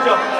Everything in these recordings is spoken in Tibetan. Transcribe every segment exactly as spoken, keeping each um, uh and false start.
དེ་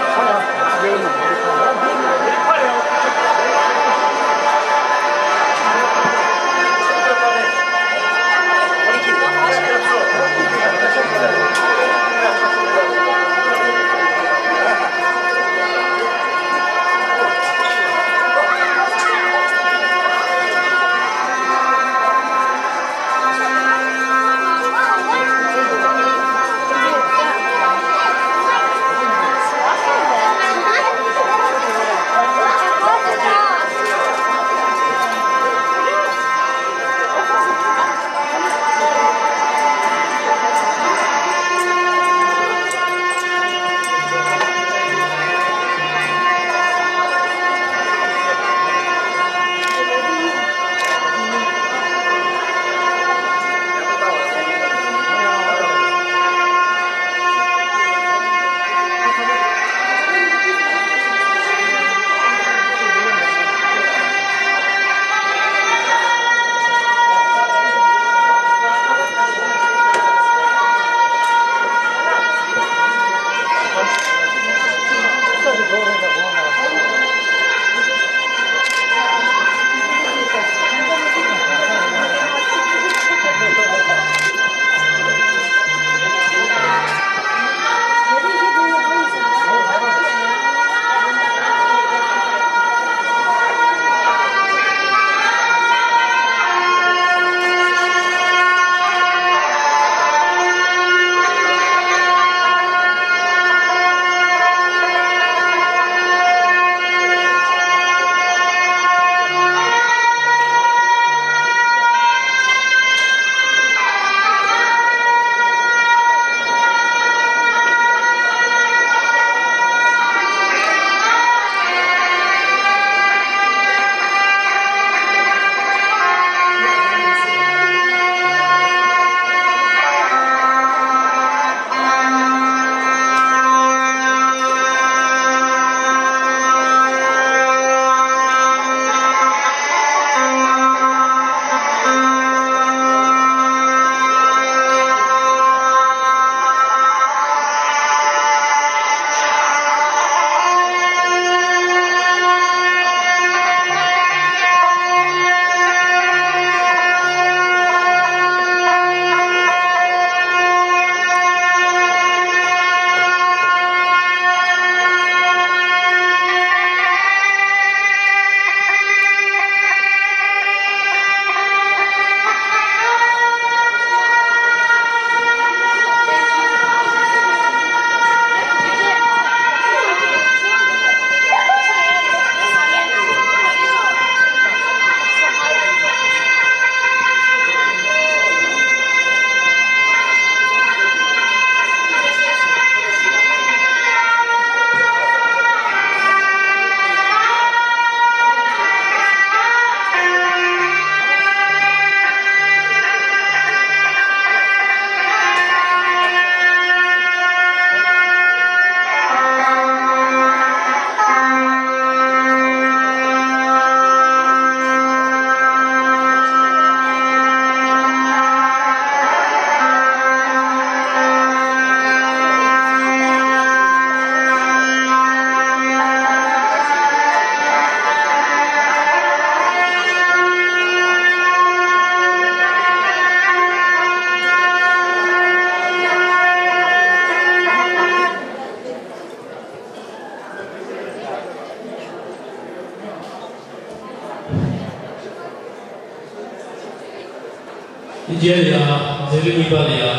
རྗེས་ལ་ཡང་མཛད་རིམ་གཉིས་པ་ལ་ཡང་།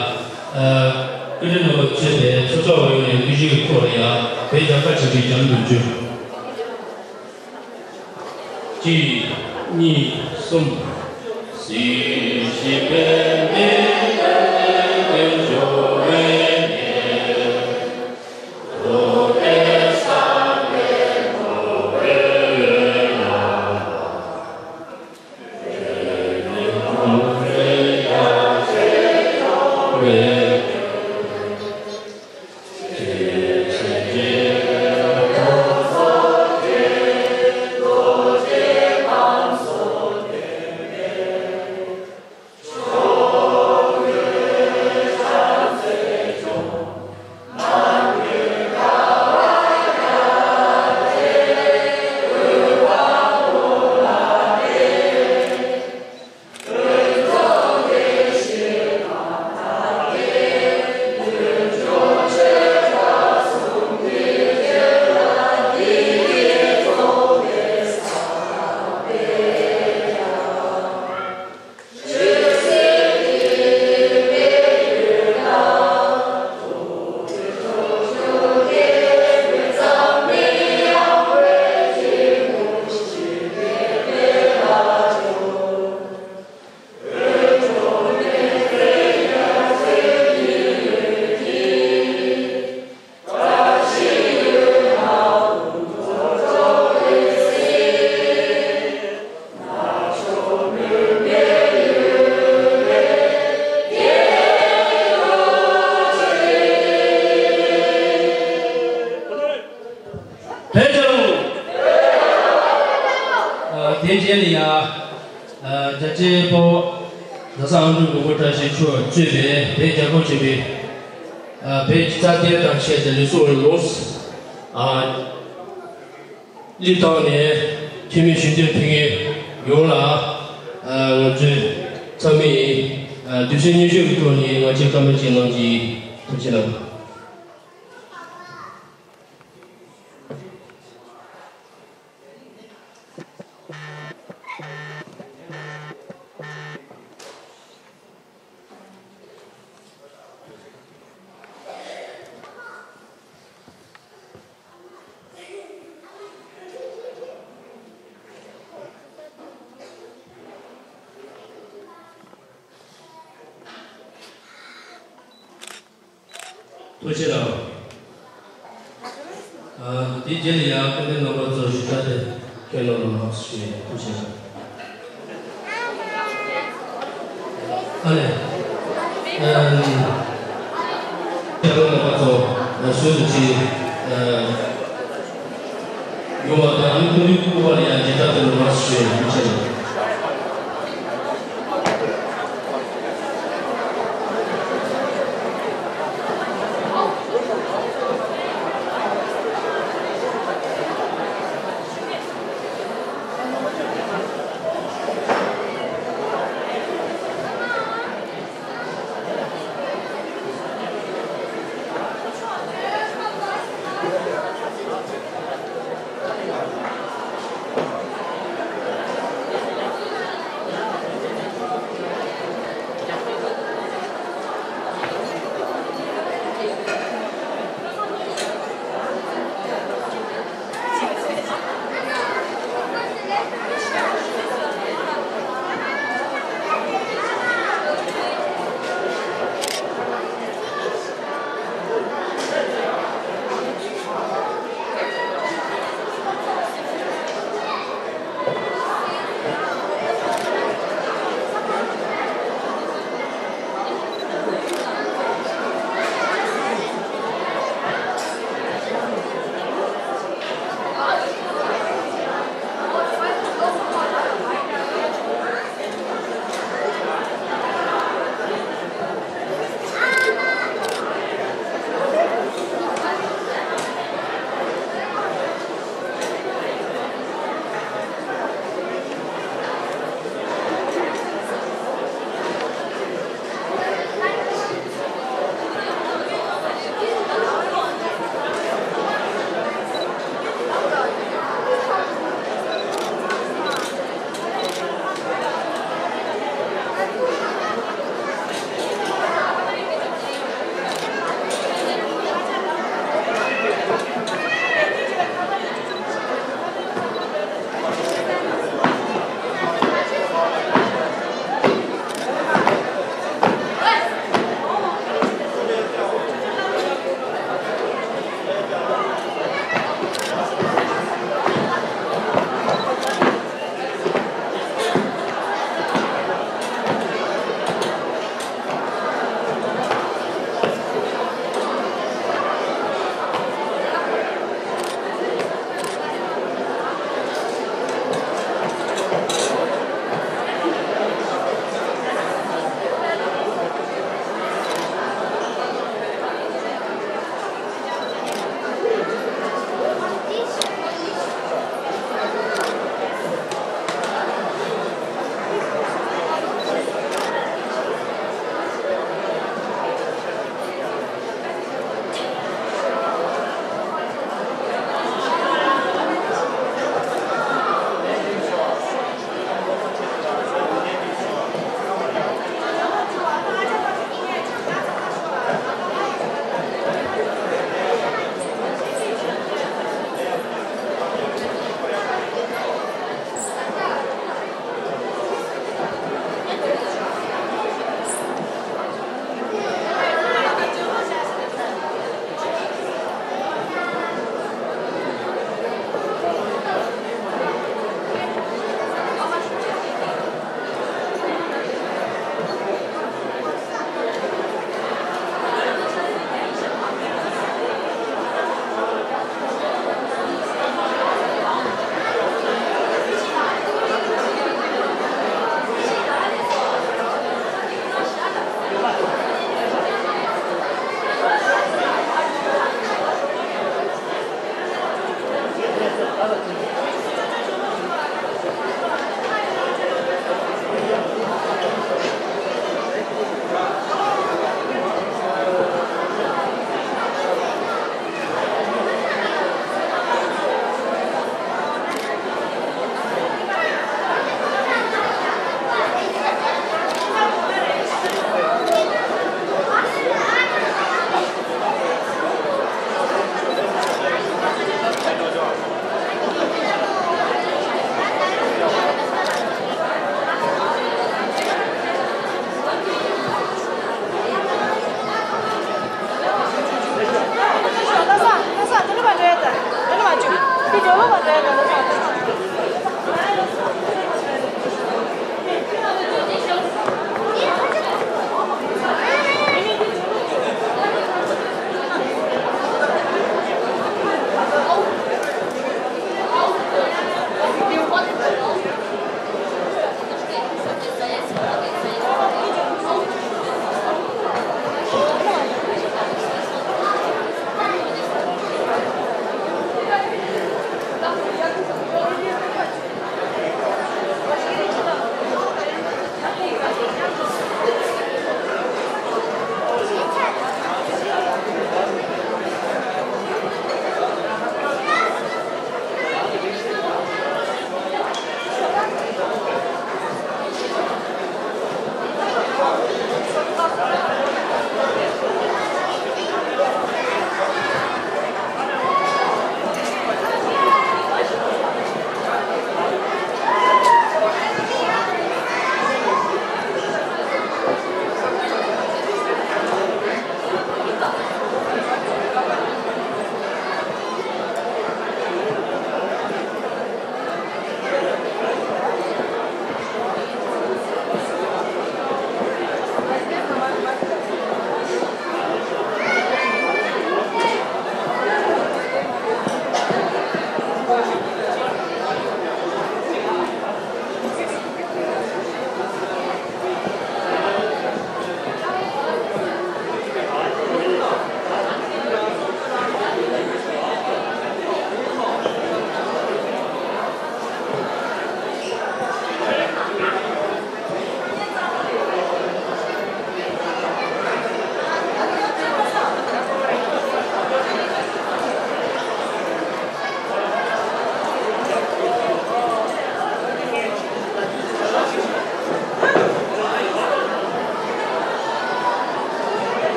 ཨ། སྐུ་མགྲོན་རྣམ་པ་གཙོས་པའི་ཚོགས་གཙོ་བ་ཡོངས་ནས་དབུ་འབྱེད་ཀྱི་ཐོག་ལ་ཡང་བོད་རྒྱལ་ཁབ་ཆེན་པོའི་རྒྱལ་ལོ་བདུན་ཅུ། གཅིག་གཉིས། གསུམ། ཡ། རྒྱལ་གཅེས་དཔའ་བོ་རྡ་ས་ཨ་འབྲུག་མགོན་པོ་བཀྲ་ཤིས་མཆོག་གཙོས་པའི་བོད་རྒྱལ་ཁབ་ཆེན་པོའི་བོད་ཀྱི་རྩ་དོན་དང་ཆེད་དུ་ལུས་སྲོག་ལོངས། ལུས་བཏང་ནས་འཐུས་མི་ཞུ་འདོད་ཕེབས་མཁན་ཡོངས་ལ་ང་ཚོས་ཚང་མས་གདུང་སེམས་མཉམ་སྐྱེད་ཀྱི་ཐོག་ནས་ང་ཚོའི་བཀའ་མོལ་ཅིག་གནང་རྒྱུ་ཡིན། ཐུགས་རྗེ་གནང་། ཐུགས་རྗེ་གནང་། ཨ། དེའི་རྗེས་ལ་ཡང་སྐུ་མགྲོན་རྣམ་པ་ཚོ་ཞུ་དག་དེ་ཁྱོན་ནང་ལ་ཞུ་ཡས། ཐུགས་རྗེ་གནང་། ཨ་ལས། ཨམ། སྐུ་མགྲོན་རྣམ་པ་ཚོ་ཞུ་དག་ཅིག་ཡོང་བ་དང་། ཨ་ནི་སྐུ་མགྲོན་སྐུ་པར་ཡང་ཞུ་དག་དེ་ལ་ཞུ་ཡས། ཐུགས་རྗེ་གནང་།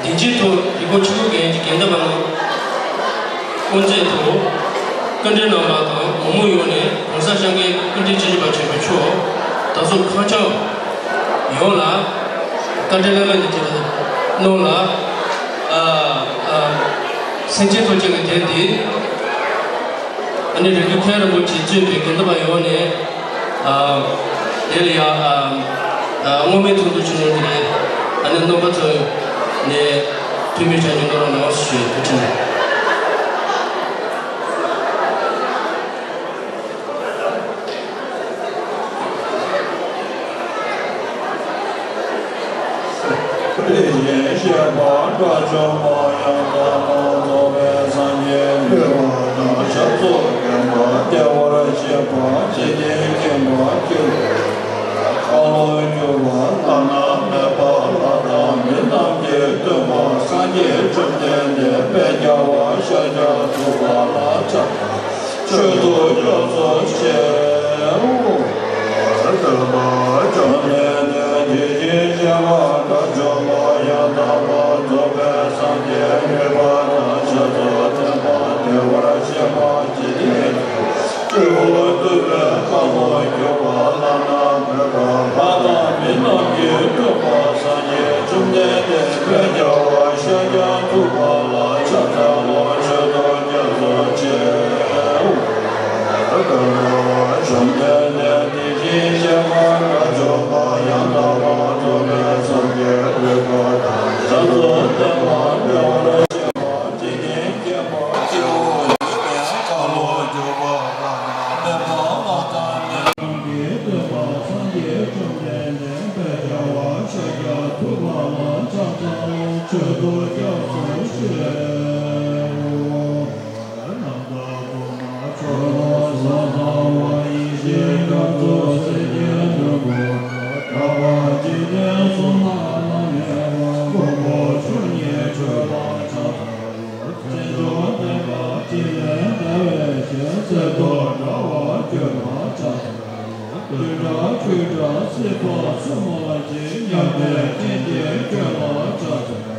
དེ་རྗེས་ཐོག་རི་ཀོ་ཆུ་བོ་རྒན་གྱི་རྒན་བདག་པ་ལ་དབུ་མཛད་དུ་བཀའ་འདྲི་གནང་བ་དང་། གོང་མ་ཡོངས་ནས་གོང་ས་སྐྱབས་མགོན་བཀའ་དྲིན་ཆེ་ཞུ་བ་ཆེན་པོ་མཆོག་ད་གཟོད་ཁ་བྱང་ཡོངས་ལ་བཀའ་དྲིན་བླ་མེད་དུ་གནང་ལ། ཨ་ཨ་སེང་ཆེན་ཐོག་ཅན་གྱི་དེབ་འདི་ཨ་ནི་རིག་འཛིན་མཁན་རིན་པོ་ཆེས་གཙོས་པའི་དགེ་འདུན་པ་ཡོངས་ནས། ཨ། དེ་ལ་ཡང་། ཨ། ཨ། སྔོན་མའི་ཚོགས་འདུ་ཆེན་མོ་འདི་རེད། ཨ་ནི་རྣམ་པ་ཚོ་ནས་ཐུགས་མི་ཆ་ཉིན་ཐོག་ལ་ནང་སུ་ཞུས་ཐུགས་ཆེན། དེ་བཞིན་གཤེགས་པ་དགྲ་བཅོམ་པ་ཡང་དག་པར་རྫོགས་པའི་སངས་རྒྱས་འདུས་པ་དང་ཞབས་སོར་འཁོད་པ་བདེ་བར་གཤེགས་པ་འཇིག་རྟེན་མཁྱེན་པ་ཁྱོད་ཀྱི་ཁ་ལོ་སྒྱུར་བ་བླ་ན་མེད་པ་ལྷ་དང་མི་རྣམས་ཀྱི་སྟོན་པ་སངས་རྒྱས་བཅོམ་ལྡན་འདས་དཔལ་རྒྱལ་བ་ཤཱཀྱ་ཐུབ་པ་ལ་ཕྱག་འཚལ་ལོ། མཆོད་དོ་སྐྱབས་སུ་མཆིའོ། བྱམས་ལྡན་འདས་དེ་བཞིན་གཤེགས་པ་དགྲ་བཅོམ་པ་ཡང་དག་པར་རྫོགས་པའི་སངས་རྒྱས་འདུས་པ་དང་ཞབས་སུ་འཁོད་པ་བདེ་བར་གཤེགས་པ་འཇིག་རྟེན་མཁྱེན་པ་ཁྱོད་ཀྱི་ཁ་ལོ་སྒྱུར་བ་བླ་ན་མེད་པ་ལྷ་དང་མི་རྣམས་ཀྱི་སྟོན་པ་སངས་རྒྱས་བཅོམ་ལྡན་འདས་དཔལ་རྒྱལ་བ་ཤཱཀྱ་ཐུབ་པ་ལ་ཕྱག་འཚལ་ལོ། མཆོད་དོ་སྐྱབས་སུ་ ཆོས་ཐོག་སྐྱབས་སུ་མཆིའོ། རྣམ་དག་སྐུ་མ་མཆོག་ཏུ་སོགས་གསང་བ་ཡེ་ཤེས་རྒྱ་མཚོ་སེང་གེ་ལྡོང་པོ་གྲགས་པ་འཇིག་རྟེན་གསུམ་ན་བླ་མེད་པ། མགོན་པོ་མཆོག་བརྙེས་ཆོས་ལ་ཕྱག་འཚལ་ལོ། མཚན་མཆོག་ལྡན་པ་ཕྲིན་ལས་འདས་པའི་ཞིང་། གསེར་ཐོག་འདྲ་བར་བཀོད་པར་ཕྱག་འཚལ་ལོ། བདུན་ཕྲག་དྲུག་ཕྲག་སྲིད་པ་གསུམ་མ་མཆིས། མཉམ་པའི་སྤྲིན་གྱིས་བསྐྱོད་ལ་ཕྱག་འཚལ་ལོ།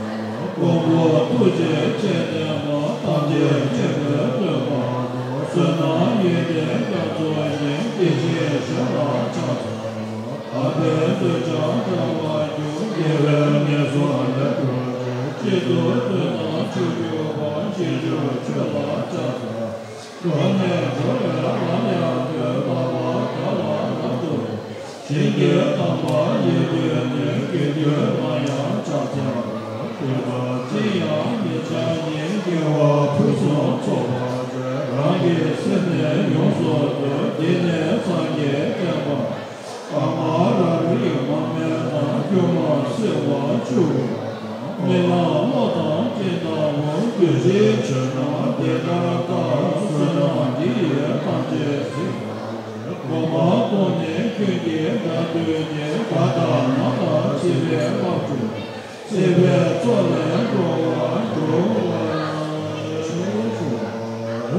མགོན་པོ་ཐུགས་རྗེ་ཆེ་ལྡན་པ། ཐམས་ཅད་མཁྱེན་པའི་སྟོན་པ་སྟོན། བསོད་ནམས་ཡོན་ཏན་རྒྱ་མཚོ་ཞིང་། དེ་བཞིན་གཤེགས་ལ་ཕྱག་འཚལ་ལོ། དག་པའི་འདོད་ཆགས་བྲལ་བར་འགྱུར། དགེ་བའི་ངན་སོང་ལས་གྲོལ་ཕྱིར། གཅིག་ཏུ་བསྡུ་ན་ཕྱོགས་བཅུ་པ། ཞིང་བཅུ་ཆོས་ལ་ཕྱག་འཚལ། འགྲོ་ནས་འགྲོ་བའི་ལམ་ཡང་སྟོན། ལག་པ་བརྡ་ལ་རབ་ཏུ་རེག་ཞིང་གི་དམ་པ་ཡིད་བདེ་ནས། དགེ་འདུན་ལ་ཡང་ཕྱག་འཚལ་ལོ། གདུག་པ་ཅི་ཡང་མི་འཆང་ཉིད། དགེ་བ་ཕུན་སུམ་ཚོགས་པར་བྱས། རང་གི་སེམས་ནི་ཡོངས་སུ་འདུལ། འདི་ནི་སངས་རྒྱས་བསྟན་པ། ཨ་མ་ར་རི་མ་སྨད་ན། སྒྱུ་མ་སེལ་བར་ཆུ་བོ་དང་། རྨི་ལམ་གློག་དང་སྤྲིན་ལྟ་བུ། གདུལ་བྱའི་ཆོས་རྣམས་འདི་ལྟར་དག་བསོད་ནམས་འདི་ཡིས་ཐམས་ཅད་གཟིགས་པ་ཡི། གོ་འཕང་ཐོབ་ནས་ཀུན་གྱི་དགྲ་བཏུལ་ནས། དགྲ་དང་ནགས་དང་སྲིད་པའི་དབང་བསྒྱུར། སྲིད་པའི་མཚོ་ལས་འགྲོ་བ་སྒྲོལ་བར་ཤོག།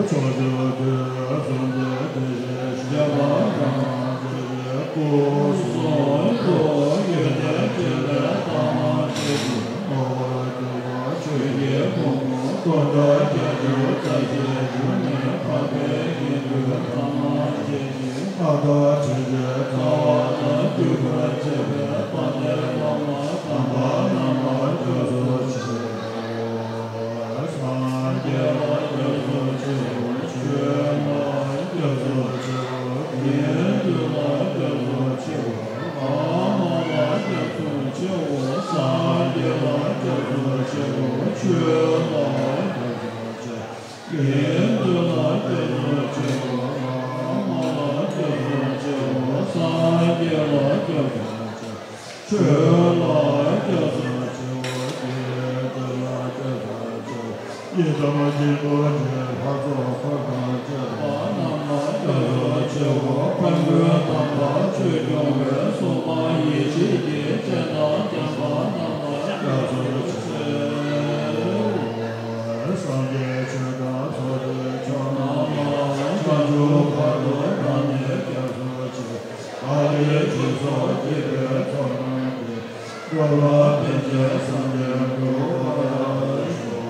ཕྱོགས་བཅུ་དུས་གསུམ་དུ་དེ་བཞིན་གཤེགས་པ་ཡང་དག་གི་སྐུ་གསུང་ཐུགས་ཡོན་ཏན་ཕྲིན་ལས་དང་བཅས་ཏེ། ངོ་བོ་ཆོས་ཀྱི་ཕུང་པོ་སྟོང་ཕྲག་བརྒྱད་ཅུ་རྩ་བཞིའི་གཞུང་ནས་འཕགས་པའི་དགེ་འདུན་དམ་པ་ཆེ་ཞིང་། མཐའ་དག་ཕྱིན་ཅི་ཐུབ་པ་དང་། འདུལ་བར་བྱེད་པའི་དཔལ་ལྡན་བླ་མ་དམ་པ་རྣམས་ལ་སྐྱབས་སུ་མཆིའོ། སངས་རྒྱས་ལ་སྐྱབས་སུ་མཆིའོ། ཆོས་ལ་སྐྱབས་སུ་མཆིའོ། དགེ་འདུན་ལ་སྐྱབས་སུ་མཆིའོ། བླ་མ་ལ་སྐྱབས་སུ་མཆིའོ། སངས་རྒྱས་ལ་སྐྱབས་སུ་མཆིའོ། ཆོས་ལ་སྐྱབས་སུ་མཆིའོ། དགེ་འདུན་ལ་སྐྱབས་སུ་མཆིའོ། བླ་མ་ལ་སྐྱབས་སུ་མཆིའོ། སངས་རྒྱས་ལ་སྐྱབས་སུ་མཆིའོ། ཆོས་ལ་སྐྱབས་སུ་མཆིའོ། དགེ་འདུན་ལ་སྐྱབས་སུ་མཆིའོ། ཡི་དམ་དཀྱིལ་འཁོར་གྱི་ལྷ་ཚོགས་འཁོར་དང་བཅས་པ་རྣམས་ལ་སྐྱབས་སུ་མཆིའོ། དཔལ་མགོན་དམ་པ་ཆོས་སྐྱོང་བའི་སྲུང་མ་ཡེ་ཤེས་ཀྱི་སྤྱན་དང་མཉམ་པ་རྣམས་ལ་སྐྱབས་སུ་མཆིའོ། སངས་རྒྱས་ཆོས་དང་ཚོགས་ཀྱི་མཆོག་རྣམས་ལ། བྱང་ཆུབ་བར་དུ་བདག་ནི་སྐྱབས་སུ་མཆི། བདག་གིས་སྦྱིན་སོགས་བགྱིས་པའི་ཚོགས་རྣམས་ཀྱིས། འགྲོ་ལ་ཕན་ཕྱིར་སངས་རྒྱས་འགྲུབ་པར་ཤོག།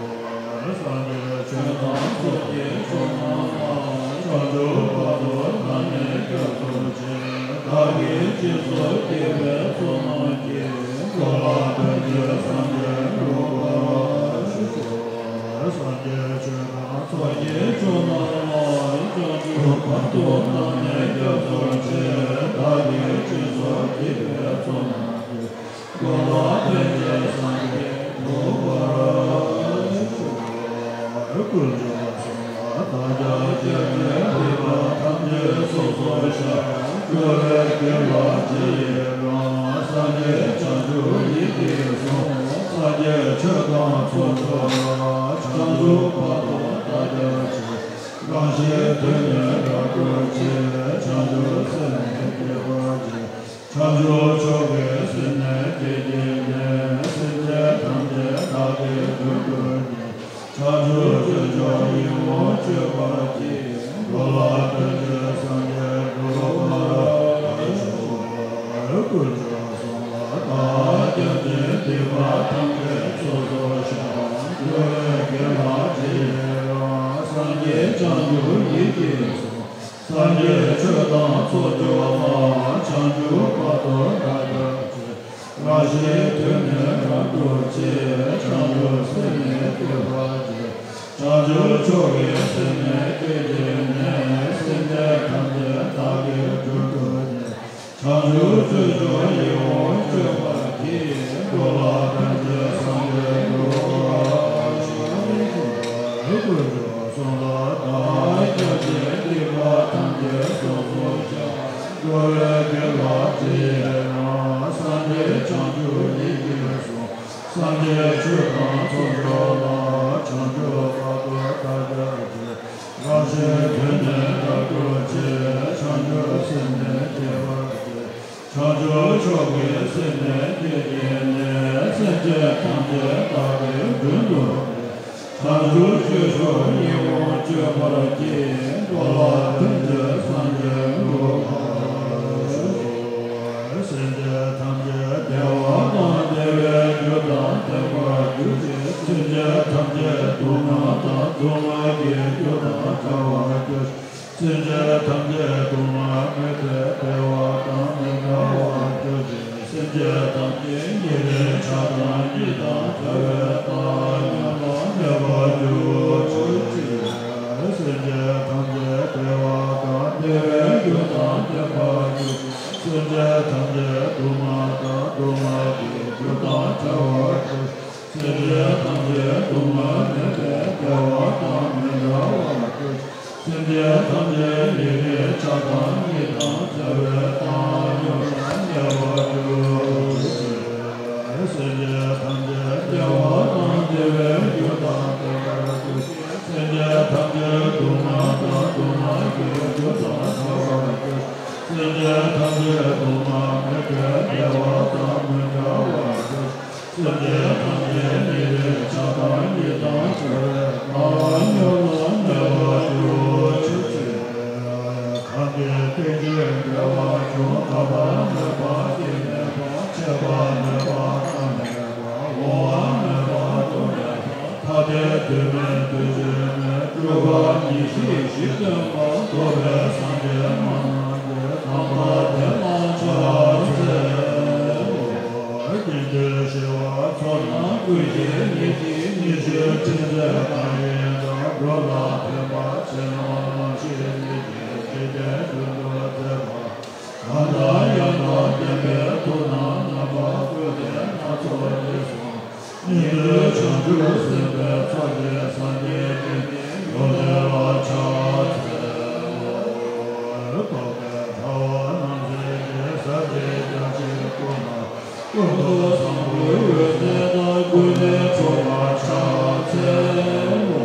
སངས་རྒྱས་ཆོས་དང་ཚོགས་ཀྱི་མཆོག་རྣམས་ལ། བྱང་ཆུབ་བར་དུ་བདག་ནི་སྐྱབས་སུ་མཆི། བདག་གིས་སྦྱིན་སོགས་བགྱིས་པའི་ཚོགས་རྣམས་ཀྱིས། འགྲོ་ལ་ཕན་ཕྱིར་སངས་རྒྱས་འགྲུབ་པར་ཤོག། སངས་རྒྱས་ཆོས་དང་ཚོགས་ཀྱི་མཆོག་རྣམས་ལ། བྱང་ཆུབ་བར་དུ་བདག་ནི་སྐྱབས་སུ་མཆི། བདག་གིས་སྦྱིན་སོགས་བགྱིས་པའི་ཚོགས་རྣམས་ཀྱིས། འགྲོ་ལ་ཕན་ཕྱིར་སངས་རྒྱས་འགྲུབ་པར་ཤོག། དཀོན་མཆོག་གསུམ་ལ་བདག་ཀྱང་བརྟེན་ནས། སྡིག་པ་ཐམས་ཅད་སོ་སོར་བཤགས། སྒྲོལ་བའི་དགེ་ལ་ཇི་ཡིས་བླངས། སངས་རྒྱས་བྱང་ཆུབ་ཡིད་ཀྱིས་བཟུང་། སངས་རྒྱས་ཆོས་དང་ཚོགས་མཆོག་ལ། བྱང་ཆུབ་བར་དུ་བདག་ཀྱང་མཆི། རང་བཞིན་དུ་ནི་རབ་གྲོལ་ཕྱིར། བྱང་ཆུབ་སེམས་ནི་བསྐྱེད་པར་བགྱི། བྱང་ཆུབ་མཆོག་གི་སེམས་ནི་བསྐྱེད་བགྱིས་ནས། སེམས་ཅན་ཐམས་ཅད་བདག་གིས་སྒྲོལ་གྱུར་ནས། བྱང་ཆུབ་སྤྱོད་མཆོག་ཡིད་འོང་སྤྱོད་པར་བགྱི། འགྲོ་ལ་ཕན་ཕྱིར་སངས་རྒྱས་འགྲུབ་པར་ཤོག། དཀོན་མཆོག་གསུམ་ལ་བདག་ཀྱང་བརྟེན། སྡིག་པ་ཐམས་ཅད་སོ་སོར་བཤགས། སྒྲོལ་བའི་དགེ་ལ་ཇི་ཡིས་བླངས། སངས་རྒྱས་བྱང་ཆུབ་ཡིད་ཀྱིས་བཟུང་། སངས་རྒྱས་ཆོས་དང་ཚོགས་མཆོག་ལ། བྱང་ཆུབ་བར་དུ་བདག་ཀྱང་མཆི། རང་བཞིན་དུ་ནི་རབ་གྲོལ་ཕྱིར། བྱང་ཆུབ་སེམས་ནི་བསྐྱེད་པར་བགྱི། བྱང་ཆུབ་མཆོག་གི་སེམས་ནི་བསྐྱེད་བགྱིས་ནས། སེམས་ཅན་ཐམས་ཅད་བདག་གིས་སྒྲོལ་གྱུར་ནས། བྱང་ཆུབ་སྤྱོད་མཆོག་ཡིད་འོང་སྤྱོད་པར་བགྱི། འགྲོ་ལ་ཕན་ཕྱིར་སངས་རྒྱས་འགྲུབ་པར་ཤོག། དཀོན་མཆོག་གསུམ་ལ་བདག་ཀྱང་བརྟེན། སྡིག་པ་ཐམས་ཅད་སོ་སོར་བཤགས། སྒྲོལ་བའི་དགེ་ལ་ཇི་ཡིས་བླངས། སངས་རྒྱས་བྱང་ཆུབ་ཡིད་ཀྱིས་བཟུང་། ཐམས་ཅད་ཆོས་དང་ཚོགས་འབྱོར་བ། བྱང་ཆུབ་བར་དུ་བདག་སྐྱབས་མཛད། རང་གཞན་དོན་ནི་རབ་བསྒྲུབ་ཕྱིར། བྱང་ཆུབ་སེམས་ནི་བསྐྱེད་པར་བགྱི། བྱང་ཆུབ་མཆོག་གི་སེམས་ནི་བསྐྱེད་བགྱིས་ནས། སེམས་ཅན་ཐམས་ཅད་བདག་གིས་མགྲོན་དུ་བསྐོས། བྱང་ཆུབ་སྤྱོད་མཆོག་ཉོན་མོངས་སྤྱོད་པར་བགྱི། འགྲོ་ལ་ཕན་ཕྱིར་སངས་རྒྱས་འགྲུབ་པར་ཤོག། སེམས་ཅན་ཐམས་ཅད་བདེ་བ་དང་བདེ་བའི་རྒྱུ་དང་ལྡན་པར་གྱུར་ཅིག། སེམས་ཅན་ཐམས་ཅད་སྡུག་བསྔལ་དང་སྡུག་བསྔལ་གྱི་རྒྱུ་དང་བྲལ་བར་གྱུར་ཅིག། སེམས་ཅན་ཐམས་ཅད་སྡུག་བསྔལ་མེད་པའི་བདེ་བ་དང་མི་འབྲལ་བར་གྱུར་ཅིག། སེམས་ཅན་ཐམས་ཅད་ཉེ་རིང་ཆགས་སྡང་གཉིས་དང་བྲལ་བའི་བཏང་སྙོམས་ལ་གནས་པར་གྱུར་ཅིག། སེམས་ཅན་ཐམས་ཅད་བདེ་བ་དང་བདེ་བའི་རྒྱུ་དང་ལྡན་པར་གྱུར་ཅིག། སེམས་ཅན་ཐམས་ཅད་སྡུག་བསྔལ་དང་སྡུག་བསྔལ་གྱི་རྒྱུ་དང་བྲལ་བར་གྱུར་ཅིག། སེམས་ཅན་ཐམས་ཅད་སྡུག་བསྔལ་མེད་པའི་བདེ་བ་དང་མི་འབྲལ་བར་གྱུར་ཅིག། སེམས་ཅན་ཐམས་ཅད་ཉེ་རིང་ཆགས་སྡང་གཉིས་དང་བྲལ་བའི་བཏང་སྙོམས་ལ་གནས་པར་གྱུར་ཅིག། སེམས་ཅན་ཐམས་ཅད་བདེ་བ་དང་བདེ་བའི་རྒྱུ་དང་ལྡན་པར་གྱུར་ཅིག། སེམས་ཅན་ཐམས་ཅད་སྡུག་བསྔལ་དང་སྡུག་བསྔལ་གྱི་རྒྱུ་དང་བྲལ་བར་གྱུར་ཅིག། སེམས་ཅན་ཐམས་ཅད་སྡུག་བསྔལ་མེད་པའི་བདེ་བ་དང་མི་འབྲལ་བར་གྱུར་ཅིག། སེམས་ཅན་ཐམས་ཅད་ཉེ་རིང་ཆགས་སྡང་གཉིས་དང་བྲལ་བའི་བཏང་སྙོམས་ལ་གནས་པར་གྱུར་ཅིག། གང་གིས་ཀུན་གཞི་བདེ་བ་འབྱུང་། འཕགས་པ་མེད་པ་སྐྱེ་མེད་པ། ཆད་པ་མེད་པ་རྟག་མེད་པ། འོང་བ་མེད་པ་འགྲོ་མེད་པ། ཐ་དད་དུས་མེད་དུས་གཅིག་མེད། སྤྲོས་པ་ཉེར་ཞི་བཞི་སྟོན་པ། རྫོགས་པའི་སངས་རྒྱས་མ་ནམ་མཁའི། དམ་པ་དེ་ལ་ཕྱག་འཚལ་ལོ། དཀྱིལ་འཁོར་ཞི་བ་མཚོན་ན། ཀུན་གཞི་ཉིད་ཀྱི་ཉི་ཤུ་སྤྲིན་མཛེས་མཐའ་ཡས་དང་། འགྲོ་ལ་ཕན་པ་ཆེ་ན་རྣམ་ཤེས་ཉིད་ཀྱིས། འཇིག་རྟེན་དོན་དུ་མཛད་པ། གང་དང་ཡང་དག་ལྡན་པའི་ཐུགས་དང་རྣམ་པ་ཀུན་ལྡན་སྣ་ཚོགས་རྗེས་སུ། སྙིང་པོའི་བྱང་ཆུབ་སེམས་དཔའི་ཚོགས་ཀྱིས། སངས་རྒྱས་ཀྱི་མིང་ཡོངས་འདུ་བར་ཕྱག་འཚལ་ལོ། རྟོག་པའི་དྲ་བ་རྣམ་སེལ་གྱིས། ཟབ་ཅིང་རྒྱ་ཆེའི་སྐུ་ལ། ཀུན་ཏུ་བཟང་པོའི་འོད་ཟེར་དང་། ཀུན་ནས་འཁྲུངས་པར་ཕྱག་འཚལ་ལོ།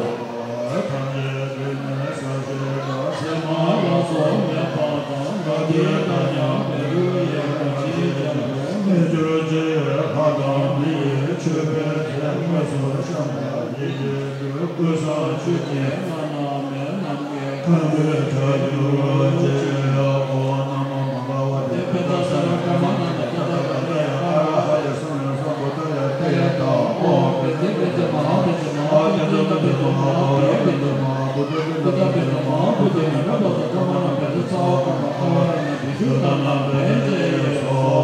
ཐམས་ཅད་འདུས་ནས་ཟབ་ཞི་བ། མཚན་མ་ལ་སོགས་མེད་པ་དང་། ལྷ་དེ་དང་མཉམ་པའི་ལྷ་ཡི། གང་ཞིག་ཀྱང་དེར་མི་འགྱུར་ཅིག། ལྷ་དང་མི་ཡི་མཆོད་པའི་རྫས། དངོས་སུ་བཤམས་པ་ཡི་གེ་འདི། ཀུན་བཟང་མཆོད་ཅིང་བླ་ན་མེད། ནམ་མཁའི་ཁམས་ཀུན་གྲགས་འགྱུར་ཅིག། ཨོཾ་ན་མོ་བྷ་ག་ཝ་ཏེ། ཏེ་པིན་ཏ་ས་ན་ཀ་མ་ན་ཏ་ཏ་ཏ་ཏ་ཡ། ཨ་ར་ཧ་ཡ། སམ་ཡ་སམ་བུ་ཏ་ཡ། ཏེ་ཡ་ཏ། ཨོཾ་པིན་ཏེ་པིན་ཏེ་མ་ཧཱ་པིན་ཏེ། མ་ཧཱ་པིན་ཏེ་ཏ་པིན་ཏེ་མ་ཧཱ་པིན་ཏེ། ཏ་པིན་ཏེ་མ་ཧཱ་པིན་ཏེ། ཏ་པིན་ཏེ་མ་ཧཱ་པིན་ཏེ། ན་ཀ་པ་ས་ཀ་མ་ན་པིན་ཏེ། ས་ཧ་ཀ་མ་ཧཱ་པིན་ཏེ། བི་ཤུདྡྷ་ན་པིན་ཏེ་སྭཱ་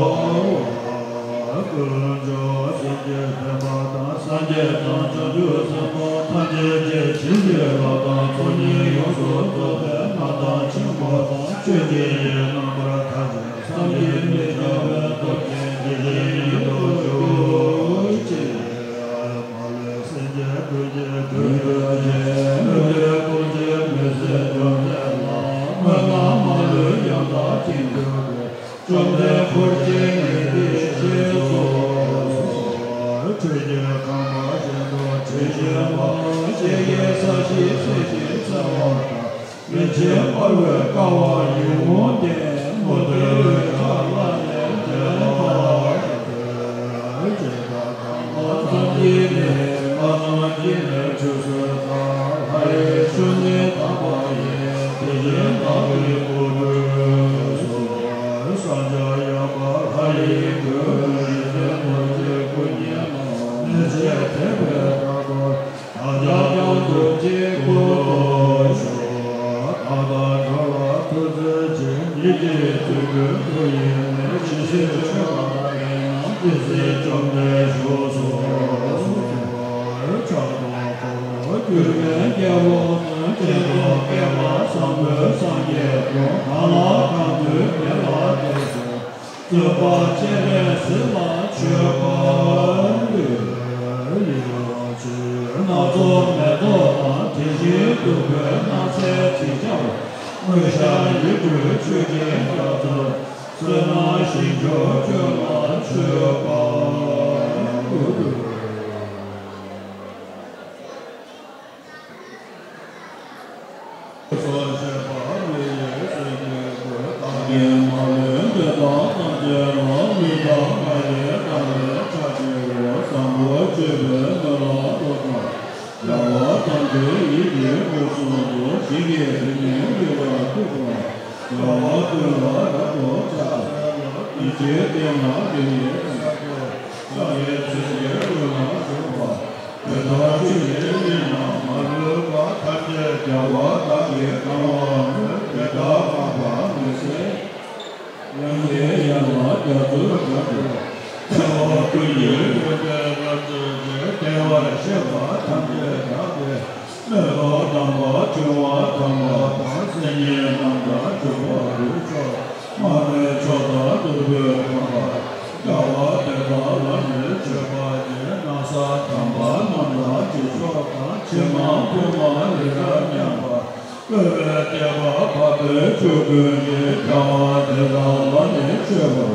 ཧཱ། ཀུན་འབྱུང་སེམས་ཀྱི་བདེན་པ་དང་། སངས་རྒྱས་དང་བྱང་ཆུབ་སེམས་དཔའ་ཐམས་ཅད་ཀྱི། བྱིན་གྱིས་བརླབས་དང་ཚོགས་གཉིས་ཡོངས་སུ་རྫོགས་པའི་མངའ་བདག་ཆེན་པོ་དང་། ཆོས་ཀྱི་དབྱིངས་རྣམ་པར་ཐར་ཅིང་། བསམ་གྱིས་མི་ཁྱབ་པའི་སྟོབས་ཀྱིས། དེ་བཞིན་ཉིད་དུ་གྱུར་ཅིག། མ་ལུས་སེམས་ཅན་ཀུན་གྱི་དོན་གྱུར་ཅིང་། ལུས་འབྲས་སྤོང་བྱེད་མི་ཟད་འབྱུང་རྫས་ལ། སྨོན་ལམ་མ་ལུས་ཡང་དག་བྱིན་གྱིས་རློབས། བཅོམ་ལྡན་འཁོར་བཅས་ཉན་ཏིང་ངེ་འཛིན་སོགས། འཕྲུལ་གྱི་ཁང་པ་བཞིན་དུ་དྲི་ཞིམ་པ། ཞལ་གྱི་ས་གཞི་སྲིད་ཞིའི་ཚལ་བ་དང་། རིན་ཆེན་འབར་བའི་ཀ་བ་ཡིད་འོང་ལྡན། མུ་ཏིག་འོད་ཆགས་ལ་ལས་འདྲེན་པ། ཇི་ལྟར་གང་པ་ཙམ་གྱིས་ནི། ལྷ་རྣམས་ཀྱིས་ནི་ཁྲུས་གསོལ་ལྟར། ལྷ་ཡི་ཆོས་ནི་དམ་པ་ཡིས། དེ་བཞིན་བདག་གིས་སྐུ་ཁྲུས་གསོལ། བསང་སྦྱར་ཡང་དག་ལྷ་ཡི་སྐུ། རིན་ཆེན་ནོར་གྱི་སྐུ་བརྙན་ལ། མེ་ལྕེ་ཐིགས་པས་བཀྲུས་པ། བདག་ཅག་ཀྱང་ཐུགས་རྗེའི་སྐུ་མཐོལ་ཞུགས། བདག་དང་འགྲོ་ལ་ཐུགས་བརྩེ་ཅིང་། ཉིད་ཀྱི་དུས་ཀུན་ཐུགས་ཡིད་མོས། ཇི་སྲིད་ཆོས་ལ་དད་ན། དེ་སྲིད་བཅོམ་ལྡན་བཞུགས་སོ། ཕྱག་དང་འཁོར་ལོ་གྱུར་པའི་རྒྱལ་པོ་རྣམས། སྤྱན་སྟོབས་བསྐལ་པ་བཟང་པོའི་སངས་རྒྱས་སྟོང་། གང་ལ་གང་འདུལ་དེ་ལ་དད་ཅིང་། བརྩོན་པ་སྤྱན་རས་གཟིགས་ལ་མཆོད་པར་འདུད། ཡིད་འོང་མཆོད་ཡོན་སྣ་ཚོགས་མེ་ཏོག་དང་། དེ་བཞིན་བདུག་སྤོས་སྣང་གསལ་དྲི་ཆབ། དངུལ་ཞལ་ཡིག་འབྲུ་མཆོད་སྦྱིན་རཀྟ་ཚོན། བསོད་ནམས་ཞིང་མཆོག་སྤྱོད་ལ་མཆོད་པར་འདུད། མོས་ལ་བསྟོད་པ། རྒྱལ་བ་དམ་པའི་ཡིད་ཀྱི་དབུས་སུ་འདུག། ཞིང་གི་རིགས་ལྔའི་རིགས་ལ་ཐུག་པ། རྒྱལ་བ་ཀུན་ལ་རབ་ཏུ་ཕྱག་འཚལ་ལོ། ཉེར་གཅིག་སྟེང་ལ་དེ་ཡི་ས་སྟེང་། སངས་རྒྱས་སྲས་ཀྱི་དབུས་ན་བཞུགས་པ། དེ་དག་ཆོས་ཀྱི་དབྱིངས་ན་མ་ལུས་པ། ཐམས་ཅད་རྒྱལ་བ་དག་གིས་གང་བར་མོས། དེ་དག་སྨྲས་པ་མི་ཟད། དབྱངས་ཀྱི་ཡན་ལག་རྒྱ་མཚོ་བཞིན་དུ། ཐལ་བ་ཀུན་གྱི་ཡོན་ཏན་རབ་བརྗོད་ཅིང་། བདེ་བར་གཤེགས་པ་ཐམས་ཅད་དག་གི། མེ་ཏོག་དམ་པ་ཕྲེང་བ་དམ་པ་དང་། སེམས་ཉིད་རྣམ་དག་བྱུང་བ་རིགས་མཆོག། མར་མེ་མཆོག་དང་ཏུ་བུ་དམ་པ། རྒྱལ་བ་དེ་དག་ལ་ནི་མཆོད་པ་ཡི། ན་བཟའ་དམ་པ་རྣམས་དང་བྱི་ཚོགས་དང་། ཕྱེ་མ་ཕུར་མ་ལེགས་པར་མཉམ་པ། བསྔོས་པས་བསྟོད་པ་འཕགས་པའི་ཆོས་ཀུན་གྱི། རྒྱལ་བ་དེ་དག་ལ་ནི་མཆོད་པ།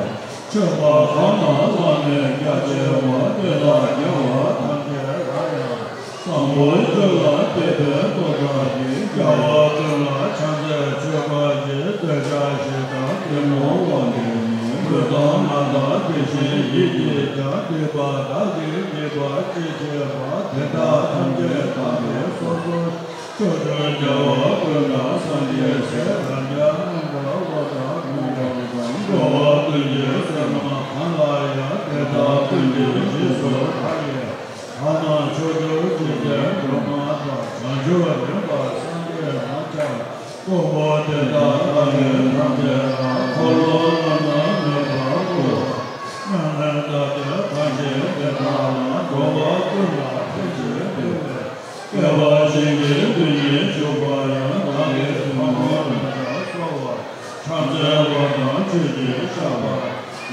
མཆོད་པ་གང་རྣམས་བླ་མེད་རྒྱ་ཆེ་བ། དེ་དག་རྒྱལ་བ་ཐམས་ཅད་ལ་ཡང་། བཟང་པོ་སྤྱོད་ལ་བརྟེན་པའི་བསྟོད་པ་ཡིས། རྒྱལ་བ་ཀུན་ལ་ཕྱག་འཚལ་མཆོད་པ་ཡི། འདོད་ཆགས་ཞེ་སྡང་གཏི་མུག་དབང་གིས་མྱོས། ལུས་དང་ངག་དང་དེ་བཞིན་ཡིད་ཀྱིས་ཀྱང་། སྡིག་པ་བདག་གིས་བགྱིས་པ་ཅི་མཆིས་པ། དེ་དག་ཐམས་ཅད་བདག་གིས་སོ་སོར། ཕྱོགས་བཅུའི་རྒྱལ་བ་ཀུན་དང་སངས་རྒྱས་སྲས། རབ་འབྱམས་རྣམས་དང་སློབ་དང་ཀུན་ཀྱང་དང་། འགྲོ་བ་ཀུན་གྱི་སེམས་ནི་གང་ལ་ཡང་། དེ་དག་ཀུན་གྱི་རྗེས་སུ་བདག་གིས། ལྷ་དང་ཕྱོགས་བཅུའི་སྲས་ཀྱི་སྒྲོན་མ་དང་། བྱང་ཆུབ་སེམས་དཔའ་སངས་རྒྱས་རྣམས་ཀྱང་། དཀོན་པོ་དེ་དག་བདག་གིས་ཐམས་ཅད་ཀྱང་། འཁོར་ལོ་རྣམ་སྣང་མེད་པར་བསྐོར་བ། ཉམས་ལེན་དག་སྟེ་གང་ཞིག་དེ་དག་ལ། འགྲོ་བ་ཀུན་ལ་ཕན་ཕྱིར་སྤེལ་བའི། བསྐལ་པ་བཞིན་གྱི་དུས་ཉིད་བཞུགས་པ་ཡང་། བདག་གིས་ཕ་རོལ་ནས་ཀྱང་གསོལ་བ། ཕྱག་འཚལ་བ་དང་མཆོད་ཅིང་བཤགས་པ།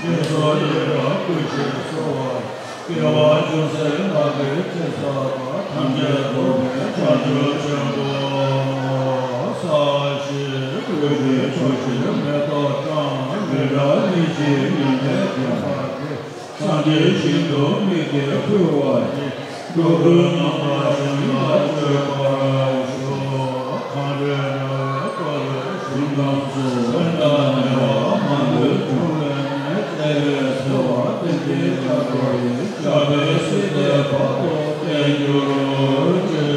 རྗེས་སུ་ཡི་རང་བསྐུལ་ཞིང་གསོལ་བ། དགེ་བ་ཅུང་ཟད་བདག་གིས་ཅི་བསགས་པ། ཐམས་ཅད་རྫོགས་པའི་བྱང་ཆུབ་ཆེན་པོ། བསགས་ཤིང་དགོད་བཞིན་མཆོད་ཅིང་མེ་ཏོག་བཀྲམ། རི་བྲག་གླིང་བཞི་ཉི་མས་བརྒྱན་པ་དེར། སངས་རྒྱས་ཞིང་དུ་དམིགས་ཏེ་ཕུལ་བ་ཡིས། འགྲོ་ཀུན་རྣམ་དག་ཞིང་ལ་སྤྱོད་པར་ཤོག། གངས་རིའི་ར་བས་བསྐོར་བའི་ཞིང་ཁམས་སུ། ཕན་དང་ཉེ་བ་མ་ལུས་འཁྲུངས་པའི་གནས། བདེ་བའི་འཚོ་བ་བསྟེན་ཅིང་རྒྱ་མཚོ་ཡི། ཞབས་པད་སྲིད་མཐའི་བར་དུ་བརྟན་གྱུར་ཅིག།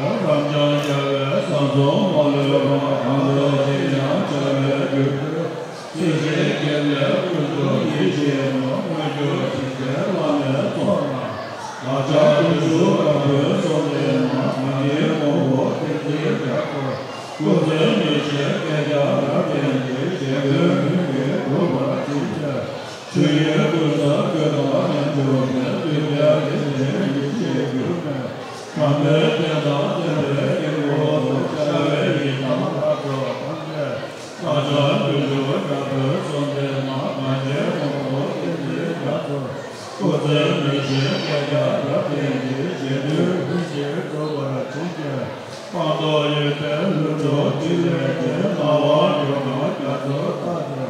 རབ་འབྱམས་རྒྱལ་བའི་ས་འཛུམ་མ་ལུས་པ། གང་ཟག་གཅིག་ཀྱང་བྱ་བའི་རྒྱུ་འབྲས། སྲིད་ཞིའི་དཀྱིལ་ལས་ཀུན་ཏུ་ཡིད་བཞིན་ནོར། མངོན་གྱུར་ཞིང་རྒྱས་བླ་མའི་ཚོགས་རྣམས། བདག་ཅག་བརྟུལ་ཞུགས་དྲག་པོའི་གསོལ་འདེབས་མ། གང་ཞིག་མང་པོ་བསྟེན་ཅིང་རྒྱ་མཚོ། སྐུ་ཚེ་མི་ཤིགས་བསྐལ་བརྒྱར་རབ་བརྟན་ཅིང་། གཞན་དོན་ལྷུན་གྱིས་འགྲུབ་པར་བྱིན་གྱིས། ཆོས་དབྱིངས་ཀུན་ཏུ་བཀོད་པ་རྣལ་འབྱོར་པའི། ཐུགས་རྗེ་ལེགས་བརྟན་ཡེ་ཤེས་འགྱུར་མེད། དམ་པའི་རྟེན་དང་བརྟེན་པའི་དཀྱིལ་འཁོར་དུ། བྱ་བའི་ཡི་དམ་ལྷ་ཚོགས་ཐམས་ཅད། བདག་ཅག་བརྟུལ་ཞུགས་དྲག་པོའི་གསོལ་འདེབས་མ། གང་ཞིག་མང་པོ་བསྟེན་ཅིང་རྒྱ་མཚོ། སྐུ་ཚེ་མི་ཤིགས་བསྐལ་བརྒྱར་རབ་བརྟན་ཅིང་། གཞན་དོན་ལྷུན་གྱིས་འགྲུབ་པར་བྱིན་གྱིས། སྤངས་རྟོགས་ཡོན་ཏན་ལྷུན་གྲུབ་ཕྲིན་ལས་ཀྱིས། སྣང་བ་འགྲོ་དང་རྒྱ་མཚོ་ལྟ་སྟེ།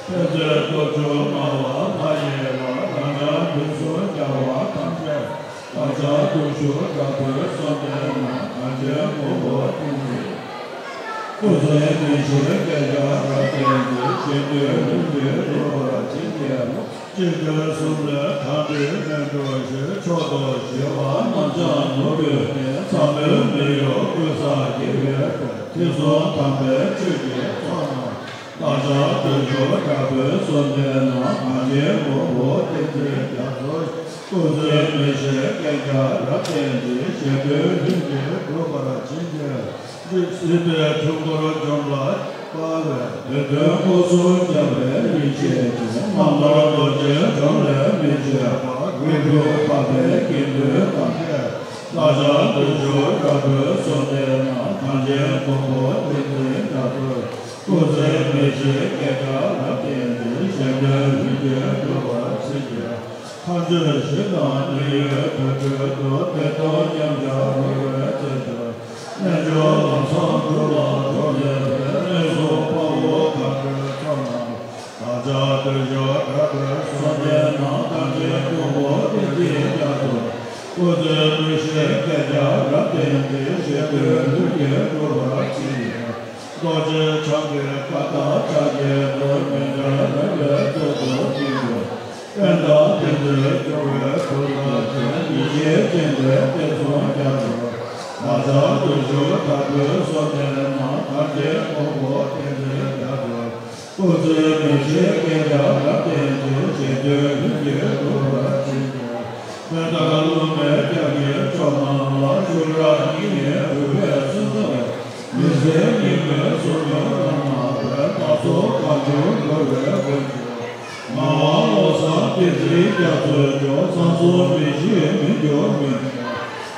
ཕན་མཛད་སྟོབས་བཅུ་སྨྲ་བ་ལྷ་ཡི་ལྷ། རབ་འབྱམས་ཕུན་སུམ་རྒྱལ་བ་ཐམས་ཅད། བདག་ཅག་བརྟུལ་ཞུགས་དྲག་པོའི་གསོལ་འདེབས་མ། གང་ཞིག་མང་པོ་བསྟེན་ཅིང་། སྐུ་ཚེ་མི་ཤིགས་བསྐལ་བརྒྱར་རབ་བརྟན་ཅིང་། གཞན་དོན་ལྷུན་གྱིས་འགྲུབ་པར་བྱིན་གྱིས་རློབས། སྤྱི་དོན་གསུམ་ལས་གང་འདུལ་སྨིན་གྲོལ་ཞིང་། མཆོག་ཏུ་ཞི་བ་རྣམ་བྱང་ནོར་བུའི་གདན། ཟབ་མོའི་མི་གཡོ་ཀུན་བཟང་དགྱེས་པའི་དཔལ། ཐེག་གསུམ་དམ་པའི་ཆོས་ཀྱི་ཚོགས་རྣམས། བདག་ཅག་བརྟུལ་ཞུགས་དྲག་པོའི་གསོལ་འདེབས་རྣམས། གང་ཞིག་མང་པོ་བསྟེན་ཅིང་རྒྱ་མཚོ། སྐུ་ཚེ་མི་ཤིགས་བསྐལ་བརྒྱར་རབ་བརྟན་ཅིང་། གཞན་དོན་ལྷུན་གྱིས་འགྲུབ་པར་བྱིན་གྱིས། སྲིད་པའི་འཁྲུལ་འཁོར་འཇོམས་ལ་དཀའ་བའི། བདེ་དོན་དངོས་སུ་སྐྱབས་པའི་ཡེ་ཤེས་ཀྱིས། རྣམ་པར་རྟོག་ཅིང་བཅོམ་ལས་མི་འཆོས་པ། དངོས་གྲུབ་འཕགས་པའི་དགེ་འདུན་ཐམས་ཅད། བདག་ཅག་བརྟུལ་ཞུགས་དྲག་པོའི་གསོལ་འདེབས་རྣམས། གང་ཞིག་མང་པོ་བསྟེན་ཅིང་རྒྱ་མཚོ། སྐུ་ཚེ་མི་ཤིགས་བསྐལ་བརྒྱར་རབ་བརྟན་ཅིང་། གཞན་དོན་ལྷུན་གྱིས་འགྲུབ་པར་བྱིན་གྱིས། མཁའ་སྤྱོད་ཞིང་དང་མི་ཡུལ་དུར་ཁྲོད་དུ། བདེ་སྟོང་མཉམ་གཞག་རོལ་པའི་རྩེ་དུ། རྣལ་འབྱོར་ལམ་བཟང་སྒྲུབ་ལ་གྲོགས་བྱེད་པའི། གནས་སུ་དཔའ་བོ་མཁའ་འགྲོའི་ཚོགས་རྣམས། བདག་ཅག་བརྟུལ་ཞུགས་དྲག་པོའི་གསོལ་འདེབས་རྣམས། གང་ཞིག་མང་པོ་བསྟེན་ཅིང་རྒྱ་མཚོ། སྐུ་ཚེ་མི་ཤིགས་བསྐལ་བརྒྱར་རབ་བརྟན་ཅིང་། གཞན་དོན་ལྷུན་གྱིས་འགྲུབ་པར་བྱིན་གྱིས། རྡོ་རྗེ་འཆང་གི་བཀའ་ལྟར་ཕྱག་བགྱིས་ཏེ། མི་འབྲལ་རོལ་པའི་གཙུག་ཏུ་བརྟན་པའི། པད་ཟླ་བསྟན་འཛིན་སྐྱོང་བའི་སྐུ་དང་མཆོག་ཡེ་ཤེས་སྤྱན་ལྡན་བསྟན་སྲུང་རྒྱ་མཚོ། ལྷ་བྱང་དུ་བཞུགས་དར་དུས་སོ་ནས་ན་ཐར་རྒྱན་དབང་པོ་བསྟན་འཛིན་རྒྱ་མཚོ། སྐུ་ཚེ་མི་ཤིགས་རྒྱལ་ཁྲིམས་ལ་བརྟེན་ཅིང་། རྗེ་བཙུན་ལྷུན་གྱིས་གྲུབ་པར་བྱིན་གྱིས། བོད་ཟླ་ཀླུ་མོའི་རྒྱབ་ཀྱི་ཕྱོགས་རྣམས་ལ། ཤུགས་དྲག་སྙིང་ནས་སྒྲུབ་པའི་སེམས་ཙམ་པས། མི་ཟད་ཉི་མའི་གཟུགས་བརྙན་རྣམ་པར་སྤེལ། སྣ་ཚོགས་གང་བྱུང་འགྲོ་བའི་མགོན་གྱུར། ངག་དབང་བློ་བཟང་བསྟན་འཛིན་རྒྱ་མཚོའི་མཆོག། ཚངས་སོགས་མི་ཤིགས་མི་འགྱུར་མོད།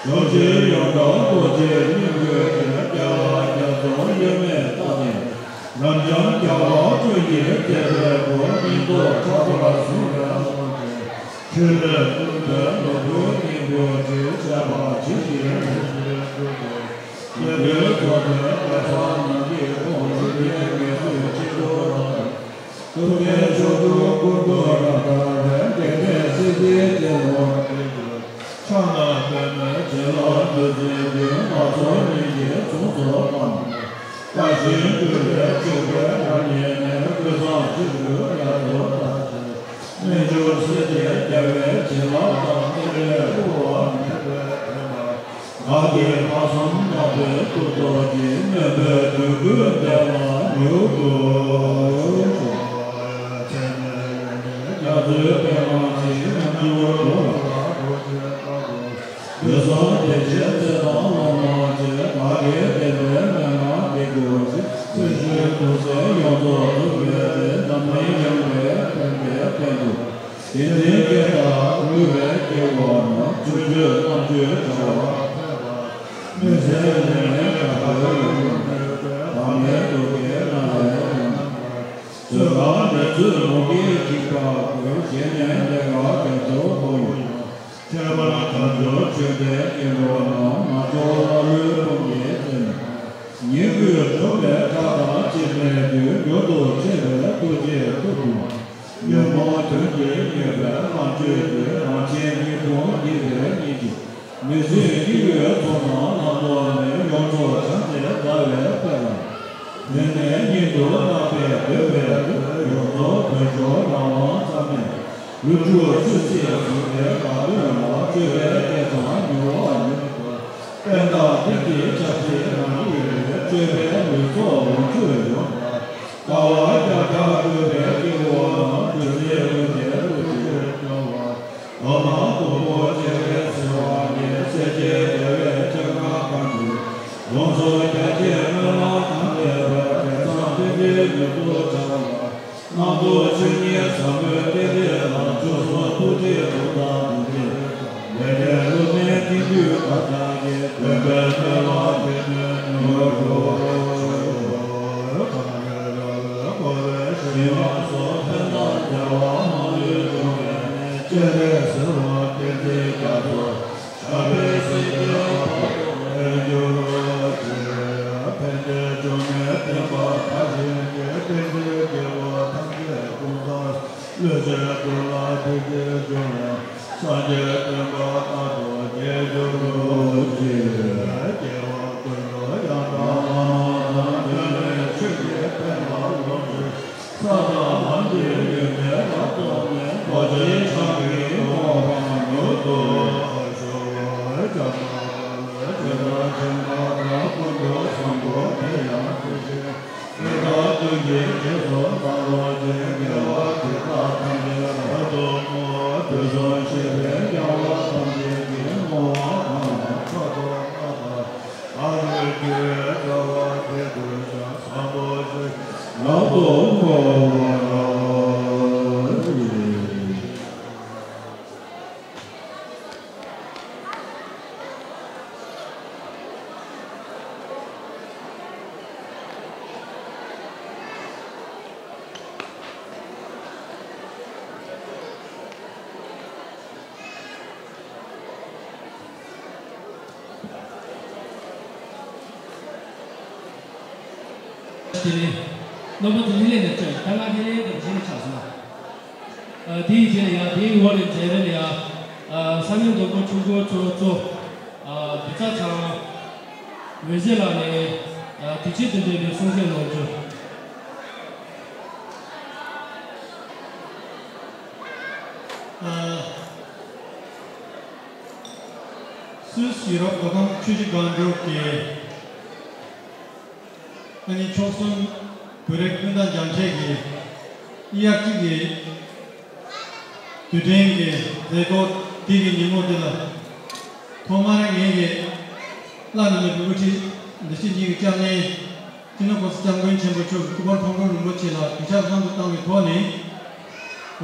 ཇོ་བོ་རྗེ་ཡོངས་གྲགས་རྡོ་རྗེའི་སྙིང་པོའི་རྗེ། རྒྱལ་བ་རྒྱ་མཚོ་དབྱེར་མེད་རྟག་བརྟན། རབ་འབྱམས་རྒྱལ་བ་ཀུན་གྱི་བརྩེ་བའི་སྐུ། སྙིང་སྟོབས་ཕྲག་པར་བཟུང་བའི་དབང་ཆེན། ཆོས་ལས་བཏུས་པའི་ནོར་བུའི་སྙིང་པོའི་རྗེ། བྱས་པ་ཇི་བཞིན་ལྷུན་གྱིས་གྲུབ་པའི། སྐྱེས་བུའི་ཐོབ་པའི་གེ་སར་ནག་གི་དཔུང་། སྲིད་པའི་ངེས་དོན་སྤྱི་ཚོགས་རང་། ཐུབ་བསྟན་ཕྱོགས་དྲུག་ཀུན་ཏུ་རབ་དར་བའི། འབྲལ་མེད་སྲིད་རྩེའི་གཏེར་ལོ་རིན་པོ་ཆེ། ཕྱག་ན་པདྨོའི་རྗེ་ལ་འདུད་འཛིན་ཀུན། སྣ་ཚོགས་སྙིང་རྗེའི་གཟུངས་སོགས་བསྣམས། བཀའ་བཞིན་སྒྲུབ་པའི་སྤྱོད་པས་རབ་མཉེས་ནས། ཀུན་བཟང་སྤྱོད་ལུགས་ཡར་དུ་དར་ཞིང་། རྣལ་འབྱོར་སྲས་བཅས་རྒྱལ་བའི་བྱིན་རླབས་དང་། གཏེར་ལས་འཕོ་བ་མེད་པའི་བདེན་པ། བདག་གིས་ལྷག་བསམ་བརྣག་པའི་ཐུགས་རྡོ་རྗེ། སྨོན་པའི་འདོད་དགུའི་བདེ་བ་མྱུར་དུ་སྩོལ། ཚད་མེད་ཡོན་ཏན་རྒྱ་མཚོའི་པདྨ་འཛིན། རྣལ་འབྱོར་འགྲོ་ལ་རྡོ་རྗེ་ལྟ་བུ། དུས་གསུམ་བདེ་ཆེན་རྩལ་དང་ལོངས་སྤྱོད། བདག་གིས་བསྟན་པའི་མན་ངག་འདི་རྒྱུད་ཀྱི། སྲིད་ཞིའི་དུག་རྫས་ཡོངས་རྫོགས་འཁྲུད་པའི་ཚེ། འཛམ་གླིང་ཡངས་པའི་བོད་པའི་སྟེང་དུ། བསྟན་འཛིན་སྐད་དང་འགྲོ་བའི་སྐྱེ་བོ་རྣམས། ཆོས་སྤྱོད་རྣམ་དཔྱོད་བྱ་བ་ཕལ་པ། མི་ཟད་ལས་ངན་དགྲ་བོའི་ཡུལ་དུ། བག་མེད་དུག་གི་མནའ་ལས་ཡང་། ཚོད་དང་འགྲན་ཚུལ་ལོག་གིས་འཇིགས་པ་ཀུན། ཞེན་ནས་ལས་ཀ་རྒྱ་མཚོ་ལྷོ་ཡི་ཡང་། ཁྱད་པར་དལ་འབྱོར་ཆོས་ལྡན་སྐྱེ་བོ་རྣམས། མ་ལྕོགས་ཀླ་ཀློའི་དཔུང་གིས་བཙེམས་ནས། ཉེས་ཀུན་གྲུབ་པའི་ཁྲག་དང་ཅི་འཕྲད་དུས། མྱུར་དུ་གཅེས་པའི་ཐུགས་རྗེས་ཐུབ་ཐུབ། ཉོན་མོངས་དོན་གྱིས་མྱོས་པའི་ལམ་གཅོད་དེ། རང་ཆས་ཉིད་དུ་བསྡུས་པའི་ཉིད་ཀྱིས། མི་བཟོད་སྐྱེ་བོའི་ཚོགས་རྣམས་བླང་དོར་མེད། ཡོངས་རྫོགས་བྱམས་བརྩེས་དགའ་བའི་དཔལ་ལ། དེང་ནས་ཉིད་དུ་བརྣག་པའི་འདོད་པའི་དོན། ཡོངས་རྫོགས་དོན་མཆོག་རང་དབང་ཙམ་མེད། ལུས་ཕྱུག་ཆུ་སྲིན་གཟུགས་ཅན་ལ་སྟོན་ལ། སྤྱོད་པའི་སྐད་དང་མྱུར་བ་ཡིན་པ། པད་ཟླ་སྟེང་གི་ཆབ་སྲིད་ནག་ཡིད་ལས། སྤྱོད་པའི་ལུས་ཚོགས་ལོངས་སྤྱོད་ཡོངས་དག། དཀའ་བ་བརྒྱ་ཕྲག་སྤྱོད་པའི་སྐྱེ་བོ་རྣམས། སྒྱུ་རྩལ་ཀུན་ལྡན་ཐུགས་རྗེས་སྐྱོང་བ། འོ་མ་སྟུག་པོ་བྱེ་བས་གཟིར་བ་ཉིད། སྲས་བཅས་རྒྱལ་བའི་སྤྱན་སྔར་བཀའ་འགྱུར། ལོངས་སྤྱོད་རྒྱ་ཆེར་སྨོན་ལམ་དང་ལྡན་པ། དེང་སང་རྟེན་འབྲེལ་མྱུར་དུ་བྱ་བ། རྣམ་རྟོག་ཆོས་ཉིད་ཟབ་མོའི་རྟེན་འབྲེལ་ལ། མཆོག་གསུམ་ཐུགས་རྗེའི་ཐུགས་དམ་བདེན་བཞིའི་ལས་འབྲས་བསླུ་མེད་བསྟན་འདུས་བཀའ་རྒྱ་བརྒྱུད། བོད་པའི་སྨོན་ལམ་རྒྱུད་སྨོན་མྱུར་འགྲུབ། གངས་རི་ར་བས་བསྐོར་བའི་ཞིང་ཁམས་སུ། ཕན་དང་བདེ་བ་མ་ལུས་འབྱུང་བའི་གནས། སྤྱན་རས་གཟིགས་དབང་བསྟན་འཛིན་རྒྱ་མཚོ། ཞབས་པད་སྲིད་མཐའི་བར་དུ་བརྟན་གྱུར་ཅིག་ཕན་བདེ་འབྱུང་གནས་བསྟན་པ་མཐའ་ཡས་ཀྱི། བསྟན་འཛིན་སྐྱེས་བུ་ཐམས་ཅད་ཀུན་བཟང་། བློ་ཆོས་སྐུ་ལ་བདེ་སྐྱིད་འབྱུང་བའི། སངས་རྒྱས་བསྟན་པ་རྟག་ཏུ་རྒྱས་གྱུར་ཅིག་སྐྱེ་བ་ཀུན་ཏུ་ཡང་དག་བླ་མ་དང་འབྲེལ་བའི་ཆོས་ཀྱི་ཕན་ལ་ལོངས་སྤྱོད། ས་དང་ལམ་གྱི་ཡོན་ཏན་རབ་ཐོབ་ནས། རྡོ་རྗེ་འཆང་གི་གོ་འཕང་མྱུར་དུ་ཐོབ་ཤོག །ཇ་མ་ལ་ཇི་ལྟར་བྱིན་པ་དག །ཀུན་ཏུ་བཟང་པོ་དེ་ཡང་དེ་བཞིན་ཏེ། དེ་དག་ཀུན་གྱི་རྗེས་སུ་བདག་སློབ་ཅིང་། དགེ་བ་འདི་དག་ཐམས་ཅད་རབ་ཏུ་བསྔོ། དུས་གསུམ་གཤེགས་པའི་རྒྱལ་བ་ཐམས་ཅད་ཀྱིས། བསྔོ་བ་གང་ལ་ཕྲག་དོག་མ་བསྐྱེད་པར། བདག་གིས་བགྱི་བའི་བྱ་བ་དེ་ཀུན་ཀྱང་། བཟང་པོ་ཇི་བཞིན་རབ་ཏུ་བསྔོ་བར་བགྱི། དེ་ནས་རྣམ་པ་ཚོ་ལྷན་རྒྱས་ནས་སྤྲད་ད་ང་ལྷན་རྒྱས་དང་གཅིག་ཆགས་སོང་། ཨ། དེ་ཡི་རྗེས་ལ་ཡང་དེའི་འོག་ནས་མཇལ་རན་ལ་ཡང་། ཨ། ས་གནས་མདོ་དགོན་ཆུང་ཆུང་ཚོ་གཙོ། ཨ། བི་ཙ་ཚང་འོད་ཟེར་ལགས་ནས། ཨ། དུས་ཆེན་དང་འབྲེལ་བའི་གསུང་བཤད་གནང་རྒྱུ། སུད་སི་ཡུ་རོབ་མདོ་ཁམས་ཆུ་བཞི་སྒང་དྲུག་གི་ཨ་ནི་ཕྱོགས་གསུམ་བོད་རིགས་སྤུན་ཟླ་མཇལ་འཕྲད་ཀྱི་དབྱར་དཔྱིད་ཀྱི་དུས་དྲན་གྱི་མཛད་སྒོ་འདི་གི་ཉིན་མོ་འདི་ལ། ཐོག་མར་ངེད་ཀྱི་བླ་ན་མེད་པའི་དབུ་ཁྲིད་འདི་ཕྱི་གཉིས་ཀྱི་སྐྱབས་གནས་སྤྱི་ནོར་༸གོང་ས་༸སྐྱབས་མགོན་ཆེན་པོ་མཆོག་གི་སྐུ་པར་མཐོང་གྲོལ་རིན་པོ་ཆེ་ལ་གུས་ཕྱག་བསྔགས་བསྐུལ་བཏང་བའི་ཐོག་ནས།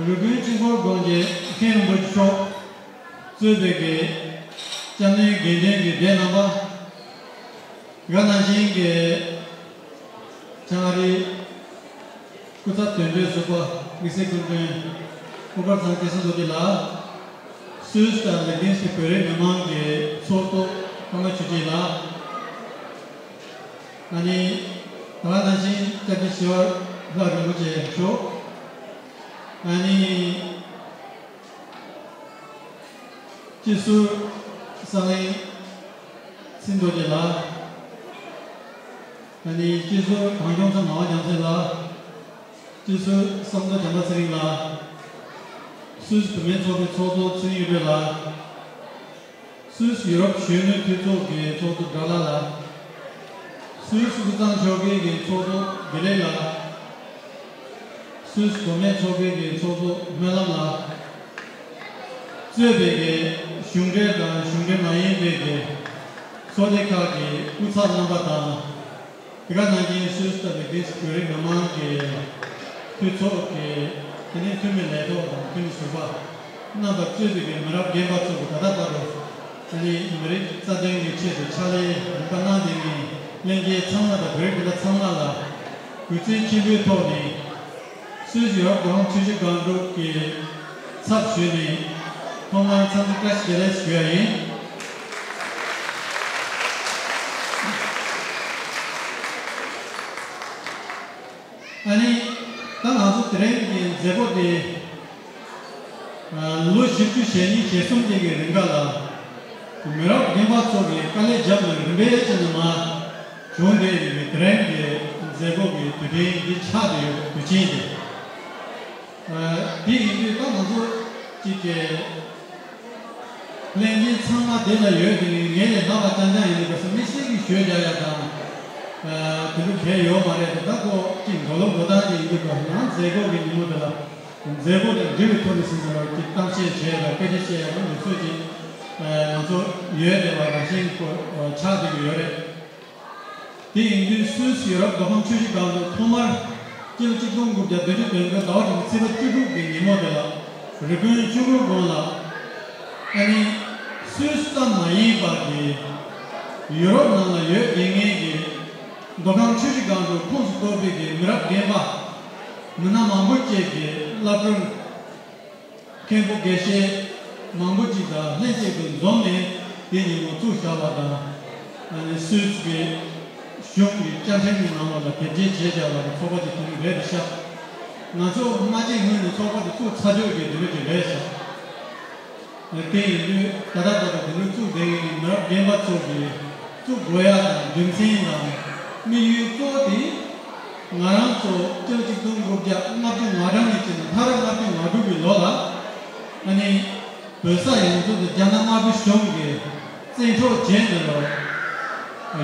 རི་ཀོན་དཀྱིལ་འཁོར་དགོན་གྱི་མཁན་རིན་པོ་ཆེ་མཆོག་གཙོས་པའི་གི་སྐྱབས་གནས་དགེ་འདུན་གྱི་སྡེ་རྣམ་པ། དེ་ག་ནང་བཞིན་གྱི་བྱང་ཨ་རིའི་སྐུ་ཚབ་དོན་གཅོད་ཟུར་པ་དམིགས་བསལ་སྐུ་མགྲོན་སྐུ་པར་ཚང་སྐལ་བཟང་རྡོ་རྗེ་ལགས། སུད་སི་དང་ལིག་ཏེན་སི་ཊེན་བོད་རིགས་མི་མང་གི་ཚོགས་གཙོ་ཀརྨ་ཆོས་སྒྲོན་ལགས། ཨ་ནི་ད་ག་ནང་བཞིན་སྐྱབས་རྗེ་ཞི་བ་ལྷ་རིན་པོ་ཆེ་མཆོག་ཨ་ནི། སྤྱི་ཟུར་བསམ་གླིང་ཚེ་རིང་རྡོ་རྗེ་ལགས། ཨ་ནི་སྤྱི་ཟུར་གངས་ལྗོངས་མཚོ་ངག་དབང་རྒྱལ་མཚན་ལགས། སྤྱི་ཟུར་བསམ་རྡོ་བྱམས་པ་ཚེ་རིང་ལགས། སུད་སི་བུད་མེད་ཚོགས་པའི་ཚོགས་གཙོ་ཚེ་རིང་གཡུ་སྒྲོན་ལགས། སུད་སི་ཡུ་རོབ་གཞོན་ནུ་འཐུས་ཚོགས་ཀྱི་ཚོགས་གཙོ་སྒྲོལ་ལགས་ལགས། སུད་སི་དབུས་གཙང་ཕྱོགས་འགལ་གྱི་ཚོགས་གཙོ་དགེ་ལེགས་ལགས། སུད་སི་བུད་མེད་ཚོགས་པའི་གི་ཚོགས་གཙོ་སྨོན་ལམ་ལགས། གཙོས་པའི་གི་གཞུང་འབྲེལ་དང་གཞུང་འབྲེལ་མ་ཡིན་པའི་གི་ཚོགས་སྡེ་ཁག་གི་སྐུ་ཚབ་རྣམ་པ་དང་། དེ་ག་ནང་བཞིན་སུད་སི་དང་ལིག་ཏེན་སི་ཊེན་བོད་རིགས་མི་མང་གི་འཐུས་ཚོགས་ཀྱི་དེ་ནས་འཐུས་མི་ལས་ཐོག་དང་འཐུས་མི་ཟུར་པ་རྣམ་པ་གཙོས་པའི་གི་མི་རབས་རྒན་པ་ཚོ་གི་ད་ལྟ་བར་དུ་ཨ་ནི་མི་རིགས་རྩ་དོན་གྱི་ཆེད་དུ་ཕྱག་ལས་རིམ་པ་གནང་བསྡད་མཁན་ལྷན་རྒྱས་ཚང་མ་དང་བོད་རིགས་སྤུན་ཟླ་ཚང་མ་ལ་གུས་བརྩི་ཆེན་པོའི་ཐོག་ནས། སུད་སི་ཡུ་རོབ་མདོ་ཁམས་ཆུ་བཞི་སྒང་དྲུག་གི་ཚབ་ཞུས་ནས་ཐོག་མར་འཚམས་འདྲི་བཀྲ་ཤིས་བདེ་ལེགས་ཞུ་ཡ་ཡིན། ཨ་ནི་ད་ང་ཚོ་དེ་རིང་གི་མཛད་སྒོ་དེ་ལོ་བཞི་བཅུ་ཞེ་གཉིས་ཞེ་གསུམ་དེ་གི་རིང་ག་ལ་མི་རབས་རྒན་པ་ཚོ་གིས་དཀའ་ལས་བརྒྱབ་ནས་རིམ་པས་བྱས་ནས་མར། བྱུང་བསྡད་ཡོད་པའི་དེ་རིང་གི་མཛད་སྒོ་གི་དུས་དྲན་འདི་ཆགས་བསྡད་ཡོད་པའི་དུས་ཆེན་དེ། ཨ། དེ་ཡིན་དུས་ད་ང་ཚོ་གཅིག་གི་ལྷན་རྒྱས་ཚང་མ་འདི་ལ་ཡོད་དེ་ངས་ལས་སླ་བ་རྐྱང་རྐྱང་ཡིན་དུས་ག་ས་དམིགས་བསལ་གྱི་ཞུ་བྱ་ཡ་དང་། ཨ། དེ་འདྲ་གལ་ཡོད་མ་རེད་དེ། ད་ཁོ་གཅིག་འགྲོ་ལུགས་འགྲོ་སྟངས་ཅིག་ཡིན་དུས་ག་ཡང་མཛད་སྒོ་གི་ཉིན་མོ་དེ་ལ་མཛད་སྒོ་དང་འབྲེལ་བའི་ཐོག་ནས་ཟིན་ན་རོགས་གཅིག་གཏམ་བཤད་བྱས་ལ་སྐད་ཆ་བཤད་ཡ་གི་ལུགས་སྲོལ་ཅིག་ཨ། ང་ཚོ་ཡོད་དེ་བ་རང་བཞིན་ཁོ་ཆགས་བསྡད་ཀྱི་ཡོད་རེད། དེ་ཡིན་དུས་སུད་སི་ཡུ་རོབ་མདོ་ཁམས་ཆུ་བཞི་སྒང་དྲུག་ཐོག་མར་སྤྱི་ལོ་གཅིག་སྟོང་དགུ་བརྒྱ་བདུན་ཅུ་དོན་དགུ་ཟླ་བ་དྲུག་པའི་ཚེས་པ་བཅུ་དྲུག་གི་ཉིན་མོ་དེ་ལ་རི་ཀོན་ཆུ་འཁོར་དགོན་ལ་ཨ་ནི་སུད་སི་ཙམ་མ་ཡིན་པ་གི་ཡུ་རོབ་ནང་ལ་ཡོད་དགོས་ངེས་ཀྱི་མདོ་ཁམས་ཆུ་བཞི་སྒང་དྲུག་ཁོངས་སུ་གཏོགས་པའི་གི་མི་རབས་རྒན་པ་མི་སྣ་མང་པོ་བཅས་ཀྱི་བླ་སྤྲུལ། མཁན་པོ་དགེ་བཤེས་མང་པོ་ཅིག་དང་ལྷན་ཅིག་ཏུ་འཛོམས་ནས་དེ་ཉིན་མོ་བཙུགས་བཞག་པ་དང་། ཨ་ནི་སུད་སི་གི་གཞུང་གི་བཅའ་ཁྲིམས་ཀྱི་ནང་ལོགས་ལ་དེབ་སྐྱེལ་བྱས་བཞག་པ་གི་ཚོགས་པ་ཅིག་དེ་རིང་རེད་དེ་ཤག་ང་ཚོ་སྔ་རྗེས་སྔོན་ནས་ཚོགས་པ་དེ་བཙུགས་ཚར་ཆོག་གི་དེ་འདྲ་ཅིག་རེད་ཤག་དེ་ཡིན་དུས་ད་ལྟ་བར་དུ་དེ་འདྲ་བཙུགས་བསྡད་མཁན་གྱི་མི་རབས་རྒན་པ་ཚོ་གིས་བཙུགས་དགོས་ཡ་དང་རྒྱུ་མཚན་དང་དམིགས་ཡུལ་གཙོ་བོ་དེ། ང་རང་ཚོ་སྤྱི་ལོ་གཅིག་སྟོང་དགུ་བརྒྱ་ལྔ་བཅུ་ང་གྲངས་ནས་བྱས་ནས་མཐར་ལྔ་བཅུ་ང་དྲུག་གི་ལོ་ལ་ཨ་ནི་བོད་ས་ཡོངས་རྫོགས་དུ་རྒྱ་ནག་དམར་པོའི་གཞུང་གིས་བཙན་འཕྲོག་བྱས་ནས་ལོ་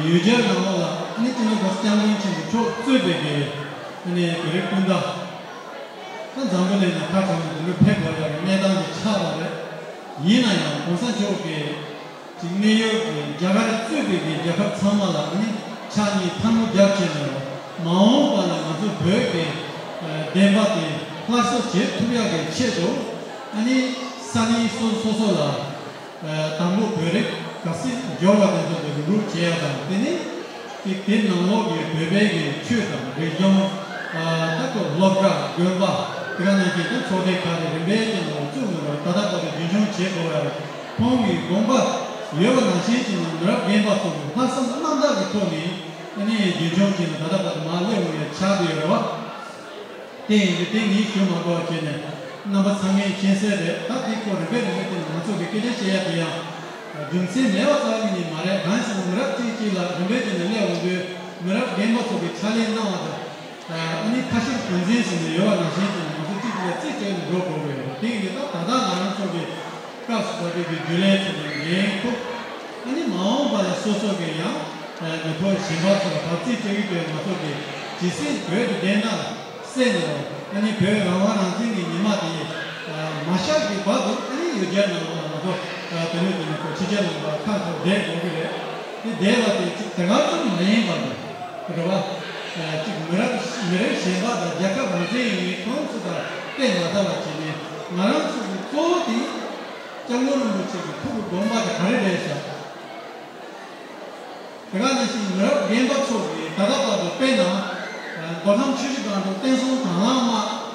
ཡུལ་གྱར་ནང་ལོགས་ལ་ཨ་ནི་སྤྱི་ནོར་༸གོང་ས་༸སྐྱབས་མགོན་ཆེན་པོ་མཆོག་གཙོས་པའི་གི་ཨ་ནི་བོད་རིགས་སྤུན་ཟླ་ད་འཛམ་བུ་གླིང་ནང་ཁ་གྲངས་ནས་དེ་འདྲ་ཕེབས་དགོས་ཡ་གི་གནས་སྟངས་ཅིག་ཆགས་པ་རེད། ཡིན་ན་ཡང་གོང་ས་མཆོག་གིས། གཅིག་གནས་ཡུལ་གྱི་རྒྱ་གར་གཙོས་པའི་གི་རྒྱལ་ཁབ་ཚང་མ་ལ་ཨ་ནི་ཕྱག་གཉིས་ཐལ་མོ་སྦྱར་བྱས་ནས་མ་འོངས་པ་ལ་ང་ཚོ་བོད་ཀྱི་བདེན་པ་དེ་སླར་གསོ་བྱེད་ཐུབ་ཡག་གི་ཆེད་དུ་ཨ་ནི་ས་གནས་སོ་སོ་སོ་ལ་དང་པོ་བོད་རིགས་ག་ཚོད་འབྱོར་བ་དེ་ཚོ་དེ་རུག་རུག་བྱེད་ཡག་དང་། དེ་ནས་དེ་དེ་ནང་ལོགས་ཀྱི་བོད་པའི་གི་ཆོས་དང་རིག་གཞུང་ད་ལྟ་སློབ་གྲྭ་དགོན་པ་དེ་ག་ནང་བཞིན་དུ་ཚོགས་སྡེ་ཁག་དེ་རིམ་པས་ཀྱི་ནང་བཙུགས་ནས་ད་ལྟ་བར་དུ་རྒྱུན་འཁྱོངས་བྱེད་དགོས་པ་རེད། ཁོང་གི་དགོངས་པ་ཡོད་པ་ནང་བཞིན་གྱི་ནང་མི་རབས་རྒན་པ་ཚོ་གི་ལྷག་བསམ་རྣམ་དག་གི་ཐོག་ནས་ཨ་ནི་རྒྱུན་འཁྱོངས་བྱས་ནས་ད་ལྟ་བར་དུ་མར་སླེབས་འོང་ཡ་ཆགས་བསྡད་ཡོད་རེད་བ། དེ་ཡིན་དུས་དེ་ངས་ཞུ་མ་དགོས་པ་བྱས་ནས་རྣམ་པ་ཚང་མས་མཁྱེན་གསལ་རེད། ད་དེ་ཁོ་རིམ་པས་རིམ་པས་དེ་ནས་ང་ཚོ་གི་སྐད་ཆ་བཤད་ཡ་དེ་ཡང་རྒྱུ་མཚན་མེད་པ་རྩ་བ་ཉིད་ནས་མ་རེད། གང་ཡིན་ཟེར་ན་མི་རབས་གཅིག་གཅིག་ལ་རིམ་པས་བྱས་ནས་སླེབས་འོང་དུས་མི་རབས་རྒན་པ་ཚོ་གིས་ཕྱག་ལས་གནང་བ་དང་། ཨ་ནི་ཁ་ཤས་དོན་ཚན་ཟེར་ནས་ཡོད་པ་ནང་བཞིན་དུ་ང་ཚོ་གཅིག་གཅིག་ལ་རྩིས་སྤྲད་ནས་འགྲོ་དགོས་པ་ཡོད། དེ་ཡིན་དུས་ད་ད་ལྟ་ང་རང་ཚོ་གི་སྐབས་སུ་བབས་པའི་གི་རྒྱུན་ལས་ཚོ་ནས་འགན་ཁུར། ལ་སོ་སོ་གི་ཡང་མི་ཐོག་གཞན་པ་ཚོ་ལ་བབ་ཚིག་སྤྲད་ཀྱི་ཡོད། ང་ཚོ་གི་ཇི་སྲིད་བོད་ཀྱི་བདེན་མཐའ་གསལ་ནས། ཨ་ནི་བོད་རང་དབང་རང་བཙན་གྱི་ཉི་མ་དེ་མ་ཤར་གྱི་བར་དུ། ཨ་ནི་ཡུལ་གྱར་ནང་ལོགས་ལ་ང་ཚོ་དེ་ནས་དེ་ནས་ཁོ་ཕྱི་རྒྱལ་ནང་ལ་ཁ་ཁ་བསྡད་དགོས་ཀྱི་རེད། དེ་བསྡད་པ་དེ་ཅིག་དེ་ག་ཙམ་མ་ཡིན་པ་དང་། རེད་བ། ཅིག་མི་རབས་མི་རབས་གཞན་པ་དང་རྒྱལ་ཁབ་རང་བཙན་ཡིན་མིན་ཁོང་ཚོ་དང་བལྟས་མ་ལྟ་བ་བྱས་ནས། ང་རང་ཚོ་གི་གཙོ་བོ་དེ་སྐྱབས་མགོན་རིན་པོ་ཆེ་གི་ཐུགས་ཀྱི་དགོངས་པ་དེ་ག་རེ་རེད་ཤག་དེ་ག་ནང་བཞིན་མི་རབས་རྒན་པ་ཚོ་གིས་ད་ལྟ་བར་དུ། དཔེར་ན། མདོ་ཁམས་ཆུ་བཞི་སྒང་དྲུག་བསྟན་སྲུང་དང་བླངས་དམག་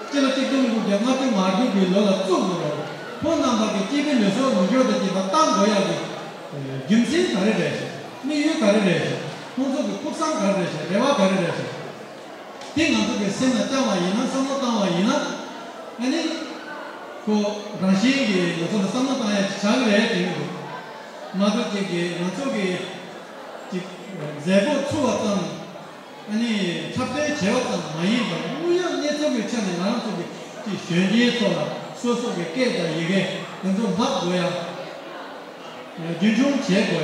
སྤྱི་ལོ་གཅིག་སྟོང་དགུ་བརྒྱ་ལྔ་བཅུ་ང་དྲུག་གི་ལོ་ལ་བཙུགས་ཡོད་རེད། ཁོང་རྣམ་པ་གི་སྤྱི་པའི་ལུས་སྲོག་ལོངས་སྤྱོད་དང་བཅས་པ་བཏང་དགོས་ཡག་གི་རྒྱུ་མཚན་ག་རེ་རེད་ཤག་དམིགས་ཡུལ་ག་རེ་རེད་ཤག་ཁོང་ཚོ་གི་ཕུགས་བསམ་ག་རེ་རེད་ཤག་རེ་བ་ག་རེ་རེད་ཤག་དེ་ང་ཚོ་གི་སེམས་ལ་བཅངས་པ་ཡིན་ན། བསམ་བློ་བཏང་བ་ཡིན་ན། ཨ་ནི་ཁོ་རང་བཞིན་གྱིས་ང་ཚོ་ལ་བསམ་བློ་བཏང་ཡག་ཅིག་ཆགས་ཀྱི་རེད་དྲན་གྱི་འདུག་མ་གཏོགས་ཅིག་གི་ང་ཚོ་གི་ཅིག་མཛད་སྒོ་ཚུགས་པ་ཙམ། ཨ་ནི་འཁྲབ་སྟོན་བྱས་པ་ཙམ་མ་ཡིན་པར། དངོས་ཡོད་གནས་ཚུལ་གྱི་ཆ་ནས་ང་རང་ཚོ་གི་ཅིག་གཞོན་སྐྱེས་ཚོ་ལ་སོ་སོ་གི་སྐད་དང་ཡི་གེ་དེ་ཚོ་བསླབ་དགོས་ཡ། རྒྱུན་འཁྱོངས་བྱེད་དགོས་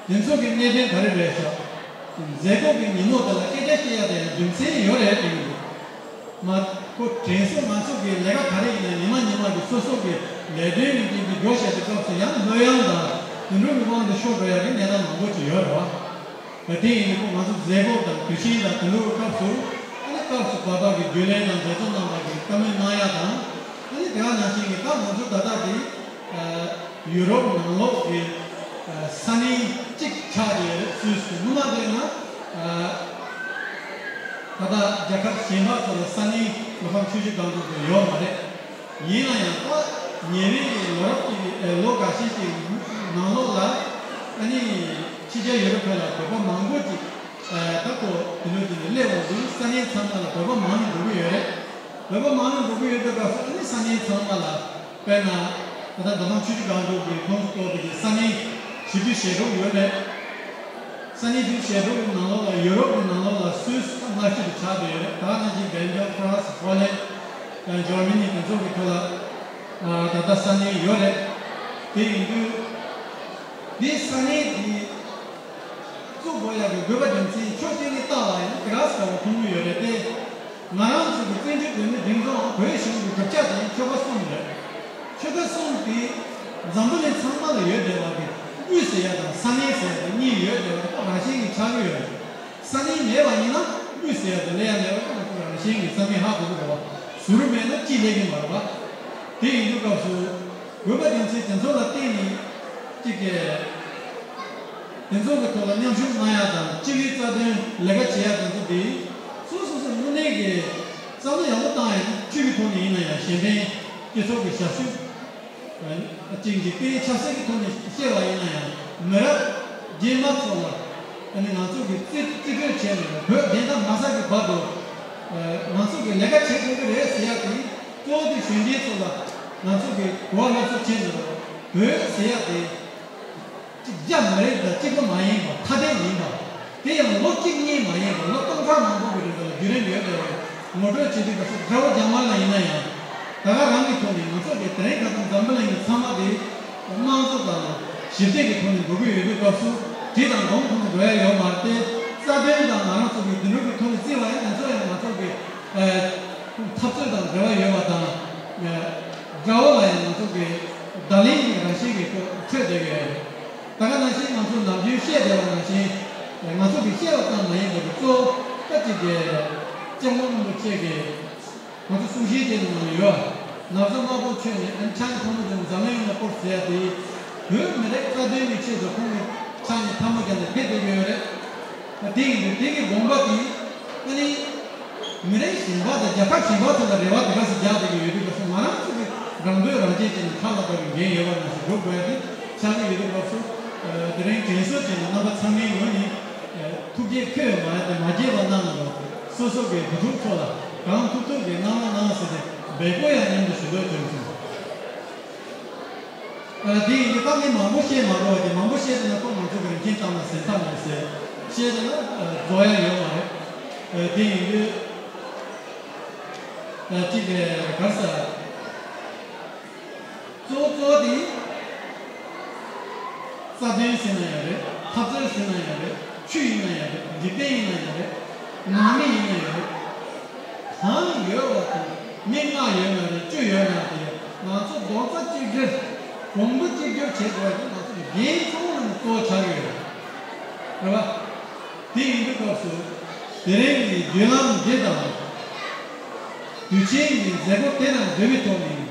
ཡ། དེ་ཚོ་གི་གནད་དོན་ག་རེ་རེད་ཤག་མཛད་སྒོ་གི་ཉིན་མོ་དེ་ལ་སྐད་ཆ་བཤད་ཡ་དེ་ཡང་རྒྱུ་མཚན་ཡོད་རེད་དྲན་གྱི་འདུག་མ་ཁོ་དྲན་གསོ། ང་ཚོ་གི་ལས་ཀ་ག་རེ་ཡིན་ན་ཉི་མ་ཉི་མ་གི་སོ་སོ་གི་ལས་དོན་གྱི་རྐྱེན་གྱིས་འགྲོ་བཞིན་པའི་སྐབས་སུ། ཡང་གླུ་དབྱངས་དང་དུད་འགྲོའི་མི་དབང་དུ་ཤོར་འགྲོ་ཡ་གི་གནས་སྟངས་མང་པོ་ཅིག་ཡོད་རེད་བ། དེ་ཡིན་དུས་ཁོ་ང་ཚོ་མཛད་སྒོ་དང་དུས་ཆེན་དང་དུད་འགྲོའི་སྐབས་སུ། ཨ་ནི་སྐབས་སུ་བབ་པ་གི་རྒྱུན་ལས་དང་མཛད་གཙོ་རྣམ་པ་གིས་བཀའ་མོལ་གནང་ཡ་དང་། ཨ་ནི་དེ་ག་ནང་བཞིན་གྱི་ད་ང་ཚོ་ད་ལྟ་དེ་ཡུ་རོབ་ནང་ལོགས་ཀྱི་ས་གནས་གཅིག་ཆགས་ཏེ་ཡོད་རེད། སུད་སི་དེ་སྔོན་མ་དེ་ན། ད་ལྟ་རྒྱལ་ཁབ་གཞན་པ་ཚོ་ལ་ས་གནས་མདོ་ཁམས་ཆུ་བཞི་སྒང་དྲུག་དེ་ཡོད་མ་རེད། ཡིན་ན་ཡང་ད་ཉེ་བའི་ལོ་རབས་ཀྱི་ལོ་འགའ་ཤས་ཀྱི་ནང་ལོགས་ལ། ཨ་ནི་ཕྱི་རྒྱལ་ཡུ་རོབ་ཁག་ལ་བོད་པ་མང་པོ་ཅིག་ད་ཁོ་དེ་ལོ་དེ་ནས་སླེབས་འོང་དུས། ས་གནས་ཚང་མ་ལ་བོད་པ་མང་རུ་འགྲོ་གི་ཡོད་རེད། བོད་པ་མང་རུ་འགྲོ་གི་ཡོད་པའི་སྐབས་སུ། ཨ་ནི་ས་གནས་ཚང་མ་ལ། དཔེར་ན་ད་ལྟ་མདོ་ཁམས་ཆུ་བཞི་སྒང་དྲུག་གི་ཁོངས་སུ་གཏོགས་པའི་ས་གནས་བཞི་བཅུ་ཞེ་དྲུག་ཡོད་རེད། ས་གནས་བཞི་བཅུ་ཞེ་དྲུག་གི་ནང་ལོགས་ལ། ཡུ་རོབ་ཀྱི་ནང་ལོགས་ལ་སུད་སི་ལྔ་བཅུ་དེ་ཆགས་བསྡད་ཡོད་རེད། ད་ག་ནང་བཞིན་སྦེལ་ཇམ། ཧྥ་རན་སི། ཧོ་ལན། ཇར་མ་ནི། དེ་ཚོ་གི་ཐོག་ལ་ད་ལྟ་ས་གནས་ཡོད་རེད། དེ་ཡིན་དུས་འདི་ས་གནས་འདི་བཙུགས་དགོས་ཡག་གི་དགོས་པ་རྒྱུ་མཚན་ཕྱོགས་གཅིག་ནས་བལྟས་པ་ཡིན་ན་དེ་ག་ས་ག་བ་མཐོང་གི་ཡོད་རེད་དེ། ང་རང་ཚོ་གི་བཙན་བྱོལ་བོད་མིའི་སྒྲིག་འཛུགས་འམ་བོད་གཞུང་གི་གྲུབ་ཆ་དེ་ཆོལ་ཁ་གསུམ་རེད། ཆོལ་ཁ་གསུམ་དེ་འཛམ་བུ་གླིང་ཚང་མ་ལ་ཡོད་བསྡད་པ་གི་དབུས་ཟེར་ཡ་དང་ས་གནས་ཟེར་ཡ་དེ་གཉིས་ཡོད་བསྡད་པ་དེ་ཁོ་རང་བཞིན་གྱིས་ཆགས་ཀྱི་ཡོད་རེད། ས་གནས་མེད་པ་ཡིན་ན་དབུས་ཟེར་ཡ་དེ་སླེབས་ཡ་མེད་པ་དེ་ཁོ་རང་བཞིན་གྱིས་ས་གནས་ཧ་གོ་གི་རེད་བ། ཟུར་མེད་ན་ཅི་སླེབས་ཀྱི་མ་རེད་བ། དེ་ཡིན་དུས་སྐབས་སུ། དགོས་པ་རྒྱུ་མཚན་དེ་ཚོ་ལ་བརྟེན་ནས་ཅིག་གིས་དེ་ཚོ་གི་ཐོག་ལ་མཉམ་ཞུགས་གནང་ཡ་དང་། སྤྱི་པའི་རྩ་དོན་ལས་ཀ་བྱེད་ཡ་དེ་ཚོ་དེ་སོ་སོ་སོ་དངོས་གནས་ཀྱི་བསམ་བློ་ཡག་པོ་བཏང་ཡ། ཆོས་ཀྱི་ཐོག་ནས་ཡིན་ན་ཡང་གཞན་ཕན་སྤྱི་ཚོགས་ཀྱི་ཞབས་ཞུ་ཅིག་འཇིག་རྟེན་ཆབ་སྲིད་ཀྱི་ཐོག་ནས་བཤད་པ་ཡིན་ན་ཡང་། མི་རབས་རྗེས་མ་ཚོ་ལ་ཨ་ནི་ང་ཚོ་གི་རྩིས་རྩིས་སྤྲོད་བྱས་ནས། བོད་བདེན་མཐའ་མ་གསལ་གྱི་བར་དུ་ང་ཚོ་གི་ལས་ཀ་བྱེད་དགོས་ཀྱི་རེད་ཟེར་ཡ་དེ། གཙོ་བོ་དེ་གཞོན་སྐྱེས་ཚོ་ལ་ང་ཚོ་གི་གོ་བ་སློབ་གསོ་བྱས་ནས། བོད་ཟེར་ཡ་དེ་གཅིག་རྒྱ་མི་རིགས་དང་གཅིག་པ་མ་ཡིན་པ། ཐ་དད་ཡིན་པ། དེ་ཡང་ལོ་གཅིག་གཉིས་མ་ཡིན་པ། ལོ་སྟོང་ཕྲག་མང་པོ་གི་རིང་ལ་བརྒྱུད་རིམ་ཡོད་པའི་ངོ་སྤྲོད་བྱེད་དུས་སྐབས་སུ། དགྲ་བོ་རྒྱ་དམར་ལ་ཡིན་ན་ཡང་། ད་ག་རང་གི་ཐོག་ནས་ང་ཚོ་གི་དེ་རིང་ཁ་སང་འཛམ་བུ་གླིང་གི་ཚང་མ་དེ་དམངས་གཙོ་དང་ཞི་བདེ་གི་ཐོག་ནས་འགྲོ་གི་ཡོད་དུས་སྐབས་སུ། གྲི་དང་མདུང་ཐོག་ནས་འགྲོ་ཡ་ཡོད་མ་རེད་དེ། རྩ་དོན་དང་ང་རང་ཚོ་གི་དེ་འགྲོ་གི་ཐོག་ནས་བརྩིས་པ་ཡིན་ན། ང་ཚོ་ཡང་ང་ཚོ་གི་འཐབ་རྩོད་དང་འབྲེལ་བ་ཡོད་པ་དང་། དགྲ་བོ་ལ་ཡང་ང་ཚོ་གི་བརྡ་ལན་གྱི་རང་བཞིན་གྱི་ཐོག་འཕྲོད་བསྡད་ཀྱི་ཡོད་རེད། ད་ག་ནང་བཞིན་ང་ཚོ་ནམ་རྒྱུན་བཤད་བསྡད་པ་ནང་བཞིན། ང་ཚོ་གིས་བཤད་པ་ཙམ་མ་ཡིན་པར་གཙོ་བོ་ད་ཅིག་གི་སྐྱབས་མགོན་རིན་པོ་ཆེ་གིས་ང་ཚོ་གསུང་བཤད་བྱས་ནས་གནང་ཡོད། ན་བཟའ་དམར་པོ་མཆོད་ནས་ཨ་ནི་ཕྱག་ནི་ཐལ་མོ་སྦྱར་ནས་འཛམ་གླིང་ཡོངས་ལ་སྤོར་ཟེར་ཡ་དེ། བོད་མི་རིགས་རྩ་དོན་གྱི་ཆེད་དུ་ཁོང་གིས་ཕྱག་ནི་ཐལ་མོ་སྦྱར་ནས་ཕེབས་བསྡད་ཀྱི་ཡོད་རེད། དེ་ཡིན་དུས་དེ་གི་དགོངས་པ་དེ་ཨ་ནི་མི་རིགས་གཞན་པ་དང་རྒྱལ་ཁབ་གཞན་པ་ཚོ་ལ་རེ་བ་དེ་ག་ཚོད་རྒྱག་བསྡད་ཀྱི་ཡོད་དུས་སྐབས་སུ། ང་རང་ཚོ་གི་རང་དོན་རང་གཅེས་བྱས་ནས་ཁ་ལ་བབས་པའི་འགན་ཡོད་པ་ནང་བཞིན་སྒྲུབ་དགོས་ཡ་དེ་ཆགས་ཀྱི་ཡོད་དུས་སྐབས་སུ། དེ་རིང་དྲན་གསོ་བྱས་ནས་རྣམ་པ་ཚང་མའི་ངོས་ནས་ཐུགས་རྗེ་ཁྱོན་ནས་མ་བརྗེད་པ་གནང་རོགས། སོ་སོ་གི་བུ་ཕྲུག་ཚོ་ལ་གང་ཐུབ་ཐུབ་ཀྱིས་གནང་རོགས་གནང་ཟེར་ཏེ་འབོད་སྐུལ་ཡང་སྙིང་དུ་ཞུ་འདོད་བྱུང་སོང་། ཨ། དེ་ཡིན་དུས་ད་ངས་མང་པོ་བཤད་མ་དགོས་པ་དེ། མང་པོ་བཤད་བསྡད་ན་ཁོ་ང་ཚོ་གི་རིན་ཆེན་གཏམ་ལ་ཟིན་ཐབས་མེད་ཟེར། བཤད་བསྡད་ན་ཨ་རྫོགས་ཡ་ཡོད་མ་རེད། ཨ། དེ་ཡིན་དུས་ཨ་གཅིག་ག་རེ་ཟེར། གཙོ་བོ་གཙོ་བོ་དེ། རྩ་དོན་ཟེར་ན་ཡང་རེད། འཐབ་རྩོད་ཟེར་ན་ཡང་རེད། ཆོས་ཡིན་ན་ཡང་རེད། འཇིག་རྟེན་ཡིན་ན་ཡང་རེད། ནང་མི་ཡིན་ན་ཡང་རེད། གང་ཡོད་པ་དང་མི་ལྔ་ཡོད་ན་རེད། བཅུ་ཡོད་ན་དེ་ང་ཚོ་རྡོག་རྩ་གཅིག་སྒྲིལ། གོང་བུ་གཅིག་གྱུར་བྱེད་དགོས་པ་དེ་ང་ཚོ་འགན་ཚང་མ་ནས་གཙོ་བོ་ཆགས་ཡོད་རེད། རེད་བ། དེ་ཡིན་དུས་སྐབས་སུ་དེ་རིང་གི་བརྒྱུད་ལམ་འདི་དང་། དུས་ཆེན་གྱི་མཛད་སྒོ་དེ་དང་འབྲེལ་བའི་ཐོག་ནས།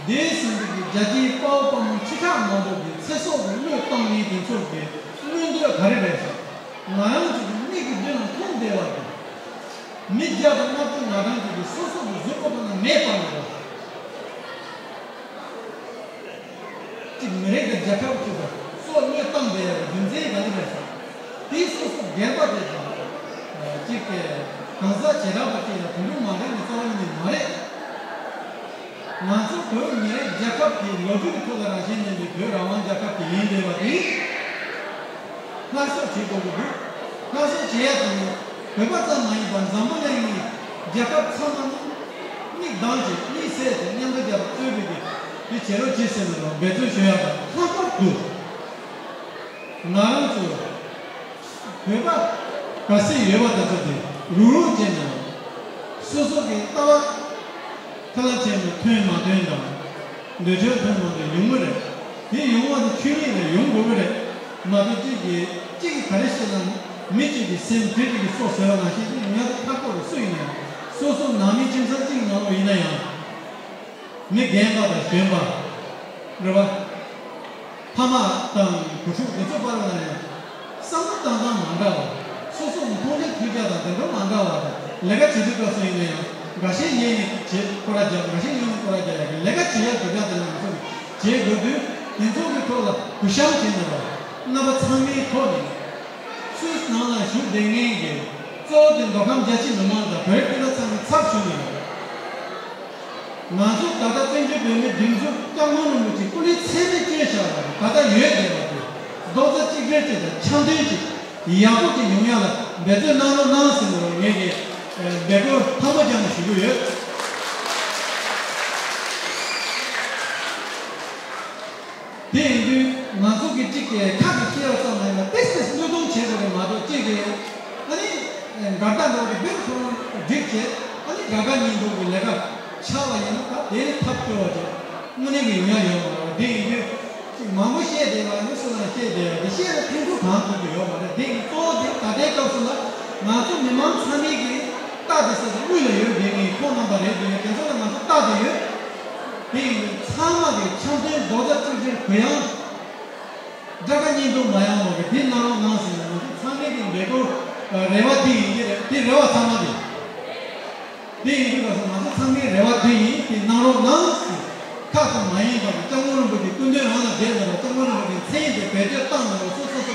འདས་ཟིན་པའི་རྒྱལ་གཅེས་དཔའ་བོ་དཔའ་མོ་ཁྲི་ཕྲག་མང་པོ་གི་ཚེ་སྲོག་གི་བློས་བཏང་མཁན་དེ་ཚོ་གི་མངོན་འདོད་ག་རེ་རེད་ཟེར། ང་རང་ཚོ་གི་མིག་གི་མདུན་ལ་མཐོང་བསྡད་པ་དང་། མི་བརྒྱ་དང་ལྔ་བཅུ་ང་གྲངས་ཅིག་གིས་སོ་སོ་གི་གཟུགས་པོ་ཐོག་ན་མེ་སྤར་ནས་རེད། གཅིག་མི་རིགས་དང་རྒྱལ་ཁབ་ཀྱི་སྲོག་བློས་བཏང་བསྡད་ཡག་གི་རྒྱུ་མཚན་ག་འདི་རེད་ཟེར། དེ་སོ་སོ་སྒེར་པ་དེ་དང་། གཅིག་གི་གང་ཟག་བྱེ་བྲག་པ་དེ་ཡང་དོན་འགྲུབ་མ་རེད་ནི་རྩ་བ་ཉིད་ནས་མ་རེད། ང་ཚོ་བོད་མི་རིགས་རྒྱལ་ཁབ་ཀྱི་ལོ་རྒྱུས་ཀྱི་ཐོག་ལ་རང་བཞིན་ལྡན་པའི་བོད་རང་དབང་རྒྱལ་ཁབ་ཀྱི་ཡིན་བསྡད་པ་དེ། སླར་གསོ་བྱེད་དགོས་ཀྱི་འདུག་སླར་གསོ་བྱེད་ཡ་དེ་ནི་བོད་པ་ཙམ་མ་ཡིན་པར་འཛམ་བུ་གླིང་གི་རྒྱལ་ཁབ་ཚང་མ་ནི་མིག་གདངས་བྱས་གཉིད་སད་བྱས་མཉམ་དུ་རྒྱབ་རྩོད་པའི་གི་དེ་བྱེད་རོགས་བྱེད་ཟེར་ནས་རོགས་འབད་བརྩོན་ཞུ་ཡ་དང་ལྷག་པར་དུ་ང་རང་ཚོ་བོད་པ་ག་ཚོད་ཡོད་པ་དེ་ཚོ་དེ་རུག་རུག་བྱས་ནས་སོ་སོ་གི་ལྟ་བ། ཁ་ལག་ཆེན་པོ་ཐོན་མ་ཐོན་དང་། འདོད་ཆོས་ཐོན་མ་ཐོན་ཡོང་གི་རེད། དེ་ཡོང་བ་དེ་ཆོས་ཉིད་ལས་ཡོང་དགོས་ཀྱི་རེད། མ་གཏོགས་གཅིག་གིས་གཅིག་གིས་ག་རེ་བཤད་ན་མི་གཅིག་གིས་སེམས་དེ་གཅིག་གིས་སྲོག་ཟེར་བ་ནང་བཞིན་དེ་ཡོང་ཡག་དེ་ཁག་པོ་རེད། སུ་ཡིན་ན་ཡང་སོ་སོ་ནང་མི་ཁྱིམ་ཚང་གཅིག་ནང་ལོགས་ཡིན་ན་ཡང་། མི་རྒན་པ་དང་གཞོན་པ། རེད་བ། ཕ་མ་དང་བུ་ཕྲུག་དེ་ཚོ་བར་ལ་ཡང་བསམ་བློ་བཏང་སྟངས་མ་འདྲ་བ། སོ་སོ་མཐོང་རྒྱ་ཐོས་རྒྱ་དང་དེ་འདྲ་མ་འདྲ་བ་དང་ལས་ཀ་བྱེད་དུས་སྐབས་སུ་ཡིན་ན་ཡང་འགའ་ཤས་ཡས་ནས་བྱེད་སྐོར་ར་རྒྱག་འགའ་ཤས་ཡས་ནས་སྐོར་ར་རྒྱག་ཡ་གི་ལས་ཀ་བྱེད་ཡ་དེ་འདྲ་དེ་འདྲ་ང་ཚོ་གི་བྱེད་དགོས་དུས་དེ་ཚོ་གི་ཐོག་ལ་གུས་ཞབས་བྱས་ནས་རོགས་རྣམ་པ་ཚང་མའི་ཐོག་ནས་སུད་སི་ནང་ལ་བཞུགས་བསྡད་མཁན་གྱི་གཙོ་བོ་དེ་མདོ་ཁམས་རྒྱ་ཆེ་མི་མང་དང་བོད་སྤུན་ཟླ་ཚང་གི་ཚབ་ཞུས་ནས་རོགས། ང་ཚོ་ད་ལྟ་བཙན་བྱོལ་བོད་མིའི་སྒྲིག་འཛུགས་སྐྱབས་མགོན་རིན་པོ་ཆེ་སྐུ་ལུས་ཚད་མེད་སྐྱོན་བཞག་པ་རེད། ད་ལྟ་ཡོད་བསྡད་པ་དེ་རྡོག་རྩ་གཅིག་སྒྲིལ་བྱས་དང་འཆམ་མཐུན་གྱིས་ཡག་པོ་ཅིག་ཡོང་ཡ་ལ་འབད་བརྩོན་གནང་རོགས་གནང་ཟེར་ནས་ངས་ཀྱི་འབོད་སྐུལ་དམ་པོ་རྒྱབ་ནས་ཞུ་གི་ཡོད། དེ་ཡིན་དུས་ང་ཚོ་གི་གཅིག་གི་ཁ་གི་སྐྱེ་བ་ཙམ་མ་ཡིན་པར་ཏོག་ཙམ་བློས་གཏོང་བྱེད་དགོས་རེད་མ་གཏོགས་གཅིག་གི་ཨ་ནི་འགལ་ཟླ་འགྲོ་གི་དཔེ་ཁོ་རང་སྒྲིག་བྱས་ཨ་ནི་དགའ་དགའ་ཉིན་འགྲོ་གི་ལས་ཀ་ཆགས་པ་ཡིན་ན་ད་དེ་ནི་ཐབས་སྐྱོ་བ་ཅིག་དངོས་གནས་ཀྱི་ཡོང་ཡ་ཡོད་མ་རེད། དེ་ཡིན་དུས་གཅིག་མང་པོ་བཤད་བསྡད་པ་ནི་སུ་ལ་བཤད་བསྡད་པ་དེ་བཤད་ན་ཕན་ཐོགས་གང་ཐོན་གྱི་ཡོད་མ་རེད། དེ་ཡིན་གཙོ་བོ་དེ་ད་ལྟའི་སྐབས་སུ་ལ་ང་ཚོ་མི་མང་ཚང་མས་ཀྱི་རྟགས་དེ་ས་ཆ་དབུས་ལ་ཡོད་བསྡད་མཁན་ཁོང་རྣམ་པ་རེད་འདུག་དེ་ཚོ་ལ་ང་ཚོ་རྟགས་དེ་ཡོད། དེ་ཡིན་དུས་ཚང་མ་གི་འཆམ་མཐུན་རྡོག་རྩ་གཅིག་སྒྲིལ་གུ་ཡངས། དགྲ་དགའ་གཉེན་སྡུག་མ་ཡོང་བ་གི་དེ་གནང་རོགས་གནང་ཟེར་ནས་ང་ཚོ་ཚང་མའི་གི་འབོད་སྐུལ་རེ་བ་དེ་ཡིན་གྱི་རེད། དེ་རེ་བ་ཚང་མ་དེ། དེ་ཡིན་དུས་ང་ཚོ་ང་ཚོ་ཚང་མའི་རེ་བ་དེ་ཡིན། དེ་གནང་རོགས་གནང་ཟེར། ཁག་ཙམ་མ་ཡིན་པ་གི་སྐྱབས་མགོན་རིན་པོ་ཆེ་སྐུ་མདུན་རང་ལ་བསྡད་ན་རོགས། སྐྱབས་མགོན་རིན་པོ་ཆེ་མཚན་དེ་བེད་སྤྱོད་བཏང་ན་རོགས། སོ་སོ་སོ།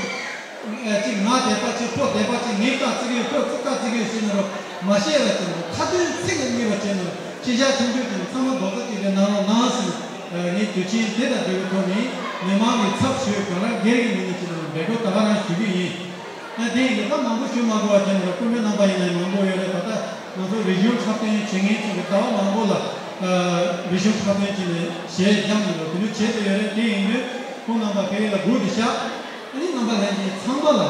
ཨེ་གཅིག་ང་དད་པ་གཅིག་ཁོ་དད་པ་གཅིག་ངས་བཀའ་བརྩི་གི་ཡོད་ཁོས་བཀའ་བརྩི་གི་ཡོད་ཟེར་ནས་རོགས་མ་བཤད་ར་ཟེར་ནས་ཁ་ཏོན་ཚིག་ལ་གཉིས་པ་བྱས་ནས་ཤེས་བྱ་ཆུང་ཆུང་དེ་ཚང་མ་རྡོག་རྩ་གཅིག་སྒྲིལ་གནང་རོགས་གནང་ཟེར་ནས་ངས་དུས་ཆེན་དེ་དང་འབྲེལ་བའི་ཐོག་ནས་མི་མང་གི་ཚབ་ཞུས་གང་རང་སྒེར་གྱི་མི་སྣ་ཅིག་ལ་འབོད་སྐུལ་ད་ག་རང་ཞུ་གི་ཡིན། ཨ་དེ་ཡིན་དུས་ད་མང་པོ་ཞུ་མ་དགོས་པ་བྱས་ནས་རོགས་སྐུ་མགྲོན་རྣམ་པ་ཡིན་ན་མང་པོ་ཡོད་རེད། ད་ལྟ་ང་ཚོ་རིག་གཞུང་འཁྲབ་སྟོན་བྱེད་མཁན་ཚོ་གི་ཟླ་བ་མང་པོ་ལ་རིག་གཞུང་འཁྲབ་སྟོན་བྱས་ནས་གཞས་རྒྱག་མི་འདུག་དེ་འདྲ་བྱེད་དུ་ཡོད་རེད། དེ་ཡིན་དུས་ཁོང་རྣམ་པ་ཕ་གི་ལ་སྒུག་བསྡད་ཤག་ཨ་ནི་རྣམ་པ་ལྷན་རྒྱས་ཚང་མ་ལ་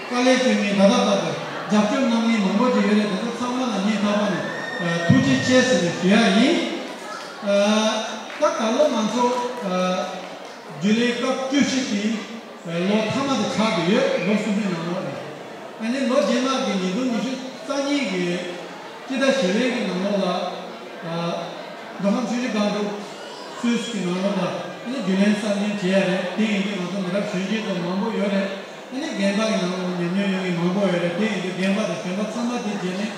དཀའ་ལས་སྤྱོད་མཁན་ད་ལྟ་བར་དུ་རྒྱབ་སྐྱོར་གནང་མཁན་མང་པོ་ཅིག་ཡོད་རེད། དེ་ཚོ་ཚང་མ་ལ་སྙིང་ཐག་པ་ནས་ཐུགས་རྗེ་ཆེ་ཟེར་ནས་ཞུ་ཡ་ཡིན། ད་ད་ལོ་ང་ཚོ་རྒྱུན་ལས་སྐབས་བཅུ་བཞི་དེ་ལོ་མཐའ་མ་དེ་ཆགས་བསྡད་ཡོད། ལོ་གསུམ་པའི་ནང་ལོགས་ནས་ཨ་ནི་ལོ་རྗེས་མ་གི་ཉིས་སྟོང་ཉི་ཤུ་རྩ་གཉིས་ཀྱི་སྤྱི་ཟླ་བཞི་པའི་གི་ནང་ལོགས་ལ། མདོ་ཁམས་ཆུ་བཞི་སྒང་དྲུག་སུད་སི་གི་ནང་ལོགས་ལ་ཨ་ནི་རྒྱུན་ལས་གསར་འདེམས་བྱས་ཡ་རེད། དེ་ཡིན་དུས་ང་ཚོ་མི་རབས་གཞོན་སྐྱེས་ཚོ་མང་པོ་ཡོད་རེད། ཨ་ནི་རྒན་པ་གི་ནང་ལོགས་ཉམས་མྱོང་ཡོད་མཁན་མང་པོ་ཡོད་རེད། དེ་ཡིན་དུས་རྒན་པ་དང་གཞོན་པ་ཚང་མ་དེ་བྱས་ནས་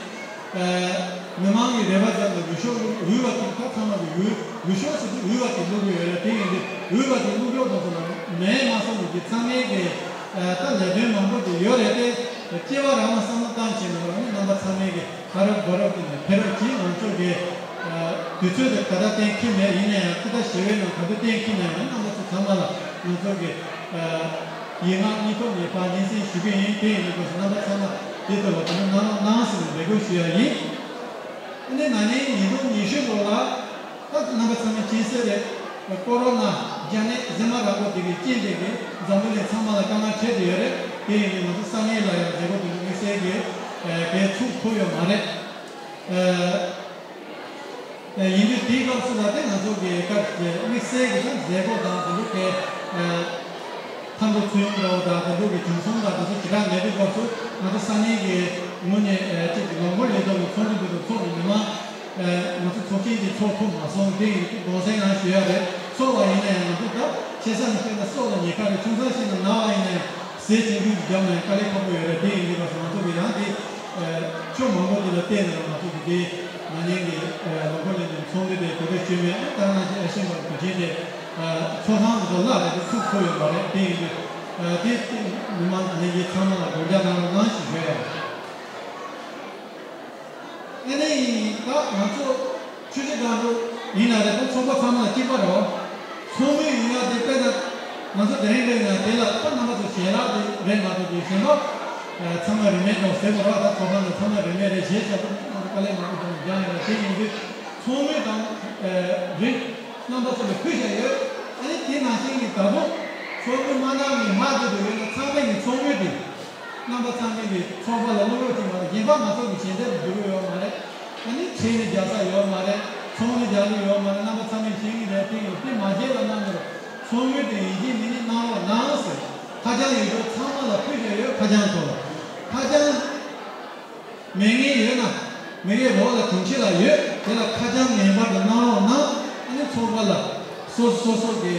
མི་མང་གི་རེ་བ་ཙམ་ལ་འོས་ཤོག་འོས་པ་དེ་ད་ཚང་མ་གི་འོས་འོས་ཤོག་ཟེར་དུས་འོས་པ་དེ་བླུག་གི་ཡོད་རེད། དེ་ཡིན་དུས་འོས་པ་དེ་བླུག་ཕྱོགས་དང་སོགས་ལ་མེད་མ་སོང་ནས་ཀྱི་ཚང་མའི་གི་ད་ལས་དོན་མང་པོ་དེ་ཡོད་རེད་དེ། སྐྱེ་བ་རང་ལ་བསམ་བློ་བཏང་བྱས་ནས་ཨ་ནི་རྣམ་པ་ཚང་མའི་གི་ཕ་རོལ་རྒོལ་རོགས་ཀྱི་ནས་ཕེབས་རོགས་གྱིས། ང་ཚོ་གི་དུས་ཚོད་དེ་ད་ལྟ་གཏན་འཁེལ་མེད། ཡིན་ན་ཡང་ཅི་ལྟར་ཞེ་བའི་ནང་ག་དུས་གཏན་འཁེལ་ན་ཡང་རྣམ་པ་ཚོ་ཚང་མ་ལ་ང་ཚོ་གི་ཡིག་ངག་གཉིས་ཐོག་ནས་ཕར་སྙན་སེང་ཞུ་གི་ཡིན། དེ་ཡིན་དུས་རྣམ་པ་ཚང་མ་དེ་ཐོག་ལ་དོ་སྣང་གནང་ཟེར་ནས་འབོད་སྐུལ་ཞུ་ཡ་ཡིན། ཨ་ནི་ན་ནིང་ཉིས་སྟོང་ཉི་ཤུ་ལོ་ལ་ད་རྣམ་པ་ཚང་མས་མཁྱེན་གསལ་རེད། ཀོ་རོ་ན་ ཤ་ནས་གཟི་མ་ར་སྐོར་དེ་གའི་རྐྱེན་དེ་གའི་འཛམ་བུ་གླིང་ཚང་མ་ལ་དཀའ་ངལ་འཕྲད་དེ་ཡོད་རེད། དེ་ཡིན་དུས་ང་ཚོ་ས་གནས་ལ་ཡང་མཛད་སྒོ་དེ་ཚོ་དམིགས་བསལ་གྱི་གའི་ཚུགས་ཐུབ་ཡོད་མ་རེད། ཡིན་དུས་དེའི་སྐབས་སུ་ལ་དེ་ང་ཚོ་གི་སྐབས་དེ་དམིགས་བསལ་གྱི་དང་མཛད་སྒོ་དང་དེ་ཚོ་གའི་མཐའ་འཁོར་ཚུལ་ཡོང་འདྲ་བོ་དང་དེ་ཚོ་གི་བྱུང་སོང་དང་དེ་ཚོ་ཞེ་དྲག་མེད་དུས་སྐབས་སུ་ང་ཚོ་ས་གནས་ཀྱི་ངོས་ནས་གཅིག་གི་ལོ་འཁོར་ལས་ཐོག་གི་ཚོགས་འདུ་དེ་ཚོ་ཚོགས་ནས་མི་མང་། ང་ཚོ་ཚོགས་ཆེན་དེ་ཚོགས་ཐུབ་མ་སོང་། དེ་ཡིན་དུས་དགོངས་སེལ་ཡང་ཞུ་ཡ་རེད། ཚོགས་པ་ཡིན་ན་ཡང་ང་ཚོ་ད་ཆེ་ས་ནས་བཤད་ན་སྲོག་ལ་ཉེན་ཁ་རེད། ཆུང་ས་ཞིག་ན་ན་བ་ཡིན་ན་ཡང་ཟས་བཅད་རྒྱུ་ཞིག་བརྒྱབ་ན་ཡང་དཀའ་ལས་ཁག་པོ་ཡོད་རེད། དེ་ཡིན་དུས་ང་ཚོ་ང་ཚོ་གི་ཡང་དེ་ཕྱོགས་མང་པོ་དེ་ལ་བལྟས་ནས་ང་ཚོ་གི་དེ་ན་ནིང་གི་ལོ་འཁོར་ལས་ནས་ཚོགས་འདུ་དེ་གོ་སྒྲིག་ཞུས་མེད། ད་ནང་བཞིན་ཨེ་ཤེ་ཡན་པ་གི་དུས་ཆེན་དེ་ཚོགས་ཁང་དུ་བརླག་རེད། དེ་ཚུགས་ཐུབ་ཡོད་མ་རེད། དེ་ཡིན་དུས་དེ་མི་མང་ནང་བཞིན་ཚང་མ་ལ་དགོངས་འཇགས་གནང་རོགས་གནང་ཞེས་ཞུ་ཡ་རེད། ཨ་ནི་ད་ང་ཚོ་ཆུ་བཞི་སྒང་དྲུག་ཡིན་ན་རེད། ད་ཚོགས་པ་ཚང་མ་ལ་གཅིག་པ་རེད་བ། ཚོགས་མི་ཡོང་ཡ་དེ་དཔེར་ན་ང་ཚོ་དེ་རིང་རེད་ན་དེ་ལ་ད་རྣམ་པ་ཚོ་ཞལ་ལག་དེ་རེད་མ་གཏོགས་དེ་གཞན་པ་ཚང་མ་རིན་མེད་འགྲོ་ཟེར་བ་རེད་བ། ད་ཚོགས་ཁང་ནང་ཚང་མ་རིན་མེད་རེད། གཞས་ཞབས་བྲོ་ཚང་མ་དཀའ་ལས་མང་པོ་བརྒྱབ་ནས་རྒྱག་ཡོད་རེད། དེ་ཡིན་དུས་ཚོགས་མི་དང་རིགས་རྣམ་པ་ཚོ་ལ་ཕུལ་བཞག་ཡོད། ཨ་ནི་དེ་ནང་བཞིན་གྱི་ད་དུང་ཚོགས་མི་མ་གནང་ནས་མ་བསྡད་དུ་ཡོད་ན་ཚང་མས་ནི་ཚོགས་མི་དེ། རྣམ་པ་ཚང་མས་ཀྱི་ཚོགས་པ་ལ་བློ་ལོག་ཅིག་མ་རེད། གཞན་པ་ང་ཚོ་གི་ཞལ་འདེབས་འགྲོ་གི་ཡོད་མ་རེད། ཨ་ནི་ཁྲལ་ནི་རྒྱག་ས་ཡོད་མ་རེད། ཚོང་ནི་རྒྱག་གི་ཡོད་མ་རེད། རྣམ་པ་ཚང་མས་མཁྱེན་གི་རེད། དེ་ཡིན་དེ་མ་བརྗེད་པ་གནང་གི་རེད། ཚོགས་མི་དེ་ཡིན་གཅིག་མིན་གཉིས་གནང་རོགས་གནང་ཟེར། ཁ་བྱང་ཡོད་དུས་ཚང་མ་ལ་ཕུལ་བཞག་ཡོད། ཁ་བྱང་ཐོག་ལ་ཁ་བྱང་མེད་མཁན་ཡོད་ན་མི་གའི་འོག་ལ་དྲུང་ཆེ་ལ་ཡོད། དེ་ལ་ཁ་བྱང་ངེས་པར་དུ་གནང་རོགས་གནང་། ཨ་ནི་ཚོགས་པ་ལ་སོ་སོ་སོ་སོ་གི་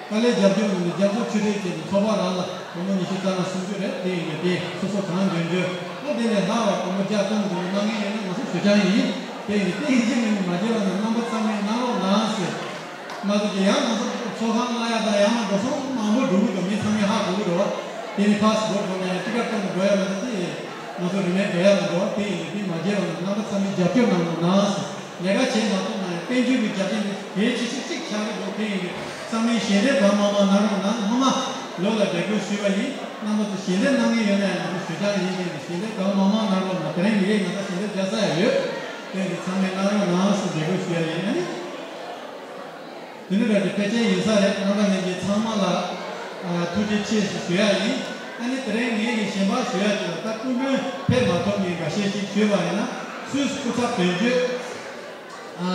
དཀའ་ལས་རྒྱབ་སྐྱོར་ངོས་ནས་རྒྱབ་སྐྱོར་ཆུ་ཚོད་བཅད་ནས་ཚོགས་པ་རང་ལ་སྒོར་མོ་ཉི་ཤུ་རྩ་ལྔ་སུམ་ཅུ་རེད། དེ་ཡིན་ནས་དེ་སོ་སོ་གང་འཇོན་འཇོན། ཨ་དེ་ལས་ལྷག་པ་སྒོར་མོ་བརྒྱ་སྟོང་སྒོར་མོ་གནང་མཁན་ཡོད་ན་ང་ཚོ་ཞུ་རྐྱང་ཡིན། དེ་ཡིན་ནས་དེ་ཡིན་གཅིག་མིན་གཉིས་མ་བརྗེད་པ་ནས་རྣམ་པ་ཚང་མས་གནང་རོགས་གནང་ཟེར། ང་ཚོ་གི་ཡང་ང་ཚོ་ཚོགས་ཁང་གནང་ཡ་དང་ཡང་ན་འགྲོ་སོང་མང་པོ་འགྲོ་གི་འདུག་མི་ཚང་མས་ཧ་གོ་གི་འདུག་དེ་ནི་ཕ་སི་པོར་ཊི་འགྲོ་ན་ཡང་ཊི་ཀེ་ཊི་གཏོང་དུ་འགྲོ་ཡ་མ་གཏོགས་དེ་ང་ཚོ་རིན་མེད་འགྲོ་ཡ་མི་འདུག་དེ་ཡིན་དུས་དེ་མ་བརྗེད་པ་ནས་རྣམ་པ་ཚང་མས་རྒྱབ་སྐྱོར་གནང་རོགས་གནང་ཟེར། ལས་ཀ་བྱེད་མ་ཐུབ་ན་ཡང་དཔལ་འབྱོར་གྱི་རྒྱབ་རྟེན་དེ་གལ་ཆེ་ཤོས་གཅིག་ཆགས་ཀྱི་འདུག་དེ་ཡིན་དུས་ཚང་མས་ཞལ་འདེབས་གང་མང་མང་གནང་རོགས་གནང་། སྔོན་མ་ལོ་ལ་འབོད་སྐུལ་ཞུས་པ་ཡིན། རྣམ་པ་ཚོ་ཞལ་འདེབས་གནང་མཁན་ཡོད་ན་ཡང་ང་ཚོ་ཞུ་རྐྱང་ཡིན། དེ་ཡིན་དུས་ཞལ་འདེབས་གང་མང་མང་གནང་རོགས་གནང་། དེ་རིང་མི་རིགས་ང་ཚོ་ཞལ་འདེབས་རྒྱག་ས་ཡང་ཡོད། དེ་ཡིན་དུས་ཚང་མས་གནང་རོགས་གནང་ཟེར་འབོད་སྐུལ་ཞུ་ཡ་ཡིན། ཨ་ནི། དེ་ནི་ར་གི་ཕལ་ཆེར་ཡིན་ས་རེད། རྣམ་པ་ལྷན་རྒྱས་ཚང་མ་ལ་ཨ་ཐུགས་རྗེ་ཆེ་ཞེས་ཞུ་ཡ་ཡིན། ཨ་ནི་དེ་རིང་ངེད་ཀྱི་གཞན་པ་ཞུ་ཡ་དེ་ལ་ད་སྐུ་མགྲོན་ཕེབས་མ་ཐུབ་མཁན་འགའ་ཤས་ཅིག་ཞུས་པ་ཡིན་ན། སུད་སི་སྐུ་ཚབ་དོན་གཅོད་ཨ་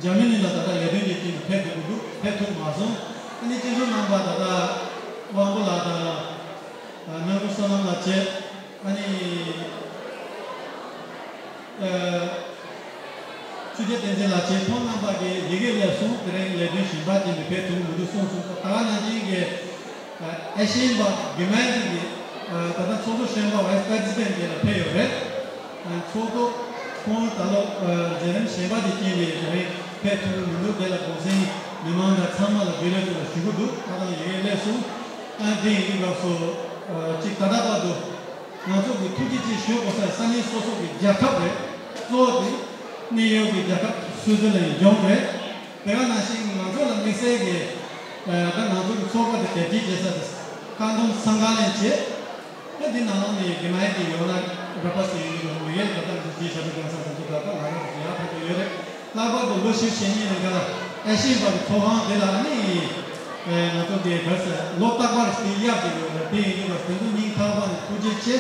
འཇར་མ་ནི་ལ་ད་ལྟ་ལས་དོན་གྱི་རྐྱེན་གྱིས་ཕེབས་ཐུབ་ཀྱི་འདུག་ཕེབས་ཐུབ་མ་སོང་། ཨ་ནི་སྤྱི་ཟུར་རྣམ་པ་ད་ལྟ་དབང་པོ་ལགས་དང་ཨ་སྣང་ལུང་བསོད་ནམས་ལགས་བཅས། ཨ་ནི། ཨ། ཆོས་རྒྱལ་བསྟན་འཛིན་ལགས་བཅས་ཁོང་རྣམ་པ་གིས་ཡི་གེ་སླེབས་སོང་། དེ་རིང་ལས་དོན་གཞན་པ་ཅན་དུ་ཕེབས་ཐུབ་མི་འདུག་གསུངས་སོང་། ད་ག་ནང་བཞིན་གྱི་ཨ་ཨེ་ཤེ་ཡན་པ་གྷི་མན་ཌི་གི་ཨ་ད་ལྟ་ཚོགས་གཙོ་གཞོན་པ་བྷའི་སི་པྲེ་སི་ཌེན་ཊི་དེ་ལ་ཕེབས་ཡོད་རེད། ཨ་ཚོགས་གཙོ་ཁོང་ད་ལོ་ཨ་མཛད་རིམ་གཞན་པ་དེ་རྐྱེན་པས་དེ་རིང་ཕེབས་ཐུབ་མི་འདུག་དེ་ལ་གུང་སེང་མི་མང་དང་ཚང་མ་ལ་རྒྱུན་ལས་ཚོ་ལ་ཞུ་གི་འདུག་ད་ལྟ་ཡི་གེ་སླེབས་སོང་། ཨ་དེ་ཡིན་དུས་སྐབས་སུ་ཨ་གཅིག་ད་ལྟ་བར་དུ། ང་ཚོ་གི་ཐུགས་རྗེ་ཆེ་ཞུ་དགོས་ས་ས་གནས་སོ་སོ་གི་རྒྱལ་ཁབ་རེད། གཙོ་བོ་དེ་ནིའུ་ཡོག་གི་རྒྱལ་ཁབ་སུའུ་ཙི་ལན་ལྗོངས་རེད། དེ་ག་ནང་བཞིན་ང་ཚོ་ལ་དམིགས་བསལ་གྱི་ཨ་ད་ང་ཚོ་གི་ཚོགས་པ་དེ་དེབ་སྐྱེལ་བྱེད་ས་དེ་ཀ་འདོམས་སང་ག་ལན་བྱེད། ད་འདི་ནང་ལོགས་ནས་དགེ་མ་ཡིན་གྱི་ཡོད་ན་ར་པ་སེ་ཡིན་གྱི་ཡོད་ན་མི་ཡས་ད་ལྟ་ང་ཚོ་གཞིས་ཆགས་པའི་གང་ས་ང་ཚོ་ད་ལྟ་ང་རང་ཚོ་ཡར་ཕེབས་ཀྱི་ཡོད་རེད། ལྷག་པར་དུ་ལོ་བཞི་བཅུ་ཞེ་གཉིས་ནང་ག་ལ་ཨེ་ཤེ་ཡན་པ་གི་ཚོགས་ཁང་དེ་ལ་ནི་ཨེ་ང་ཚོ་དེ་ག་ས་ལོ་རྟག་པར་དེ་གཡར་དེ་ཡོད་ལ། དེ་ཡིན་དུས་སྐབས་དེ་ཚོ་སྙིང་ཐག་པ་ནས་ཐུགས་རྗེ་ཆེ་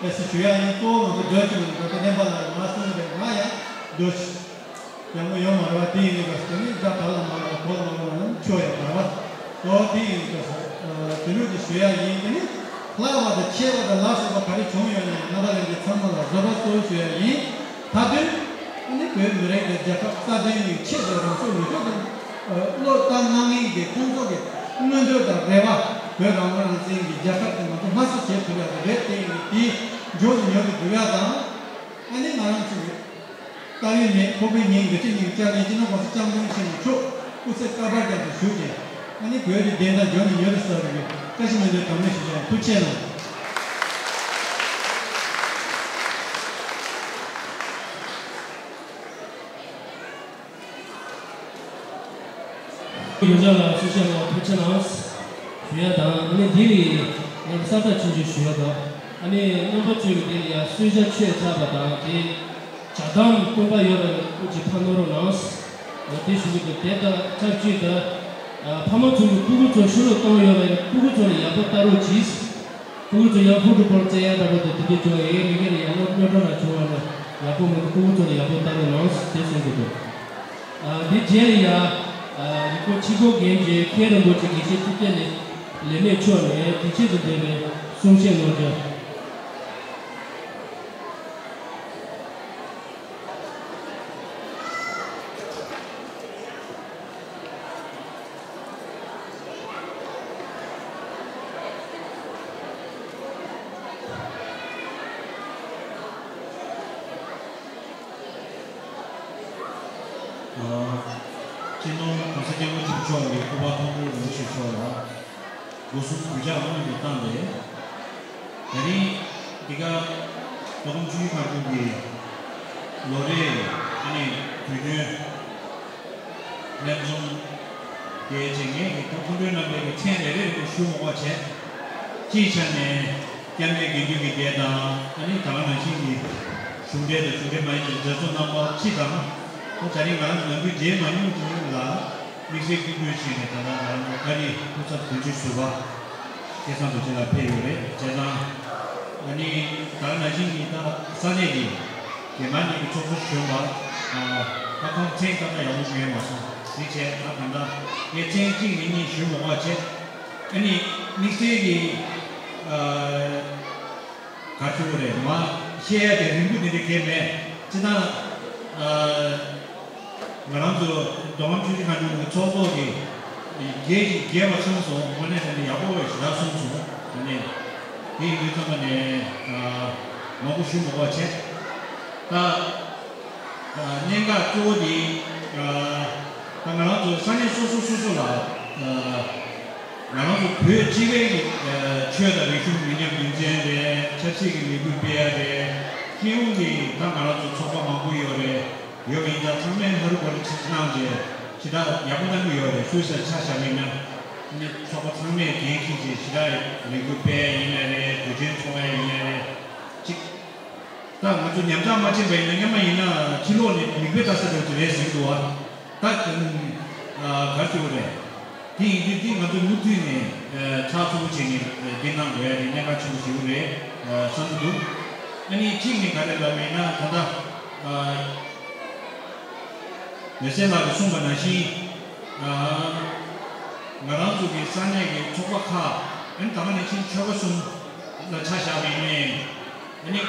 ཨེ་སི་ཞུ་ཡ་ཡིན། གཙོ་བོ་ང་ཚོ་འདོད་ཀྱི་མི་འདུག་ད་ལྟ་བདེན་པ་ལ་མ་གསུངས་པས་ང་ཡང་འདོད་ཀྱི་ཡག་མོ་ཡོད་མ་རེད་བ། དེ་ཡིན་དུས་སྐབས་དེ་ནི་དགྲ་བར་ལ་མ་རེད་བ། གོ་ལ་མ་རེད་བ་ནི་ཆོ་ཡོད་མ་རེད་བ། གཙོ་བོ་དེ་ཡིན་དུས་སྐབས་དེ་ལུགས་ཀྱི་ཞུ་ཡ་ཡིན། དེ་ནི་ལྷག་པ་དང་ཆེ་བ་དང་ལ་སོགས་པ་ག་རེ་བྱུང་ཡོད་ན་ཡང་རྣམ་པ་ལྷན་རྒྱས་ཚང་མ་ལ་བཟོད་པ་གཙོ་བོ་ཞུ་ཡ་ཡིན། མཐའ་དོན། ཨ་ནི་བོད་མི་རིགས་དང་རྒྱལ་ཁབ་རྩ་དོན་ཡིན་ཆེད་དུ་རང་སྲོག་ལུས་སྟོབས་དང་བློས་བཏང་གནང་མཁན་གྱི་ཁོང་ཚོ་གི་མངོན་འདོད་དང་རེ་བ། བོད་རང་དབང་རང་བཙན་གྱི་རྒྱལ་ཁབ་དེ་ང་ཚོ་སླར་གསོ་བྱེད་ཐུབ་ཡག་གི་རེད། དེ་ཡིན་དུས་དེའི་མགྱོགས་སུ་མྱུར་དུ་འགྲུབ་ཡག་དང་། ཨ་ནི་ང་རང་ཚོ་གི་ལྟ་བའི་མེ་ཁོག་པའི་ཉིན་འདི་ཕྱི་ཉིན་བསྐྱར་ལེན་སྤྱི་ནོར་༸གོང་ས་༸སྐྱབས་མགོན་ཆེན་པོ་མཆོག་སྐུ་ཚེ་བསྐལ་པར་བརྟན་དུ་བཞུགས་ཏེ། ཨ་ནི་བོད་ཀྱི་བདེན་མཐའ་མགྱོགས་ནས་མྱུར་དུ་གསལ་བའི་བཀྲ་ཤིས་སྨོན་འདུན་དམ་ལེགས་ཞུ་བྱ་ཡིན། ཐུགས་རྗེ་གནང་། ཡོངས་ཁྱབ་ལ་ཞུ་བྱ་ལ་ཐུགས་རྗེ་གནང་ཞུ་ཡ་དང་། ཨ་ནི་འདི་ལ་ང་གསལ་བསྒྲགས་ཆུང་ཆུང་ཞུ་ཡ་དང་། ཨ་ནི་རྣམ་པ་ཚོས་འདི་ལ་ཡ་གསོལ་ཇ་མཆོད་ཚར་བ་དང་། དེ་ཇ་དམ་སྐོམ་པ་ཡོད་པ་ཡིན་ན་སྐུ་མཁྱེན་ཕར་གནང་རོགས་གནང་། དེ་ཞུ་གི་འདུག་དེ་དང་ཆབས་ཅིག་ཏུ། ཕ་མ་ཚོ་གི་སྤུ་གུ་ཚོ་ཕྱི་ལོགས་གཏོང་ཡོད་པས་སྤུ་གུ་ཚོ་ལ་ཡག་པོ་ལྟ་རོགས་གྱིས། སྤུ་གུ་ཚོ་ཡང་ཕུགས་ཀྱི་སྐོར་བཙལ་ཡག་འདྲ་པོ་དང་དེ་འདྲ་བྱུང་བ་ཡིན་མི་སྒེར་ཡང་སློབ་སྨྱོ་འགྲོ་ན་བྱུང་བ་ན་ཡག་པོ་མི་འདུག་སྤུ་གུ་ཚོ་ལ་ཡག་པོ་ལྟ་རོགས་གནང་དེ་གསུང་གི་འདུག་འདི་རྗེས་ལ་ཡང་། རིག་པ་ཆེ་སྒོ་རྒན་རྗེ་མཁན་རིན་པོ་ཆེ་དགེ་བཤེས་ཐུབ་བསྟན་ནས་ལས་མེད་ཕྱོགས་ནས་དེ་ཆེད་དུ་འདས་པའི་གསུང་བཤད་གནང་རྒྱུ། སྤྱི་ནོར་༸གོང་ས་༸སྐྱབས་མགོན་ཆེན་པོ་མཆོག་གི་སྐུ་པར་མཐོང་གྲོལ་རིན་པོ་ཆེ་མཆོག་ལ་སྒོ་གསུམ་གུས་ཕྱག་སྔོན་དུ་བཏང་སྟེ། ད་རིང་འདི་ག་མདོ་ཁམས་ཆུ་བཞི་སྒང་དྲུག་གི་ལོ་རེའི་ཨ་ནི་དུས་སྟོན་ལྷན་འཛོམས་དེ་བྱེད་མཁན་གྱི་ད་སྐུ་མགྲོན་རྣམ་པའི་གི་མཚན་རེ་རེ་རེ་ཞུ་མ་དགོས་བྱས། སྤྱིའི་ཆ་ནས་སྐྱབས་གནས་དགེ་འདུན་གྱི་སྡེ་དང་ཨ་ནི་ད་ག་ནང་བཞིན་གྱི་གཞུང་འབྲེལ་དང་གཞུང་འབྲེལ་མ་ཡིན་པའི་མཛད་གཙོ་རྣམ་པ་སྤྱི་དང་། ད་ད་རིང་ང་རང་ཚོ་ནམ་རྒྱུན་མཇལ་མ་མྱོང་དེ་ལ་དམིགས་བསལ་སྐུ་མགྲོན་བྱས་ནས་ད་ལྟ་ང་རང་ཚོ་ཨ་རིའི་སྐུ་ཚབ་དོན་གཅོད་ཟུར་པ་སྐལ་བཟང་རྡོ་རྗེ་ལགས་ཕེབས་ཡོད་རེད། བྱས་ཙང་ཨ་ནི་ད་ག་ནང་བཞིན་གྱི་ད་ས་གནས་ཀྱི་རྒྱལ་ནང་གཉིས་ཀྱི་ཚོགས་གཙོ་གཞོན་པ་ད་ཁོང་མཚན་ད་ལྟ་ཡག་པོ་ཞུ་ཡ་མ་སོང་། དེ་བྱས་ད་ད་ལྟ་ངས་མཚན་གཅིག་ནས་གཉིས་ཞུ་མ་དགོས་བྱས། ཨ་ནི་དམིགས་བསལ་གྱི་ག་རེ་ཞུ་དགོས་རེད། མ་བཤད་ཡ་དེ་རིང་པོ་དེ་འདྲ་གང་མེད། སྤྱིར་བཏང་ང་རང་ཚོ་མདོ་ཁམས་ཆུ་བཞི་སྒང་དྲུག་གི་ཚོགས་གཙོ་གི་རྒྱས་ཀྱི་རྒྱས་པ་གསུངས་སོང་། དངོས་གནས་དྲང་གནས་ཡག་པོ་ཞེ་དྲག་གསུངས་སོང་། དེ་ནས་དེ་ཡིན་དུས་ཙམ་པ་ནས་མང་པོ་ཞུ་མ་དགོས་བྱས། ད་གནད་འགག་གཙོ་བོ་དེ་ད་ང་རང་ཚོ་ས་གནས་སོ་སོ་སོ་སོ་ལ་ང་རང་ཚོ་བོད་སྤྱི་པའི་གི་ཆོས་དང་རིག་གཞུང་མི་ཉམས་རྒྱུན་འཛིན་རེད། ཆབ་སྲིད་ཀྱི་ལས་འགུལ་སྤེལ་ཡ་རེད། སྤྱི་ཡོངས་ཀྱི་ད་ང་རང་ཚོ་ཚོགས་པ་མང་པོ་ཡོད་རེད། ཡོད་པ་ཡིན་ཙང་ཚང་མས་ཧ་རུ་གོ་རུ་ཆེ་གནང་རྗེས་ཞེ་དྲག་ཡག་པོ་གནང་གི་ཡོད་རེད། སུད་སི་ལ་ཆ་བཞག་པ་ཡིན་ན་ནི་ཚོགས་པ་ཚང་མས་འགན་འཁྱེར་རྗེས་ཞེ་དྲག་ལས་འགུལ་སྤེལ་ཡ་ཡིན་ནའི་རེད། དུས་ཆེན་འཚོགས་ཡ་ཡིན་ནའི་རེད། གཅིག་ད་ང་ཚོ་ཉམས་ཆག་མ་ཕྱིན་པ་ཡིན་ན་སྔོན་མ་ཡིན་ན་ཕྱི་ལོགས་ནས་མིག་དཔེ་ལྟ་ས་འདྲ་བོ་ཅིག་རེད་ཟེར་གྱི་འདུག་བ། ད་ག་རེ་ཞུ་དགོས་རེད། དེ་ཡིན་དུས་འདི་ང་ཚོ་མུ་མཐུད་ནས་ཕྱག་ཚུགས་པོ་བྱས་ནས་འདི་གནང་དགོས་ཡ་དེ་གནད་འགག་ཆེན་པོ་ཞིག་རེད་བསམ་གྱི་འདུག་ཨ་ནི་གཅིག་ནས་ག་རེ་ལབ་ཡིན་ན་ད་ལྟ་འོད་ཟེར་ལགས་ཀྱིས་གསུངས་པ་ནང་བཞིན་ང་རང་ཚོ་གི་ས་གནས་ཀྱི་ཚོགས་པ་ཁག་ཨ་ནི་ད་ག་ནང་བཞིན་ཆོལ་ཁ་གསུམ་ལ་ཆ་བཞག་པ་ཡིན་ནའི། ཨ་ནི།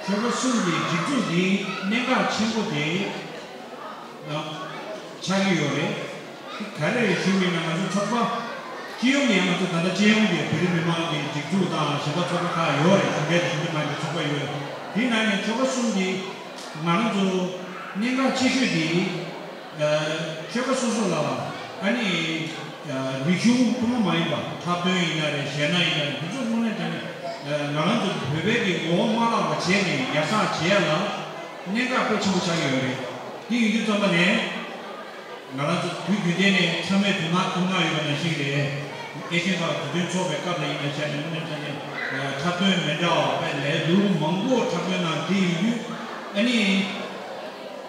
ཆོལ་ཁ་གསུམ་གྱི་སྒྲིག་འཛུགས་འདིའི་གནད་འགག་ཆེན་པོ་དེ། ཆགས་ཀྱི་ཡོད་རེད། ག་རེ་རེད་ཞུས་པ་ཡིན་ན་ང་ཚོ་ཚོགས་པ། སྤྱི་ཡོངས་ཀྱི་ང་ཚོ་ད་ལྟ་སྤྱི་ཡོངས་ཀྱི་བོད་རིགས་མི་མང་གི་སྒྲིག་འཛུགས་དང་གཞན་པ་ཚོགས་པ་ཁག་ཡོད་རེད། གཞུང་འབྲེལ་དང་གཞུང་འབྲེལ་མ་ཡིན་པའི་ཚོགས་པ་ཡོད་རེད། དེའི་ནང་ནས་ཆོལ་ཁ་གསུམ་གྱི་ང་རང་ཚོ་གནད་འགག་ཆེ་ཤོས་དེ། ཆོལ་ཁ་སོ་སོ་ལ་ཨ་ནི་རིག་གཞུང་ཐུན་མོང་མ་ཡིན་པ་འཁྲབ་སྟོན་ཡིན་ན་རེད། གཞས་སྣ་ཡིན་ན་རེད། འདི་ཚོ་དངོས་གནས་དྲང་གནས་ང་རང་ཚོ་བོད་པའི་གི་ངོ་བོ་མ་བརླག་པ་བྱས་ནས་ཡར་སྲང་བྱེད་ཡ་ལ་གནད་འགག་དཔེ་ཆེན་པོ་ཆགས་ཀྱི་ཡོད་རེད། འདི་ཡིན་དུས་ཙམ་པ་ནས་ང་རང་ཚོ་དུས་རྒྱུན་ལྡན་ནས་ཚང་མས་དོ་སྣང་གནང་ཡོད་པ་ནང་བཞིན་རེད། ཨེ་ཤེ་ཡ་ཁག་དུས་སྟོན་ཚོགས་པའི་སྐབས་ལ་ཡིན་ན་བྱས་ནས་དངོས་གནས་དྲང་གནས་འཁྲབ་སྟོན་མི་འདྲ་བ་དཔེ་ལས་སྡུག་མང་པོ་འཁྲབ་སྟོན་གནང་། དེ་ཡིན་དུས་ཨ་ནི།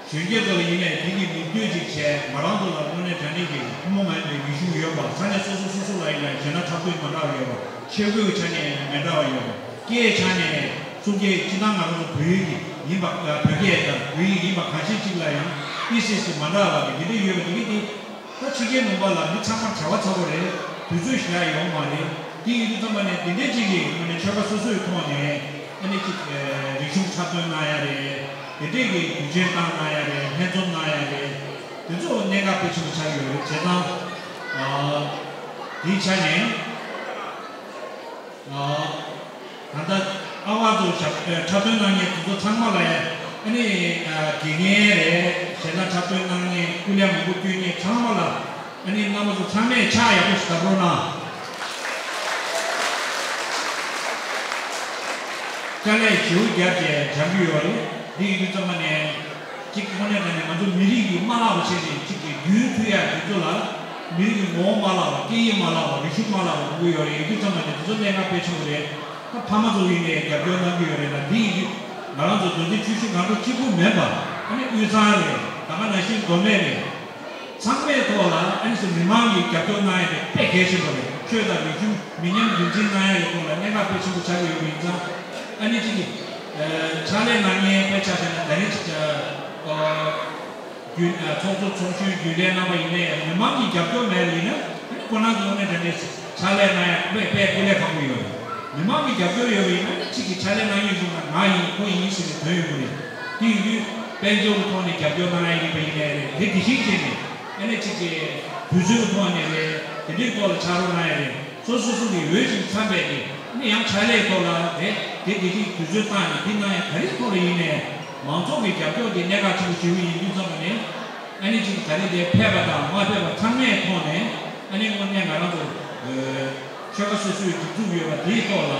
གཞོན་སྐྱེས་ཚོ་ལ་ཡིན་ནའི་དེ་གི་མིག་ལྟོས་ཅིག་བྱས། ང་རང་ཚོ་ལ་དངོས་གནས་དྲང་གནས་ཀྱི་ཐུན་མོང་མ་ཡིན་པའི་རིག་གཞུང་ཡོད་པ། ས་གནས་སོ་སོ་སོ་སོ་ལ་ཡིན་ནའི་གཞས་སྣ་འཁྲབ་སྟོན་མ་འདྲ་བ་ཡོད་པ། ཆས་གོས་ཀྱི་ཆ་ནས་མི་འདྲ་བ་ཡོད་པ། སྐད་ཆ་ནས་གསུང་སྐད་སྤྱིར་བཏང་ང་རང་ཚོ་བོད་ཡིག་གི་ཡིན་པ། བོད་སྐད་དང་བོད་ཡིག་ཡིན་པ་གང་ཤེས་གཅིག་ལ་ཡང་ཏི་སི་སི་མ་འདྲ་བ་གི་འདི་འདྲ་ཡོད་པ། དེ་གི་དེ། ད་ཕྱི་རྒྱལ་ལུང་པ་ལ་མི་ཚང་མ་བྲེལ་བ་ཚ་པོ་རེད། དུས་ཚོད་ཞེ་དྲག་ཡོད་མ་རེད། དེ་ཡིན་དུས་ཙམ་པ་ནས་དེ་འདྲའི་ཅིག་གི་ངོས་ནས་ཆོལ་ཁ་སོ་སོའི་ཐོག་ནས་ཨ་ནི་ཅིག་རིག་གཞུང་འཁྲབ་སྟོན་གནང་ཡ་རེད། དེ་འདྲས་ཀྱི་དུས་ཆེན་བཏང་གནང་ཡ་རེད། ལྷན་འཛོམས་གནང་ཡ་རེད། དེ་ཚོ་གནད་འགག་དཔེ་ཆེན་པོ་ཆགས་ཡོད་རེད། བྱས་ཙང་དེའི་ཆ་ནས། ད་ལྟ་ཨ་བ་ཚོ་ཞབས་འཁྲབ་སྟོན་གནང་མཁན་དེ་ཚོ་ཚང་མ་ལ་ཨ་ནི་དགེ་རྒན་རེད། གཞས་སྣ་འཁྲབ་སྟོན་གནང་མཁན། སྐུ་ལས་མང་པོ་བསྐྱོན་མཁན་ཚང་མ་ལ་ཨ་ནི་རྣམ་པ་ཚོ་ཚང་མས་ཕྱག་ཡག་པོ་ཞིག་བརྡབ་རོགས་གནང་། དཀའ་ལས་ཞེ་པོ་བརྒྱབ་བྱས་སྦྱང་གི་ཡོད་རེད། འདི་ཡིན་དུས་ཙམ་པ་ནས། གཅིག་དངོས་གནས་དྲང་གནས་ང་ཚོ་མི་རིགས་ཀྱི་མ་བརླག་པ་བྱས་ཏེ་གཅིག་གི་རྒྱུན་མཐུད་ཡ་དེ་ཚོ་ལ་མི་རིགས་ཀྱི་ངོ་བོ་མ་བརླག་པ། སྐད་ཡིག་མ་བརླག་པ། རིག་གཞུང་མ་བརླག་པ་དགོས་ཀྱི་ཡོད་རེད། ཡིན་དུས་ཙམ་པ་ནས་དེ་ཚོ་གནད་འགག་དཔེ་ཆེན་པོ་རེད། ད་ཕ་མ་ཚོ་ཡིན་ནའི་རྒྱབ་སྐྱོར་གནང་གི་ཡོད་རེད་ལ། འདི་ཡིན་དུས་ང་རང་ཚོ་མདོ་སྟོད་ཆུ་བཞི་སྒང་དྲུག་གཅིག་པུ་མིན་པ། ཨ་ནི་དབུས་གཙང་རེད། ད་ག་ནང་བཞིན་མདོ་སྨད་རེད། ཚང་མའི་ཐོག་ལ་ཨ་ནི་སུ་མི་མང་གིས་རྒྱབ་སྐྱོར་གནང་ཡ་དེ་དཔེ་གལ་ཆེན་པོ་རེད། ཆོས་དང་རིག་གཞུང་མི་ཉམས་རྒྱུན་འཛིན་གནང་ཡ་གི་ཐོག་ལ་གནད་འགག་དཔེ་ཆེན་པོ་ཆགས་ཀྱི་ཡོད་པ་ཡིན་ཙང་། ཨ་ནི་གཅིག་གིས་ཕྱག་ལས་གནང་མཁན་དཔེ་ཆ་བཞག་ན་ད་རིང་གཅིག་ཨ། རྒྱུན་ཨ། ཚོགས་གཙོ་ཚོགས་གཞོན་རྒྱུན་ལས་རྣམ་པ་ཡིན་ནའི་མི་མང་གི་རྒྱབ་སྐྱོར་མེད་པ་ཡིན་ན་ཁོ་རང་ཚོ་དངོས་གནས་དྲང་གནས་ཕྱག་ལས་གནང་ཡ་དཔེ་དཔེ་སྐུ་ལས་ཁག་པོ་ཡོད་རེད། མི་མང་གི་རྒྱབ་སྐྱོར་ཡོད་པ་ཡིན་ན་གཅིག་གིས་ཕྱག་ལས་གནང་མཁན་ཚོ་ལ་ང་ཡིན་ཁོ་ཡིན་ཟེར་ནས་དོན་ཡོད་པ་རེད། དེ་ཡིན་དུས་དཔལ་འབྱོར་གྱི་ཐོག་ནས་རྒྱབ་སྐྱོར་གནང་ཡ་ཡིན་པ་ཡིན་ནའི་རེད། དེ་དེ་བཞིན་བྱས་ནས་ཨ་ནི་གཅིག་གིས་དུས་ཚོད་ཀྱི་ཐོག་ནས་རེད། དེ་འདྲའི་ཐོག་ལ་ཕྱག་རོགས་གནང་ཡ་རེད། སོ་སོ་སོ་གི་འོས་ཤིང་འཚམས་པའི་གི་ནི་ཡང་ཕྱག་ལས་ཐོག་ལ་རེད། དེ་དེ་བཞིན་དུས་ཚོད་བཏང་ནས་དེ་གནང་ཡ་ག་རེའི་ཐོག་ལ་ཡིན་ནའི་མང་ཚོགས་ཀྱི་རྒྱབ་སྐྱོར་དེ་གནད་འགག་ཆེན་པོ་ཞིག་ཡིན་དུས་ཙམ་པ་ནས། ཨ་ནི་གཅིག་ད་རེས་དེ་ཕེབས་པ་དང་མ་ཕེབས་པ་ཚང་མའི་ཐོག་ནས་ཨ་ནི་དངོས་གནས་ང་རང་ཚོ་ཆོལ་ཁ་སོ་སོའི་སྒྲིག་འཛུགས་ཡོད་པ་དེའི་ཐོག་ལ་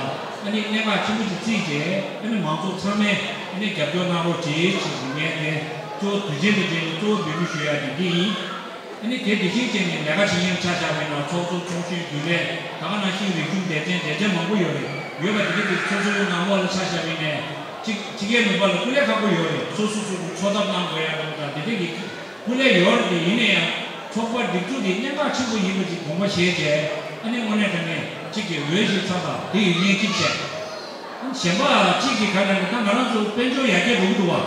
ཨ་ནི་གནད་འགག་ཆེན་པོ་ཞིག་བརྩིས་རྗེས་ཨ་ནི་མང་ཚོགས་ཚང་མས་ཨ་ནི་རྒྱབ་སྐྱོར་གནང་རོགས་བྱེད་ཅེས་ངས་དེ་གཙོ་བོ་དུས་ཆེན་དང་འབྲེལ་ནས་གཙོ་བོ་འབོད་སྐུལ་ཞུ་ཡ་དེ་འདི་ཡིན། ཨ་ནི་དེ་དེ་བཞིན་བྱས་ནས་ལས་ཀ་བྱེད་མཁན་ཆ་བཞག་པ་ཡིན་ན་ཚོགས་གཙོ་ཚོགས་གཞོན་རྒྱུན་ལས་ད་ག་ནང་བཞིན་རིག་གཞུང་སྡེ་ཚན་སྡེ་ཚན་མང་པོ་ཡོད་རེད། ཡོད་པ་དེ་ག་དེ་སོ་སོའི་ནང་ལོགས་ལ་ཆ་བཞག་པ་ཡིན་ནའི་གཅིག་ཕྱི་རྒྱལ་ནུབ་པ་ལ་སྐུ་ལས་ཁག་པོ་ཡོད་རེད། སོ་སོ་སོ་སོ་འཚོ་ཐབས་གནང་དགོས་ཡ་རེད། ད་དེ་འདྲ་གི་སྐུ་ལས་ཡོད་རེད། དེ་ཡིན་ན་ཡང་ཚོགས་པ་སྒྲིག་འཛུགས་དེ་གནད་འགག་ཆེན་པོ་ཡིན་པ་ཅིག་དགོངས་པ་བཞེས་བྱས་ཨ་ནི་དངོས་གནས་དྲང་གནས་གཅིག་གི་འོས་ཤིང་འཚམས་པ་དེ་ཡིན་མཁན་གཅིག་བྱས། གཞན་པ་གཅིག་གིས་ག་རེ་ལབ་ན་ད་ང་རང་ཚོ་དཔལ་འབྱོར་ཡར་རྒྱས་འགྲོ་གི་འདུག་བ།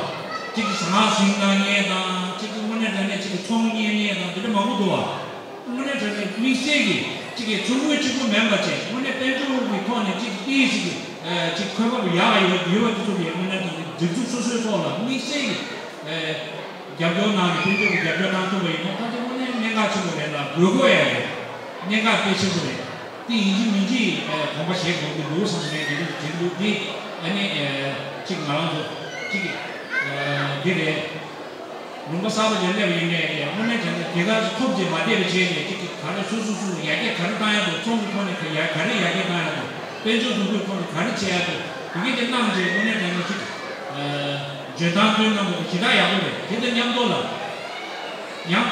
གཅིག་གིས་ཟ་ཁང་བཞེངས་གནང་མཁན་དང་གཅིག་གིས་དངོས་གནས་དྲང་གནས་གཅིག་གིས་ཚོང་གཉེར་མཁན་དང་དེ་འདྲ་མང་པོ་འདུག་བ། དངོས་གནས་དྲང་གནས་དམིགས་བསལ་གྱིས་གཅིག་གིས་ཚོགས་དངུལ་གཅིག་པུ་མིན་པ་བྱས་དངོས་གནས་དཔལ་འབྱོར་གྱི་ཐོག་ནས་གཅིག་གིས་ཏོག་ཙམ་གཅིག་འཁོས་བབ་ཡག་ཡོད་ཡོད་པ་དེ་ཚོ་ལ་དངོས་གནས་དྲང་གནས་སྒྲིག་འཛུགས་སོ་སོའི་ཐོག་ལ་དམིགས་བསལ་གྱིས་རྒྱབ་སྐྱོར་གནང་ནས་དཔལ་འབྱོར་གྱི་རྒྱབ་སྐྱོར་གནང་ཐུབ་པ་ཡིན་ན་ད་དེ་དངོས་གནས་གནད་འགག་ཆེན་པོ་རེད་ལ་དགོས་མཁོ་ཡང་རེད། གནད་འགག་དཔེ་ཆེན་པོ་རེད། དེ་ཡིན་གཅིག་མིན་གཅིག་ཨ་དགོངས་པ་བཞེས་དགོས་ཀྱི་འདུག་བསམ་ནས་དེ་རིགས་དྲན་འདུག་དེ་ཨ་ནི་ཨ་གཅིག་ང་རང་ཚོ་གཅིག་ཨ་འདི་རེད། ལུང་པ་གསར་པ་ཅིག་སླེབས་ཡིན་ནའི་རེད། དངོས་གནས་བྱས་ན་དེ་ག་ཚོད་ཐོབ་ཅིག་མ་བསྡད་པ་བྱས་ནས་གཅིག་ག་རེ་སོ་སོ་སོ་ཡར་རྒྱས་ག་རེ་བཏང་ཡ་འདུག་ཚོང་གི་ཐོག་ནས་ག་ཡ་ག་རེ་ཡར་རྒྱས་བཏང་ཡ་འདུག་དཔལ་འབྱོར་འགྲོ་སྒོའི་ཐོག་ནས་ག་རེ་བྱེད་ཡ་འདུག་དེ་གས་དེ་གནང་རྗེས་དངོས་གནས་དྲང་གནས་གཅིག་ཨ་འཇོན་ཐང་བཏོན་གནང་དགོས་ཞེ་དྲག་ཡག་པོ་རེད། དེ་དང་མཉམ་དུ་ལ། ཡང་།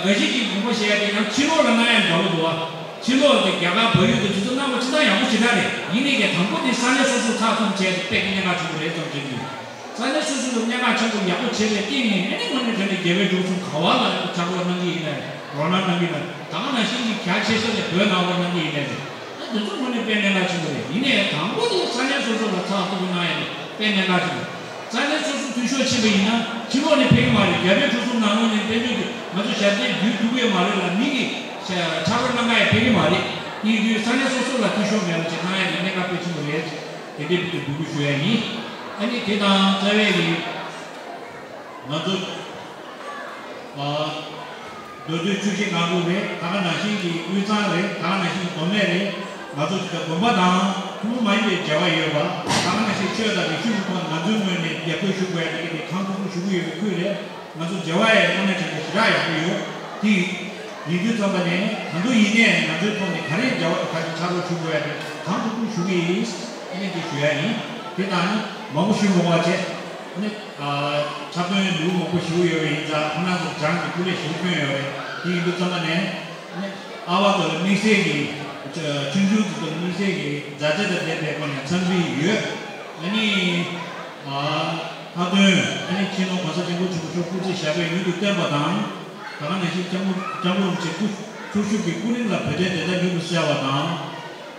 འགའ་ཞིག་གིས་དགོངས་པ་བཞེས་ཡ་དེ་ཡང་ཕྱི་ལོགས་ལ་གནང་ཡ་འདྲ་བོ་འདུག་བ། ཕྱི་ལོགས་ཀྱི་རྒྱ་གར་བལ་ཡུལ་དུ་དེ་ཚོ་གནང་བ་ཅི་ལྟར་ཡག་པོ་ཞེ་དྲག་རེད། ཡིན་ནའི་ཀྱང་དང་པོ་དེ་ས་གནས་སོ་སོར་ཚགས་ཚུད་བྱས་ཏེ་དཔེ་གནད་འགག་ཆེན་པོ་རེད་བསམ་གྱི་འདུག་ས་གནས་སོ་སོ་ལ་གནད་འགག་ཆེན་པོ་ཡག་པོ་བྱས་པའི་སྟེང་ནས་ཨ་ནི་དངོས་གནས་དྲང་གནས་རྒྱལ་བའི་འབྲུག་གསུམ་ག་བ་ལ་ཕྱག་རོགས་གནང་གི་ཡིན་ན་རོགས་སྣང་གནང་གི་ཡིན་ན་ད་ག་ནང་བཞིན་གྱི་རྒྱ་ཆེ་ས་ནས་བོད་ནང་ལོགས་གནང་གི་ཡིན་ན་རེད། ཨ་དེ་ཚོ་དངོས་གནས་དཔེ་གནད་འགག་ཆེན་པོ་རེད། ཡིན་ནའི་དང་པོ་དེ་ས་གནས་སོ་སོ་ལ་ཚགས་ཚུད་པོ་གནང་ཡ་དེ་དཔེ་གནད་འགག་ཆེན་པོ་རེད། ས་གནས་སོ་སོ་འཐུས་ཤོར་ཕྱིན་པ་ཡིན་ན་ཕྱི་ལོགས་ནས་ཕེབས་ཀྱི་མ་རེད། རྒྱ་བལ་འབྲུག་གསུམ་ནང་ལོགས་ནས་དཔལ་འབྱོར་གྱི་ང་ཚོ་ཞབས་འདེགས་བསྡུ་ཐུབ་ཀྱི་མ་རེད་ལ་མི་གིས་ཕྱག་རོགས་གནང་ག་ཡ་ཕེབས་ཀྱི་མ་རེད། དེ་ཡིན་དུས་ས་གནས་སོ་སོ་ལ་འཐུས་ཤོར་མེད་པ་ཅིག་གནང་ཡ་དེ་གནད་འགག་དཔེ་ཆེན་པོ་རེད། དེ་འདྲའི་འབོད་སྐུལ་ཞུ་ཡ་ཡིན། ཨ་ནི་དེ་དང་རྩ་བའི་གི་ང་ཚོ་ཨ། མདོ་སྟོད་ཆུ་བཞི་སྒང་དྲུག་རེད། ད་ག་ནང་བཞིན་གྱི་དབུས་གཙང་རེད། ད་ག་ནང་བཞིན་གྱི་མདོ་སྨད་རེད། ང་ཚོ་དེ་ག་དགོན་པ་དང་ཐུན་མོང་མ་ཡིན་པའི་འབྲེལ་བ་ཡོད་པ། ད་ག་ནང་བཞིན་ཆོས་དང་རིག་གཞུང་གི་ཐོག་ནས་ང་ཚོའི་ངོས་ནས་རྒྱབ་སྐྱོར་ཞུ་དགོས་ཡ་དེ་ག་དེ་གང་ཐུབ་ཐུབ་ཞུ་གི་ཡོད་པའི་ཁུལ་རེད། ང་ཚོ་འབྲེལ་བ་ཡང་དངོས་གནས་དྲང་གནས་ཞེ་དྲག་ཡག་པོ་ཡོད། དེ་ཡིན་དུས་ཙམ་པ་ནས་ད་དུང་ཡིན་ནའི་ང་ཚོའི་ཐོག་ནས་ག་རེ་འབྲེལ་བ་དང་ག་རེ་ཕྱག་རོགས་ཞུ་དགོས་ཡ་དེ་གང་ཐུབ་ཐུབ་ཞུ་གི་ཡིན། ཨ་ནི་དེ་ཞུ་ཡ་ཡིན། དེ་དང་ནི་མང་པོ་ཞུ་མི་དགོས་པ་བྱས། ཨ་ནི། ཨ། འཁྲབ་སྟོན་ལེའུ་མང་པོ་ཞུ་ཡོད་པ་ཡིན་ཙང་ཁོང་རྣམ་ཚོ་སྦྱངས་ཏེ་སྐུ་ལས་ཞུ་སྐྱོན་ཡོད་རེད། དེ་ཡིན་དུས་ཙམ་པ་ནས་ཨ་ནི་ཨ་བ་ཚོ་ལ་དམིགས་བསལ་གྱི་ཆུང་ཆུང་ཚོ་ཚོ་ལ་དམིགས་བསལ་གྱི་མཛའ་བརྩེ་དང་ལྡན་པའི་སྒོ་ནས་འཚམས་འདྲི་ཡོད། ཨ་ནི་ཨ་མཐའ་དོན་ཨ་ནི་སྤྱི་ནོར་གོང་ས་སྐྱབས་མགོན་ཆེན་པོ་མཆོག་སྐུ་ཚེ་ཞབས་པད་མྱུར་དུ་བརྟན་པ་དང་། ད་ག་ནང་བཞིན་སྐྱབས་མགོན་སྐྱབས་མགོན་རིན་པོ་ཆེ་སྐུ་འཚོ་བཞུགས་ཀྱི་སྐུ་རིང་ལ་བོད་དོན་བདེན་མཐའ་མྱུར་དུ་གསལ་བ་དང་།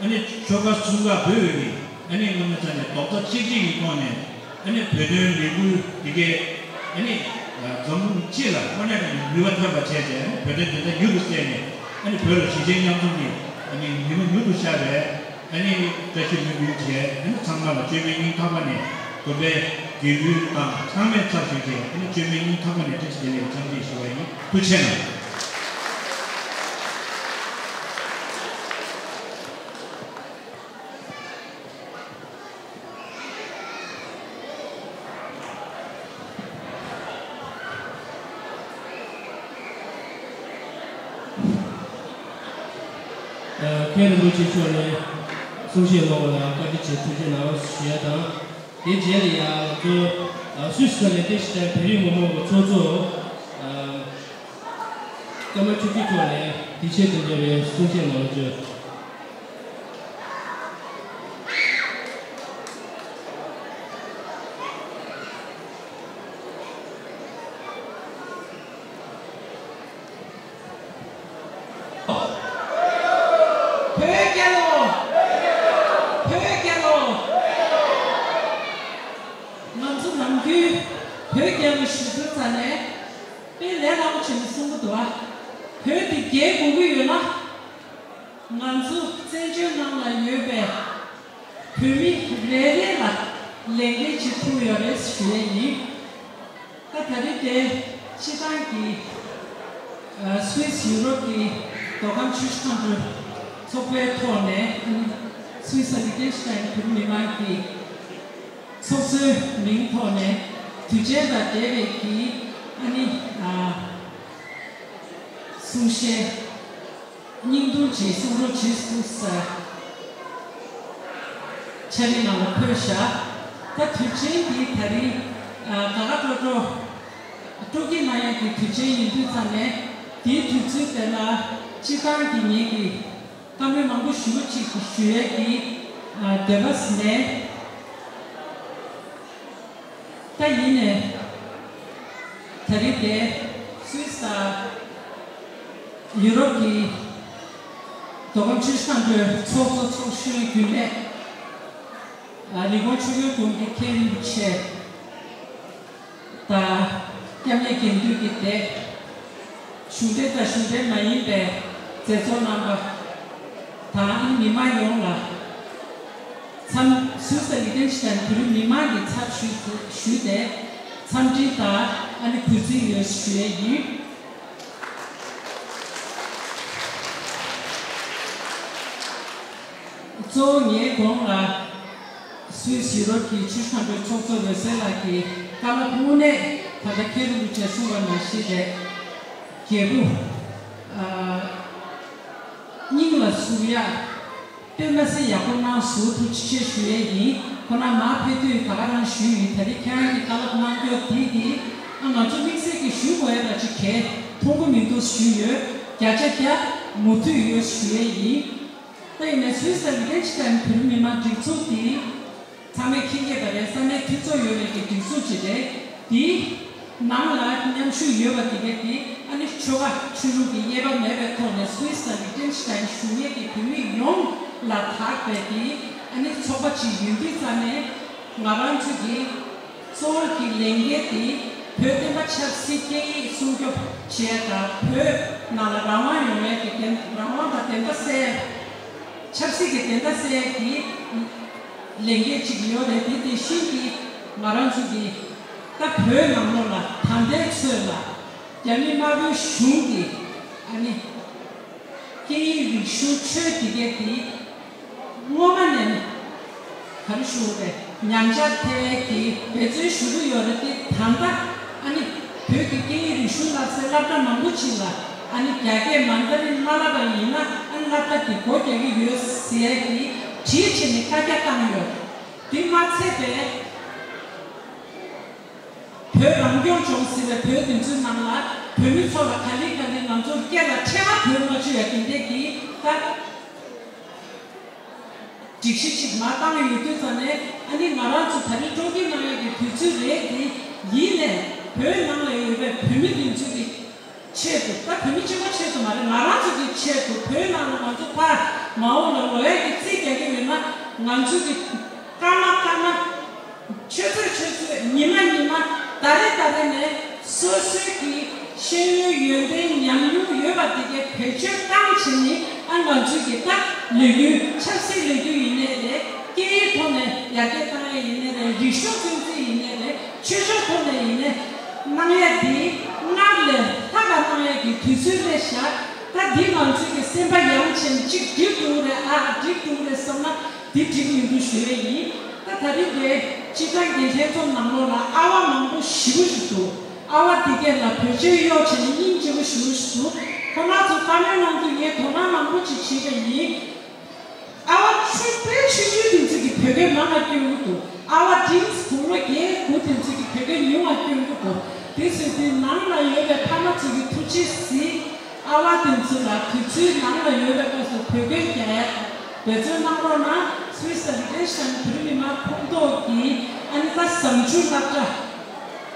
ཨ་ནི་ཆོལ་ཁ་གསུམ་ཀ་བོད་ཡོད་ཀྱི་ཨ་ནི་དངོས་གནས་རྩ་ནས་རྡོག་རྩ་གཅིག་སྒྲིལ་གྱི་ཐོག་ནས་ཨ་ནི་བོད་དོན་ལས་འགུལ་འདི་གའི་ཨ་ནི་འཛམ་གླིང་སྤྱི་ལ་དངོས་གནས་དྲང་གནས་ནུས་པ་ཐོན་པ་བྱས་ཏེ་ཨ་ནི་བོད་དོན་བདེན་མཐའ་མྱུར་དུ་གསལ་ནས་ཨ་ནི་བོད་ལ་གཞིས་བྱེས་མཉམ་འཛོམས་ཀྱི་ཨ་ནི་ཉི་མ་མྱུར་དུ་ཤར་བའི་ཨ་ནི་བཀྲ་ཤིས་སྨོན་འདུན་བྱས། ཨ་ནི་ཚང་མ་ལ་བཅོས་མིན་སྙིང་ཐག་པ་ནས་དགོན་པའི་དགེ་འདུན་དང་ཚང་མས་ཚར་ཞུས་ཏེ་ཨ་ནི་བཅོས་མིན་སྙིང་ཐག་པ་ནས་བཀྲ་ཤིས་བདེ་ལེགས་འཚམས་འདྲི་ཞུ་བ་ཡིན། ཐུགས་རྗེ་གནང་། ཨ། མཁན་རིན་པོ་ཆེ་མཆོག་ནས་གསུང་བཤད་གནང་བ་ལ་བཀའ་དྲིན་ཆེ་ཐུགས་རྗེ་གནང་ཞུ་ཡ་དང་། དེ་རྗེས་ལ་ཡང་ང་ཚོ་སུད་སི་ནས་བཀྲ་ཤིས་དང་བོད་རིགས་མི་མང་གི་ཚོགས་གཙོ་ཀརྨ་ཆོས་སྐྱིད་མཆོག་ནས་དུས་ཆེན་དང་འབྲེལ་བའི་གསུང་བཤད་གནང་རྒྱུ། བོད་རྒྱལ་ལོ་ཞུ་ཚུལ་ཙམ་ནས་དཔེ་ལས་སླ་པོ་བྱས་ནས་གསུང་གི་འདུག་བ། བོད་དེ་རྒྱལ་དགོས་ཀྱི་ཡོད་ན། ང་ཚོ་བཙན་བྱོལ་ནང་ལ་ཡོད་པའི་བོད་མི་རེ་རེ་ལ་ལས་འགན་ཅིག་ཐུག་ཡོད་རེད་ཞུ་ཡས་ཡིན། ད་ད་རེས་དེ་སྤྱི་བཏང་གི་ཨ་སུད་སི་ཡུ་རོབ་ཀྱི་མདོ་ཁམས་ཆུ་བཞི་སྒང་དྲུག་ཚོགས་པའི་ཐོག་ནས་ཨ་ནི་སུད་སི་ལི་ཀེན་སི་ཊན་བོད་མི་མང་གི་ཚོགས་གཙོའི་མིང་ཐོག་ནས་དུས་ཆེན་དང་འབྲེལ་བའི་གི་ཨ་ནི་ཨ་གསུང་བཤད་སྙིང་བསྡུས་ཅིག་གསུང་རོགས་བྱེད་ཟེར་འཆར་གཞི་ནང་ལ་འཁོད་བཞག་ད་དུས་ཆེན་འདི་ད་རིང་ཨ་དགའ་དགའ་སྤྲོ་སྤྲོ་སྤྲོ་སྐྱིད་གནང་ཡག་གི་དུས་ཆེན་ཡིན་དུས་ཙང་ནས་དེའི་དུས་ཚོད་དེ་ལ་སྤྱི་བཏང་གི་ངེད་ཀྱི་བཀའ་མོལ་མང་པོ་ཞུ་བ་ཅིག་ཞུ་ཡས་ཀྱི་ཨ་འདོད་པ་མེད། ད་ཡིན་ནའི་ད་རེས་དེ་སུད་སི་དང་ཡུ་རོབ་ཀྱི་མདོ་ཁམས་ཆུ་བཞི་སྒང་དྲུག་ཚོགས་གཙོ་ཚོགས་གཞོན་རྒྱུན་ལས་ཨ་རི་ཀོན་ཆོས་འཁོར་དགོན་གྱི་མཁན་རིན་པོ་ཆེ། དང་། སྐྱབས་གནས་དགེ་འདུན་གྱི་སྡེ། གཞུང་འབྲེལ་དང་གཞུང་འབྲེལ་མ་ཡིན་པའི་མཛད་གཙོ་རྣམ་པ་དང་མི་མང་ཡོངས་ལ། འཚམས་སུད་སི་ལི་ཀེན་སི་ཊན་བོད་རིགས་མི་མང་གི་ཚབ་ཞུས་ཞུས་ཏེ་འཚམས་འདྲི་དང་ཨ་ནི་གུས་བརྩི་ཡོད་ཞུ་ཡས་ཡིན། གཙོ་བོ་ངའི་གོང་ལ་སུད་སི་ཡུ་རོབ་ཀྱི་ཆུ་བཞི་སྒང་དྲུག་ཚོགས་གཙོ་འོད་ཟེར་ལགས་ཀྱིས་བཀའ་སློབ་དངོས་གནས་ད་ལྟ་མཁན་རིན་པོ་ཆེས་གསུངས་པ་ནང་བཞིན་རེད། རྒྱལ་པོ་ཨ་སྙིང་ལ་ཟུག་ཡག་དཔེ་མ་སྲིད་ཡག་པོ་གནང་སོང་། ཐུགས་རྗེ་ཆེ་ཞུ་ཡས་ཡིན། ཁོ་ན་མར་ཕེབས་དུས་ད་ག་རང་ཞུས་ཡིན། ད་རེས་ཁྱེད་རང་གིས་བཀའ་སློབ་གནང་རྒྱུ་དེ་གིས་ཨ་ང་ཚོ་དམིགས་བསལ་གྱིས་ཞུ་དགོས་ཡ་འདྲ་ཅིག་གས་མཐོང་གི་མི་འདུག་ཞུས་ཡོད། བརྒྱ་ཆ་བརྒྱ་མུ་མཐུད་ཡོད་ཞུ་ཡས་ཡིན། ད་ཡིན་ནའི་སུད་སི་དང་ལི་ཀེན་སི་ཊན་བོད་མི་མང་སྒྲིག་འཛུགས་འདི་ཚང་མས་མཁྱེན་གྱི་ཡོད་པ་རེད། ས་གནས་འཐུས་ཚོགས་ཡོད་པའི་གི་སྒྲིག་འཛུགས་ཅིག་རེད། འདིའི་ནང་ལ་མཉམ་ཞུགས་ཡོད་པ་དེ་གས་དེ་ཨ་ནི་ཆོལ་ཁ་ཆོས་ལུགས་ཀྱི་དབྱེ་བ་མེད་པའི་ཐོག་ནས་སུད་སི་དང་ལི་ཀེན་སི་ཊན་བཞུགས་མཁན་གྱི་བོད་མི་ཡོངས་ལ་དག་པའི་གི་ཨ་ནི་ཚོགས་པ་ཅིག་ཡིན་དུས་ཙང་ནས་ང་རང་ཚོ་གི་གཙོ་བོ་གི་ལས་འགན་དེ་བོད་བསྟན་པ་ཆབ་སྲིད་སྐད་ཡིག་སྲུང་སྐྱོབ་བྱེད་ཡ་དང་བོད་ནང་ལ་རང་དབང་ཡོང་ཡ་གི་བདེན་རང་དབང་དང་བདེན་མཐའ་གསལ་ཡ། ཆབ་སྲིད་ཀྱི་བདེན་མཐའ་གསལ་ཡ་གི་ལས་འགན་ཅིག་ཡོད་རེད། དེ་དེ་བཞིན་གྱི་ང་རང་ཚོ་གི་ད་བོད་ནང་ལོགས་ལ་ད་ལྟའི་ཚོད་ལ་རྒྱ་མི་དམར་པོའི་གཞུང་གི་ཨ་ནི་སྐད་ཡིག་རིག་གཞུང་ཆོས་དེ་གས་དེ་སྔོན་མ་ནས་ག་རེ་ཞུ་དགོས་རེད། ཉམས་ཆག་ཐེབས་ཀྱི་འབད་བརྩོན་ཞུ་གི་ཡོད་རེད་དེ། ད་ལྟ་ཨ་ནི་བོད་ཀྱི་སྐད་ཡིག་རིག་གཞུང་བསླབ་སའི་སློབ་གྲྭ་མང་པོ་ཅིག་ལ་ཨ་ནི་རྒྱ་སྐད་མ་འདང་ནི་མ་བསླབ་པ་ཡིན་ན་ཨ་ནི་སློབ་གྲྭ་དེ་སྒོ་རྒྱག་གི་ཡོད་ཟེར་གྱི་བྲིས་བྱས་ནས་བཀའ་རྒྱ་བཏང་ཡོད། དེ་མ་ཚད་པའི་བོད་རང་སྐྱོང་ལྗོངས་ཟེར་བའི་བོད་དེ་ཚོའི་ནང་ལ་བོད་མི་ཚོ་ལ་ག་ལེ་ག་ལེ་ང་ཚོར་སྐད་ལ་ཁྲལ་བ་བོད་མ་བཅོས་ཡ་དེ་འདྲས་ཀྱི་ད། སྒྲིག་གཞི་གཅིག་མར་བཏང་ཡོད་དུས་ཙང་ནས་ཨ་ནི་ང་རང་ཚོ་ད་རིང་སྤྲོ་སྐྱིད་གནང་ཡག་གི་དུས་ཚོད་རེད་དེ། ཡིན་ནས་བོད་ནང་ལ་ཡོད་པའི་བོད་མི་དེ་ཚོ་གི་ཆེད་དུ། ད་བོད་མི་གཅིག་པོ་ཆེད་དུ་མ་རེད། ང་རང་ཚོ་གི་ཆེད་དུ། བོད་ནང་ལ་ང་ཚོ་ཕར་མ་འོངས་ལ་ལོག་ཡག་གི་རྩིས་རྒྱག་གི་ཡོད་ན་ང་ཚོ་གི་སྐར་མ་སྐར་མ། ཆུ་ཚོད་ཆུ་ཚོད། ཉི་མ་ཉི་མ། ཟླ་རེ་ཟླ་རེ་ནས་སོ་སོའི་གི་ཤེས་ཡོན་ཡོན་ཏན་ཉམས་མྱོང་ཡོད་པ་དེ་གའི་བེད་སྤྱོད་བཏང་བྱས་ནས་ཨ་ང་ཚོའི་གི་ད་ལས་འགུལ། ཆབ་སྲིད་ལས་འགུལ་ཡིན་ནའི་རེད། སྐད་ཡིག་ཐོག་ནས་ཡར་རྒྱས་བཏང་ཡས་ཡིན་ནའི་རེད། རིག་གཞུང་ཚོད་འཛིན་ཡིན་ནའི་རེད། ཆོས་ཕྱོགས་ཐོག་ནས་ཡིན་ནའི་རེད། གནང་ཡས་དེ་སྔར་ལས་ལྷག་ག་གནང་ཡས་ཀྱི་དུས་ཚོད་སླེབས་ཤག་ད་འདི་ང་ཚོའི་གི་སེམས་པ་ཡང་ཆེན་གཅིག་འགྲིག་འདུག་རེད། ཨ་འགྲིག་འདུག་རེད་བསམ་ན། འདི་འགྲིག་མི་འདུག་ཞུ་ཡས་ཡིན། ད་ད་རིང་འདིར་སྤྱི་བཏང་གི་ལྷན་ཚོགས་ནང་ལོགས་ལ་ཨ་བ་མང་པོ་ཞེ་པོ་ཞིག་འདུག་ཨ་བ་དེ་གས་ལ་བེད་སྤྱོད་གཡོག་བྱས་ནས་སྙིང་རྗེ་པོ་ཞེ་པོ་ཞིག་འདུག་ཁོ་རང་ཚོ་བཀའ་མོལ་གནང་དུས་ངས་དོ་སྣང་མང་པོ་ཅིག་བྱས་པ་ཡིན། ཨ་བ་ཆུང་དཔེ་ཆུང་ཆུང་དེ་ཚོ་གིས་བོད་སྐད་མང་བ་སྐྱོན་གྱི་འདུག་ཨ་བ་ཏིས་དགུང་ལོ་བརྒྱད་དགུ་དེ་ཚོ་གིས་བོད་སྐད་ཉུང་བ་སྐྱོན་གྱི་འདུག་དེ་ཚོ་དེ་ནང་ལ་ཡོད་པའི་ཕ་མ་ཚོ་གིས་ཐུགས་རྗེ་གཟིགས། ཨ་བ་དེ་ཚོ་ལ་དུས་ཚོད་ནང་ལ་ཡོད་པའི་སྐབས་སུ་བོད་སྐད་རྒྱག་ཡ་འབད་བརྩོན་གནང་རོགས་གནང་། སུད་སི་ལི་ཀྲེ་ཤན་བོད་མི་མང་ཁོངས་གཏོགས་ཀྱི་ཨ་ནི་ད་བཟང་སྤྱོད་སློབ་གྲྭ་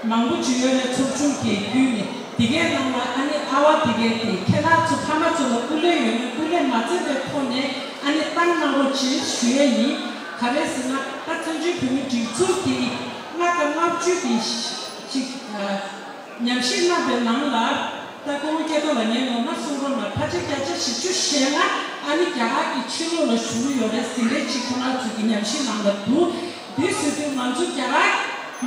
མང་པོ་ཅིག་ཡོད་རེད། ཚོགས་ཆུང་གི་བརྒྱུད་ནས་དེ་གའི་ནང་ལ་ཨ་ནི་ཨ་བ་དེ་གའི་དེ་ཁྱེད་རང་ཚོ་ཕ་མ་ཚོ་ལ་སྐུ་ལས་ཡོད་ན་སྐུ་ལས་མ་བཙན་པའི་ཐོག་ནས་ཨ་ནི་བཏང་གནང་རོགས་ཅེས་ཞུ་ཡ་ཡིན། ག་རེ་ཟེར་ན་ད་བཙན་བྱོལ་བོད་མིའི་སྒྲིག་འཛུགས་དེ་ལྔ་དང་ལྔ་བཅུ་གི་ཅིག་ཨ། ཉམས་ཞིབ་གནང་པའི་ནང་ལ། ད་སྐུ་ངོ་སྐལ་རྡོར་ལགས་ངས་ངོ་མ་གསུང་རོགས་གནང་། ཕལ་ཆེར་བརྒྱ་ཆ་བཞི་བཅུ་ཞེ་ལྔ་ཨ་ནི་རྒྱ་གར་གྱི་ཕྱི་ལོགས་ལ་བཞུགས་ཡོད་རེད། ཟིན་བྲིས་ཅིག་ཁོ་རང་ཚོ་གི་ཉམས་ཞིབ་ནང་ལ་འདུག་འདི་བཟོས་དུས་ང་ཚོ་རྒྱ་གར་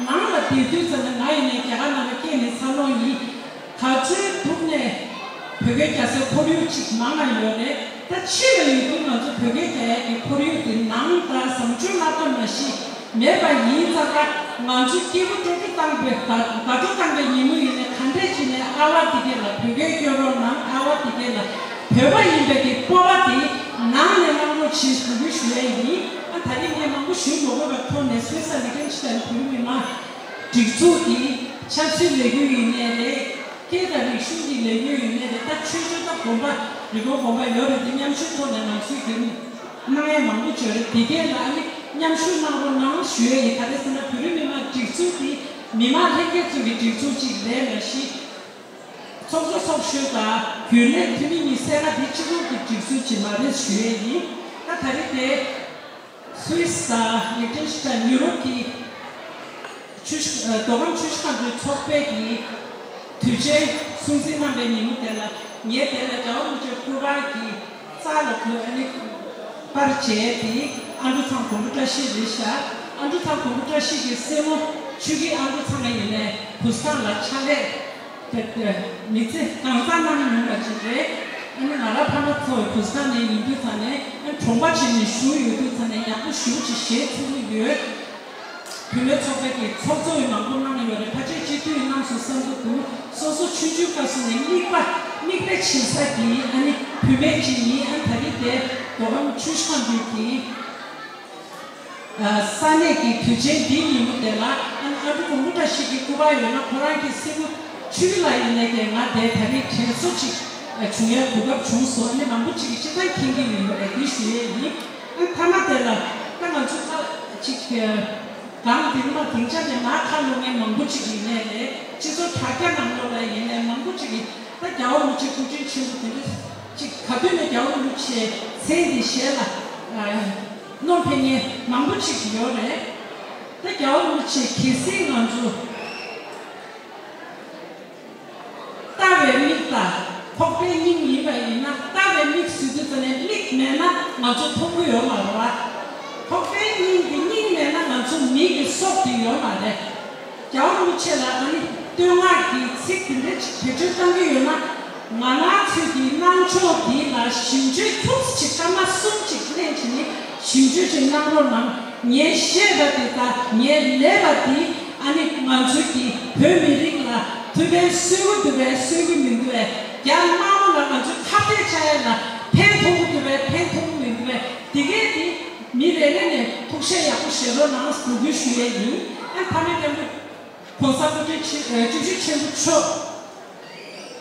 ནང་ལ་བསྡད་དུས་ཙམ་ནས། ང་ཡིན་ནའི་རྒྱ་གར་ནང་ལ་སྐྱེས་ནས་འཚར་ལོངས་ཡིན། ག་ཚོད་སྡུག་ནས་བོད་སྐད་རྒྱག་སའི་ཁོར་ཡུག་ཅིག་མང་ང་ཡོད་རེད། ད་ཕྱི་ལ་ཡོད་དུས་ང་ཚོ་བོད་སྐད་རྒྱག་ཡ་གི་ཁོར་ཡུག་དེ་ནང་ད་བཟང་སྤྱོད་བསླབ་གྲྭ་མ་གཞི་མེད་པ་ཡིན་ཙང་། ད་ང་ཚོ་སྐྱེས་བུ་སྤྲོ་སྐྱིད་བཏང་པའི་དགའ་དགའ་སྤྲོ་བཏང་པའི་ཉིན་མོ་ཡིན་ནའི་ག་འདྲས་བྱས་ནས་ཨ་བ་དེ་གས་ལ་བོད་སྐད་སྐྱོན་རོགས་གནང་། ཨ་བ་དེ་གས་ལ་བོད་པ་ཡིན་པའི་གི་སྤོབས་པ་དེ་ནང་ནས་གནང་རོགས་བྱེད་ཞུ་རྒྱུ་ཞུ་ཡ་ཡིན། ཨ། ད་རེས་ངས་མང་པོ་ཞུ་མ་དགོས་པའི་ཐོག་ནས། སུད་སི་ལི་ཀྲེན་སི་ཊེན་བོད་མི་མང་སྒྲིག་འཛུགས་ཀྱི་ཆབ་སྲིད་ལས་འགུལ་ཡིན་ནའི་རེད། སྐད་དང་རིག་གཞུང་གི་ལས་འགུལ་ཡིན་ནའི་རེད། ད་ཆོས་ཕྱོགས་ད་དགོན་པ་རི་ཀོན་དགོན་པ་ཡོད་རེད། དེ་མཉམ་ཞུགས་ཐོག་ནས་ང་ཚོས་དེ་གནང་ཡ་མང་པོ་ཡོད་རེད། དེ་གས་ལ་ཨ་ནི་མཉམ་ཞུགས་གནང་རོགས་གནང་ཞུ་ཡ་ཡིན། ག་རེ་ཟེར་ན། བོད་རིགས་མི་མང་སྒྲིག་འཛུགས་དེ་མི་མང་ལྷན་རྒྱས་ཚོ་གི་སྒྲིག་འཛུགས་ཅིག་རེད་མ་གཞི། ཚོགས་གཙོ་ཚོགས་གཞོན་དང་རྒྱུན་ལས་འཐུས་མི་གཉིས་བསྲེས་ན་དེ་སྤྱི་ཚོགས་ཀྱི་སྒྲིག་འཛུགས་ཅིག་མ་རེད་ཞུ་ཡས་ཡིན། ད་ད་རེས་དེ་སུད་སི་དང་ལི་ཀྲེན་སི་ཊེན། ཡུ་རོབ་ཀྱི་ཆུ་བཞི། ཨ། མདོ་ཁམས་ཆུ་བཞི་སྒང་དྲུག་ཚོགས་པའི་གི་དུས་ཆེན་སྲུང་བརྩི་གནང་པའི་ཉིན་མོ་དེ་ལ། ངས་དེ་ལ་རྒྱལ་བ་རིན་པོ་ཆེའི་སྐུ་པར་གྱི་རྩ་ལ་གུས་ཨ་ནི་པར་བྱས་ཏེ། ཨ་འབྲུ་ཚང་མགོན་པོ་བཀྲ་ཤིས་རེད་ཤག་ཨ་འབྲུ་ཚང་མགོན་པོ་བཀྲ་ཤིས་ཀྱི་སྲས་མོ་ཆོས་སྐྱིད་ཨ་འབྲུ་ཚང་ཡིན་ནའི་བུ་སྒང་ལ་ཕྱག་ལས་དེ་དེ་མི་ཚེ་གང་ཚང་གནང་མྱོང་བ་ཅིག་རེད། ཨ་ནི་ང་རང་ཕ་མ་ཚོ་བུ་སྒང་ནས་ཡིན་དུས་ཙ་ནས། ཨ། གྲོང་པ་ཆེན་ནས་བཞུགས་ཡོད་དུས་ཙ་ནས་ཡག་པོ་ཞེ་པོ་ཅིག་ཞལ་མཐུན་གྱི་ཡོད། བུད་མེད་ཚོགས་པའི་གི་ཚོགས་གཙོ་ཡང་མང་པོ་གནང་ཡོད་རེད། ཕལ་ཆེར་སྤྱི་འཐུས་གནང་སོང་བསམ་གྱི་འདུག་སོ་སོ་ཆུང་ཆུང་སྐབས་སུ་ནས་མིག་དཔེ་མིག་དཔེ་བྱེད་ས་གི་ཨ་ནི་བུད་མེད་ཅིག་ཡིན། ཨ། ད་རེས་དེ་མདོ་ཁམས་ཆུ་བཞི་སྒང་དྲུག་གི། ཨ། ས་གནས་ཀྱི་དུས་ཆེན་འདིའི་ཉིན་མོ་དེ་ལ། ཨ། ཨ་འབྲུ་མགོན་པོ་བཀྲ་ཤིས་ཀྱི་སྐུ་པར་ཡོད་ན། ཁོ་རང་གི་སྲས་མོ་ཆོས་སྐྱིད་ལགས་ཡིན་ནའི་གི་ང་དེ་ད་རེས་དྲན་གསོ་ཅིག་བྱུང་ཡ་གོ་སྐབས་བྱུང་སོང་། ཨ་ནི་མང་པོ་ཅིག་གིས་སྤྱིར་བཏང་མཁྱེན་གྱི་ཡོད་རེད། འདི་ཞུ་ཡས་ཡིན། ཨ། མཐའ་མ་དེ་ལ་ད་ང་ཚོ་ཁ་ཅིག་གང་དེ་མ་དེང་ཆ་དེ་མ་ཁ་ལོ་ངན་མང་པོ་ཅིག་ཡིན་ནའི་རེད། སྤྱི་ཚོགས་དྲ་རྒྱ་ནང་ལོགས་ལ་ཡིན་ནའི་མང་པོ་ཅིག་གིས་ད་རྒྱལ་བ་རིན་པོ་ཆེ་སྐུ་ཕྲེང་ཆེན་པོ་དེ་འདྲ་ཅིག་ག་དུས་ནས་རྒྱལ་བ་རིན་པོ་ཆེའི་མཚན་འདི་ཞལ་ལ། ཨ། གནང་ཕེབས་མཁན་མང་པོ་ཅིག་ཡོད་རེད། ད་རྒྱལ་བ་རིན་པོ་ཆེ་གལ་སྲིད་ང་ཚོ་ལྟ་བའི་མིག་དང་ཁོག་པའི་སྙིང་ཡིན་པ་ཡིན་ན། ལྟ་བའི་མིག་ཟེར་དུས་ཙ་ནས་མིག་མེད་ན་ང་ཚོ་མཐོང་གི་ཡོད་མ་རེད་པ། ཁོག་པའི་སྙིང་དེ། སྙིང་མེད་ན་ང་ཚོ་མིག་གི་སྲོག་དེ་ཡོད་མ་རེད། རྒྱལ་བ་རིན་པོ་ཆེ་ལ་ཨ་ནི་བསྟོད་བསྔགས་ཀྱི་ཚིག་དེ་འདྲ་ཅིག་བེད་སྤྱོད་གཏང་གི་ཡོད་ན། ང་རང་ཚོས་ཀྱི་གནང་ཕྱོགས་འདི་ལ་ཞིབ་འཇུག་ཁྱུག་ཙམ་ཅིག་སྐར་མ་གསུམ་ཅིག་ལེན་བྱས་ནས་ཞིབ་འཇུག་ཅིག་གནང་རོགས་གནང་། ངས་བཤད་པ་དེ་དང་ངས་ལས་པ་དེ་ཨ་ནི་ང་ཚོའི་གི་བོད་མི་རིགས་ལ་ཐུགས་ཕན་གསོས་ཀྱི་འདུག་པས་གསོས་ཀྱི་མི་འདུག་པས། རྒྱ་དམར་པོ་ལ་ང་ཚོའི་ཁ་གཏད་བཅག་ཡ་ལ་ཕན་ཐོགས་ཀྱི་འདུག་པས་ཕན་ཐོགས་ཀྱི་མི་འདུག་པས། དེ་གས་དེ་མི་རེ་རེ་ནས་ཐུགས་ཞིབ་ཡག་པོ་བྱེད་རོགས་གནང་ཟེར་འབོད་སྐུལ་ཞུ་ཡས་ཡིན། ཨ། ཕ་མའི་སྐྱབས་མགོན་༸གོང་ས་སྐུ་ཕྲེང་ཆེ་ཨ་བཅུ་བཞི་ཆེན་པོ་མཆོག་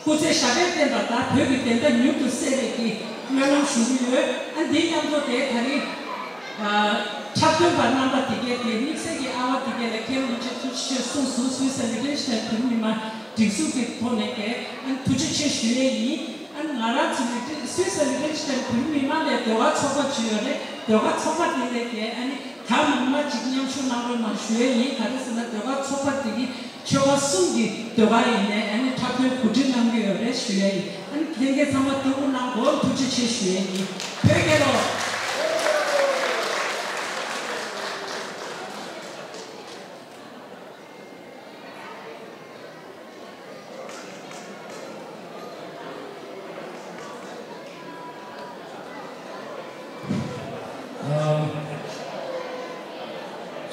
སྐུ་ཚེ་ཞབས་པད་བརྟན་པ་དང་བོད་ཀྱི་བདེན་མཐའ་མྱུར་དུ་གསལ་བའི་གི་སྨོན་ལམ་ཞུ་གི་ཡོད། ཨ། འདི་མཉམ་དུ་དེ་ད་རིང་ཨ་འཁྲབ་སྟོན་པ་རྣམ་པ་དེ་གས་དེ་དམིགས་བསལ་གྱི་ཨ་བ་དེ་གས་ལ་མཁན་རིན་པོ་ཆེ་ཐུགས་རྗེ་ཆེ་གསུངས་སོང་། སུད་སི་ལི་ཀྲེན་སི་ཊེན་བོད་མི་མང་སྒྲིག་འཛུགས་ཀྱི་ཐོག་ནས་གས་ཨ་ཐུགས་རྗེ་ཆེ་ཞུ་ཡས་ཡིན། ཨ་ནི་ང་རང་ཚོ་ནི་སུད་སི་ལི་ཀྲེན་སི་ཊེན་བོད་མི་མང་ལས་ཟློས་གར་ཚོགས་པ་ཅིག་ཡོད་རེད། ཟློས་གར་ཚོགས་པ་དེ་ལས་ཀྱི་ཨ་ནི་གང་མང་མང་ཅིག་མཉམ་ཞུགས་གནང་རོགས་གནང་ཞུ་ཡས་ཡིན། ག་རེ་ཟེར་ན་ཟློས་གར་ཚོགས་པ་དེ་གི་ཆོལ་ཁ་གསུམ་གྱི་ཟློས་གར་ཡིན་ནའི་ཨ་ནི་འཁྲབ་སྟོན་གོ་སྒྲིག་གནང་གི་ཡོད་རེད་ཞུ་ཡས་ཡིན། ཨ་ནི་ལྷན་རྒྱས་ཚང་མ་ཐུགས་ཁུར་གནང་དགོས། ཐུགས་རྗེ་ཆེ་ཞུ་ཡས་ཡིན། བོད་རྒྱལ་ལོ།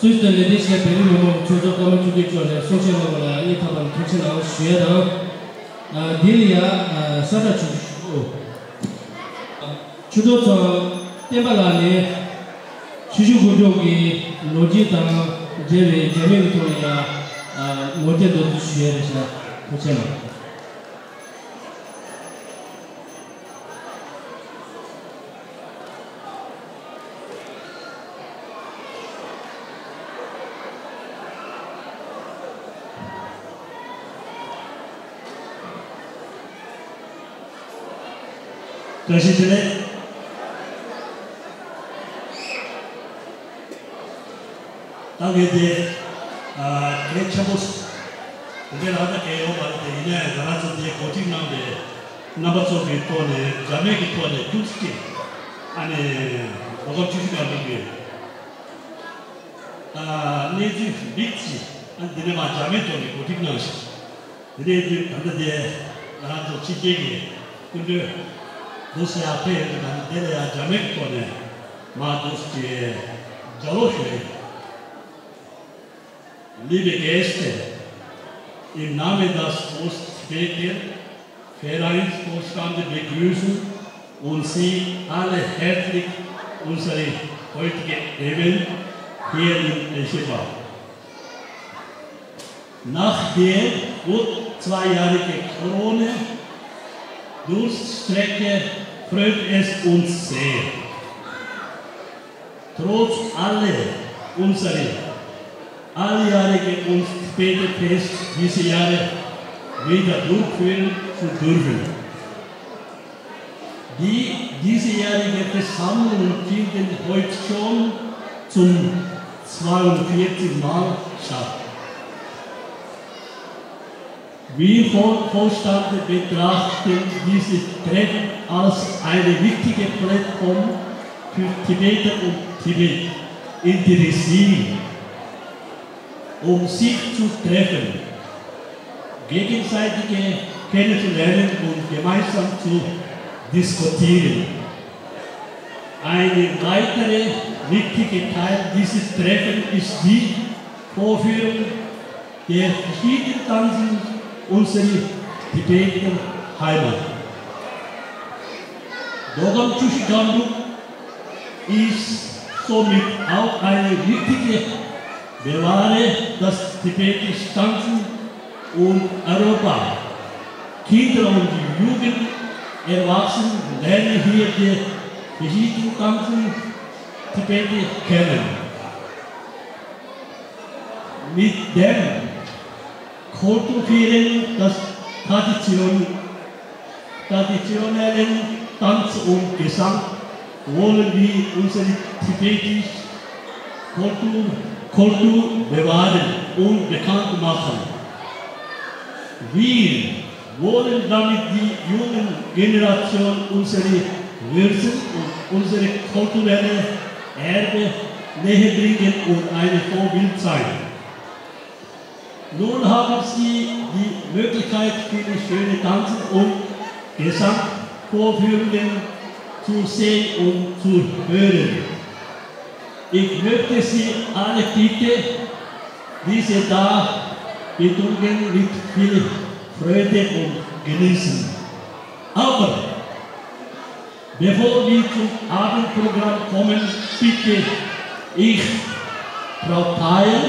སུད་སི་ནས་ལས་དོན་བྱེད་བོད་རིགས་མི་མང་ཆོས་ཚོགས་ཀརྨ་ཆོས་སྐྱིད་མཆོག་ནས་གསུང་བཤད་གནང་བ་ལ་སྙིང་ཐག་པ་ནས་ཐུགས་རྗེ་གནང་ཞུ་ཡ་དང་། འདི་ལ་ཡ་ས་བཀྲ་ཆོས་ཞུ། ཆོས་གྲོགས་ཚོ། བསྟན་པ་ལགས་ནས་ཆུ་བཞི་སྒང་དྲུག་གི་ལོ་རྒྱུས་དང་འབྲེལ་བའི་རྒྱ་མིའི་ཐོག་ལ་ཡང་ངོ་སྤྲོད་འདུག་ཞུ་ཡས་རེད་ཤག་ཐུགས་རྗེ་གནང་། བཀྲ་ཤིས་བདེ་ལེགས། ད་ངས་དེ་ཨ་གལ་ཆེན་པོ་ དེ་ལ་ད་གལ་ཡོད་མ་རེད་དེ། ཡིན་ན་ཡང་ང་རང་ཚོ་འདིའི་གོ་སྒྲིག་གནང་བའི་རྣམ་པ་ཚོ་གི་ཐོག་ནས། རྒྱ་སྨད་ཀྱི་ཐོག་ནས་ཐུགས་རྗེ་ཆེ། ཨ་ནི་མདོ་ཁམས་ཆུ་བཞི་སྒང་དྲུག་གི་ཨ་གནས་ཚུལ་མིག་ཅིག་ཨ་འདི་ནས་མར་རྒྱ་སྨད་ཐོག་ནས་གོ་སྒྲིག་གནང་ཞིང་། དེ་ནས་དུས་ད་ལྟ་དེ་ང་རང་ཚོ་ཕྱི་རྒྱལ་གྱི་སྐུ་མགྲོན་འདུག་སེ་ཡར་ཕེབས་ཡོད་པ་དང་། དེ་ལ་ཡང་རྒྱ་སྨད་ཀྱི་ཐོག་ནས་མར་འདུག་སེ་ལྗགས་ཀློག་ཞུ་ཡིན། Liebe Gäste, im Namen des Ost-Tibeter Vereinsvorstandes begrüßen und Sie alle herzlich unsere heutige Event hier in Eschenbach. Nach der gut zweijährigen Corona-Durststrecke freut es uns sehr, trotz aller unsere alljährige Ost-Tibeter-Fest diese Jahre wieder durchführen zu dürfen. Die diesjährige Versammlung findet heute schon zum zweiundvierzigsten Mal statt. Wir vom Vorstand betrachten dieses Treffen als eine wichtige Plattform für Tibeter und Tibet-Interessierte, um sich zu treffen, gegenseitig kennenzulernen und gemeinsam zu diskutieren. Ein weiterer wichtiger Teil dieses Treffens ist die Vorführung der verschiedenen Tanzen unserer Tibeter Heimat. Mdogam Chushi Gamdruk ist somit auch eine wichtige Bewahrer des tibetischen Tanzen und Europa. Kinder und Jugend, Erwachsene lernen hier die verschiedenen Tanzen Tibet kennen. Mit dem Kulturfeiern des Tradition, traditionellen Tanz und Gesang wollen wir unsere tibetische Kultur, Kultur bewahren und bekannt machen. Wir wollen damit die jungen Generation unsere Wurzeln und unsere kulturelle Erbe näher bringen und ein Vorbild sein. Nun haben Sie die Möglichkeit, viele schöne Tanzen und Gesangvorführungen zu sehen und zu hören. Ich möchte Sie alle bitten, diese Darbietungen mit viel Freude und genießen. Aber bevor wir zum Abendprogramm kommen, bitte ich Frau Theil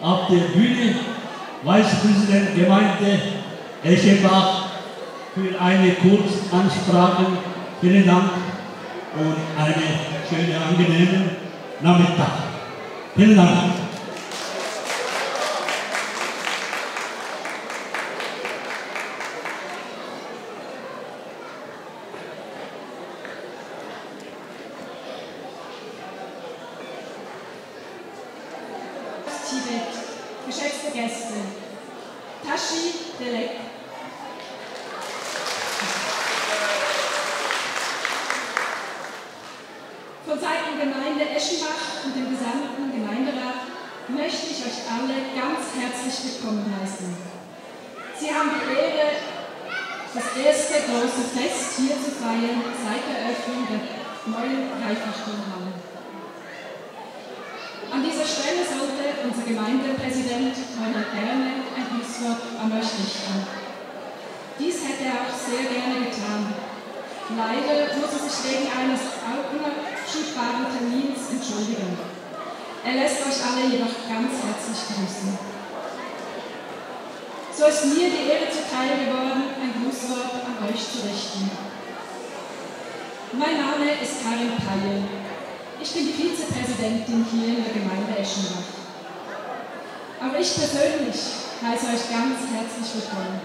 auf der Bühne, Vicepräsident Gemeinde Eschenbach, für eine kurze Ansprache. Vielen Dank und einen schönen, angenehmen Nachmittag. Vielen Dank. Tibet, geschätzte Gäste, Tashi Delek. Von Seiten Gemeinde Eschenbach und dem gesamten Gemeinderat möchte ich euch alle ganz herzlich willkommen heißen. Sie haben die Ehre, das erste große Fest hier zu feiern seit der Eröffnung der neuen Reifachturmhalle. An dieser Stelle sollte unser Gemeindepräsident Reinhard Erme ein Grußwort an euch richten. Dies hätte er auch sehr gerne getan. Leider muss er sich wegen eines unabsehbaren Termins entschuldigen. Er lässt euch alle jedoch ganz herzlich grüßen. So ist mir die Ehre zuteil geworden, ein Grußwort an euch zu richten. Mein Name ist Karin Paye. Ich bin die Vizepräsidentin hier in der Gemeinde Eschenbach. Auch ich persönlich heiße euch ganz herzlich willkommen.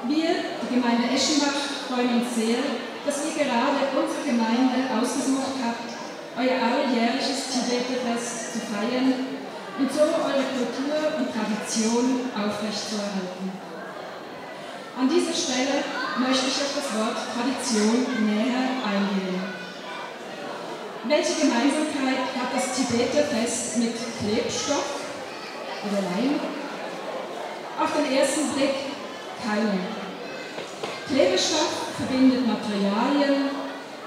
Wir, die Gemeinde Eschenbach, freuen uns sehr, dass ihr gerade unsere Gemeinde ausgesucht habt, euer alljährliches Tibeterfest zu feiern. und so eure Kultur und Tradition aufrechtzuerhalten. An dieser Stelle möchte ich auf das Wort Tradition näher eingehen. Welche Gemeinsamkeit hat das Tibeterfest mit Klebstoff oder Leim? Auf den ersten Blick keine. Klebstoff verbindet Materialien,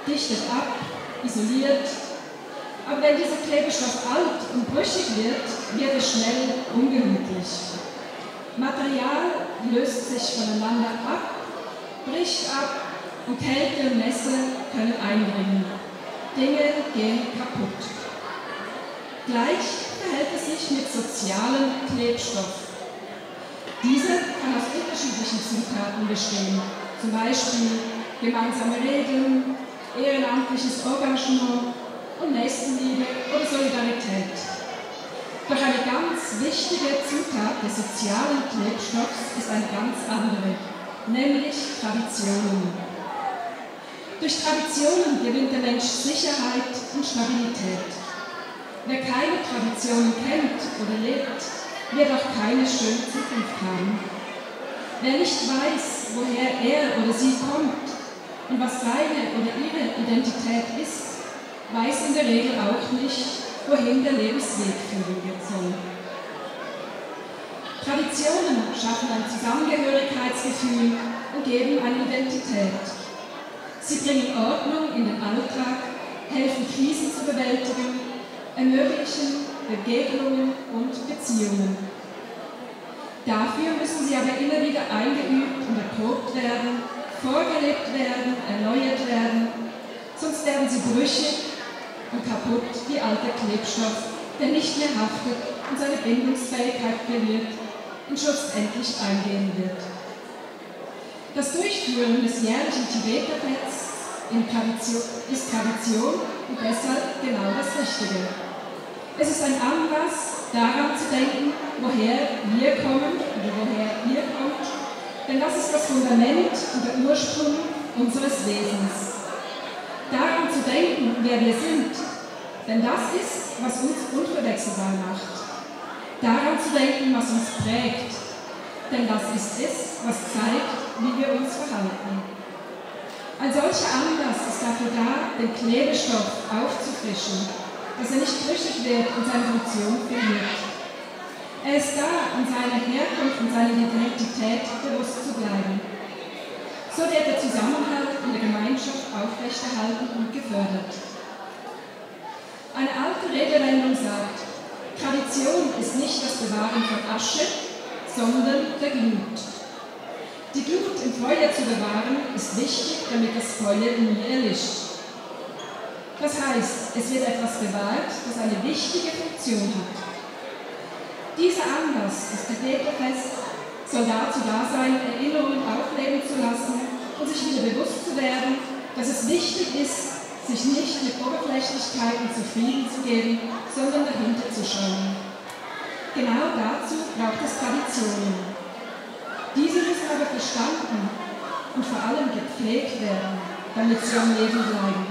dichtet ab, isoliert. Aber wenn dieser Klebstoff alt und brüchig wird, wird es schnell ungemütlich. Material löst sich voneinander ab, bricht ab und Kälte und Nässe können eindringen. Dinge gehen kaputt. Gleich verhält es sich mit sozialem Klebstoff. Dieser kann aus unterschiedlichen Zutaten bestehen, zum Beispiel gemeinsame Regeln, ehrenamtliches Engagement und Nächstenliebe oder Solidarität. Doch eine ganz wichtige Zutat des sozialen Klebstoffs ist eine ganz andere, nämlich Traditionen. Durch Traditionen gewinnt der Mensch Sicherheit und Stabilität. Wer keine Traditionen kennt oder lebt, wird auch keine schöne Zukunft haben. Wer nicht weiß, woher er oder sie kommt und was seine oder ihre Identität ist, weiß in der Regel auch nicht, wohin der Lebensweg führen soll. Traditionen schaffen ein Zusammengehörigkeitsgefühl und geben eine Identität. Sie bringen Ordnung in den Alltag, helfen Krisen zu bewältigen, ermöglichen Begegnungen und Beziehungen. Dafür müssen sie aber immer wieder eingeübt und erprobt werden, vorgelebt werden, erneuert werden, sonst werden sie brüchig und kaputt wie alter Klebstoff, der nicht mehr haftet und seine Bindungsfähigkeit verliert und schlussendlich eingehen wird. Das Durchführen des jährlichen Tibeterfests in Tradition, ist Tradition und deshalb genau das Richtige. Es ist ein Anlass, daran zu denken, woher wir kommen oder woher ihr kommt, denn das ist das Fundament und der Ursprung unseres Wesens. Daran zu denken, wer wir sind, denn das ist, was uns unverwechselbar macht. Daran zu denken, was uns prägt, denn das ist es, was zeigt, wie wir uns verhalten. Ein solcher Anlass ist dafür da, den Klebstoff aufzufrischen, dass er nicht brüchig wird und seine Funktion verliert. Er ist da, um seiner Herkunft und seiner Identität bewusst zu bleiben. So wird der Zusammenhalt in der Gemeinschaft aufrechterhalten und gefördert. Eine alte Redewendung sagt, Tradition ist nicht das Bewahren von Asche, sondern der Glut. Die Glut im Feuer zu bewahren, ist wichtig, damit das Feuer nie erlischt. Das heißt, es wird etwas bewahrt, das eine wichtige Funktion hat. Dieser Anlass, das Tibeterfest, soll dazu da sein, Erinnerungen aufleben zu lassen und sich wieder bewusst zu werden, dass es wichtig ist, sich nicht mit Oberflächlichkeiten zufrieden zu geben, sondern dahinter zu schauen. Genau dazu braucht es Traditionen. Diese müssen aber verstanden und vor allem gepflegt werden, damit sie am Leben bleiben.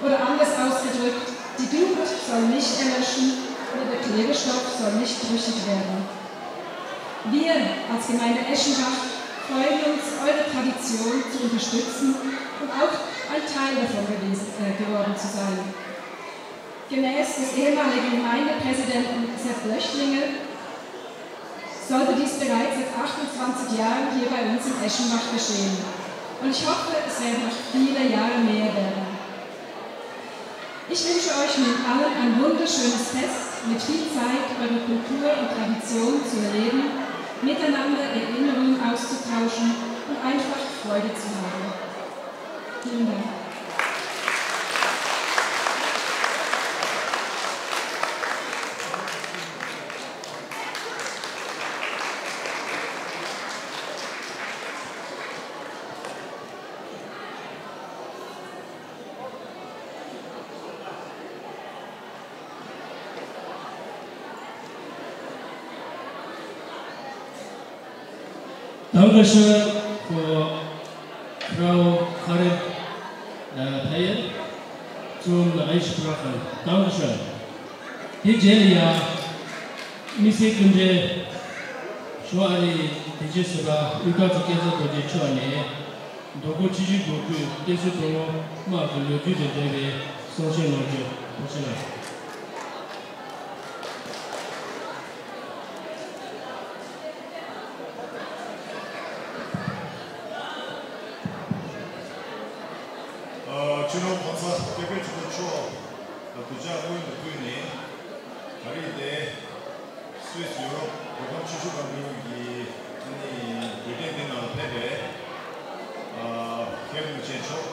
Oder anders ausgedrückt, die Glut soll nicht erlöschen und der Klebstoff soll nicht brüchig werden. Wir als Gemeinde Eschenbach freuen uns, eure Tradition zu unterstützen und auch ein Teil davon gewesen, äh, geworden zu sein. Gemäß des ehemaligen Gemeindepräsidenten Sepp Löchlinger sollte dies bereits seit achtundzwanzig Jahren hier bei uns in Eschenbach geschehen. Und ich hoffe, es werden noch viele Jahre mehr werden. Ich wünsche euch nun allen ein wunderschönes Fest mit viel Zeit, eure Kultur und Tradition zu erleben, miteinander Erinnerungen auszutauschen und einfach Freude zu haben. Vielen Dank. 当个是 for Frau Karin Peyer zum Einsprachen. 当个是。 དེ་རྗེས་ལ་ཡང་ དམིགས་བསལ་སྐུ་མགྲོན་ཞུ་བ་རེད། དེ་རྗེས་སུ་ར་དབུས་ཁམས་སུ་སྐལ་བཟང་རྡོ་རྗེ་མཆོག་ནས་རྡོ་སྐུ་ཆུ་བཞི་སྒོར་ཀུན་བསྟན་སྲིད་གཏོང་ལོ་དམག་གི་ལོ་རྒྱུས་དང་འབྲེལ་བའི་གསུང་བཤད་གནང་རྒྱུ། ཐུགས་རྗེ་གནང་། ཨ། སྤྱི་ནོར་གོང་ས་སྐྱབས་མགོན་ཆེན་པོ་མཆོག་ལ་གུས་ཕྱག་སྔོན་དུ་ཕུལ་ནས། ད་རེས་དེ་སུད་སི་ཡུ་རོབ་རོགས་ཁམས་ཆུ་ཤུར་སྒང་དྲུག་གི་ཨ་ནི་དུས་སྟོན་འདི་ནང་ལ་ཕེབས་པའི་ཨ་མཁན་རིན་པོ་ཆེ་མཆོག་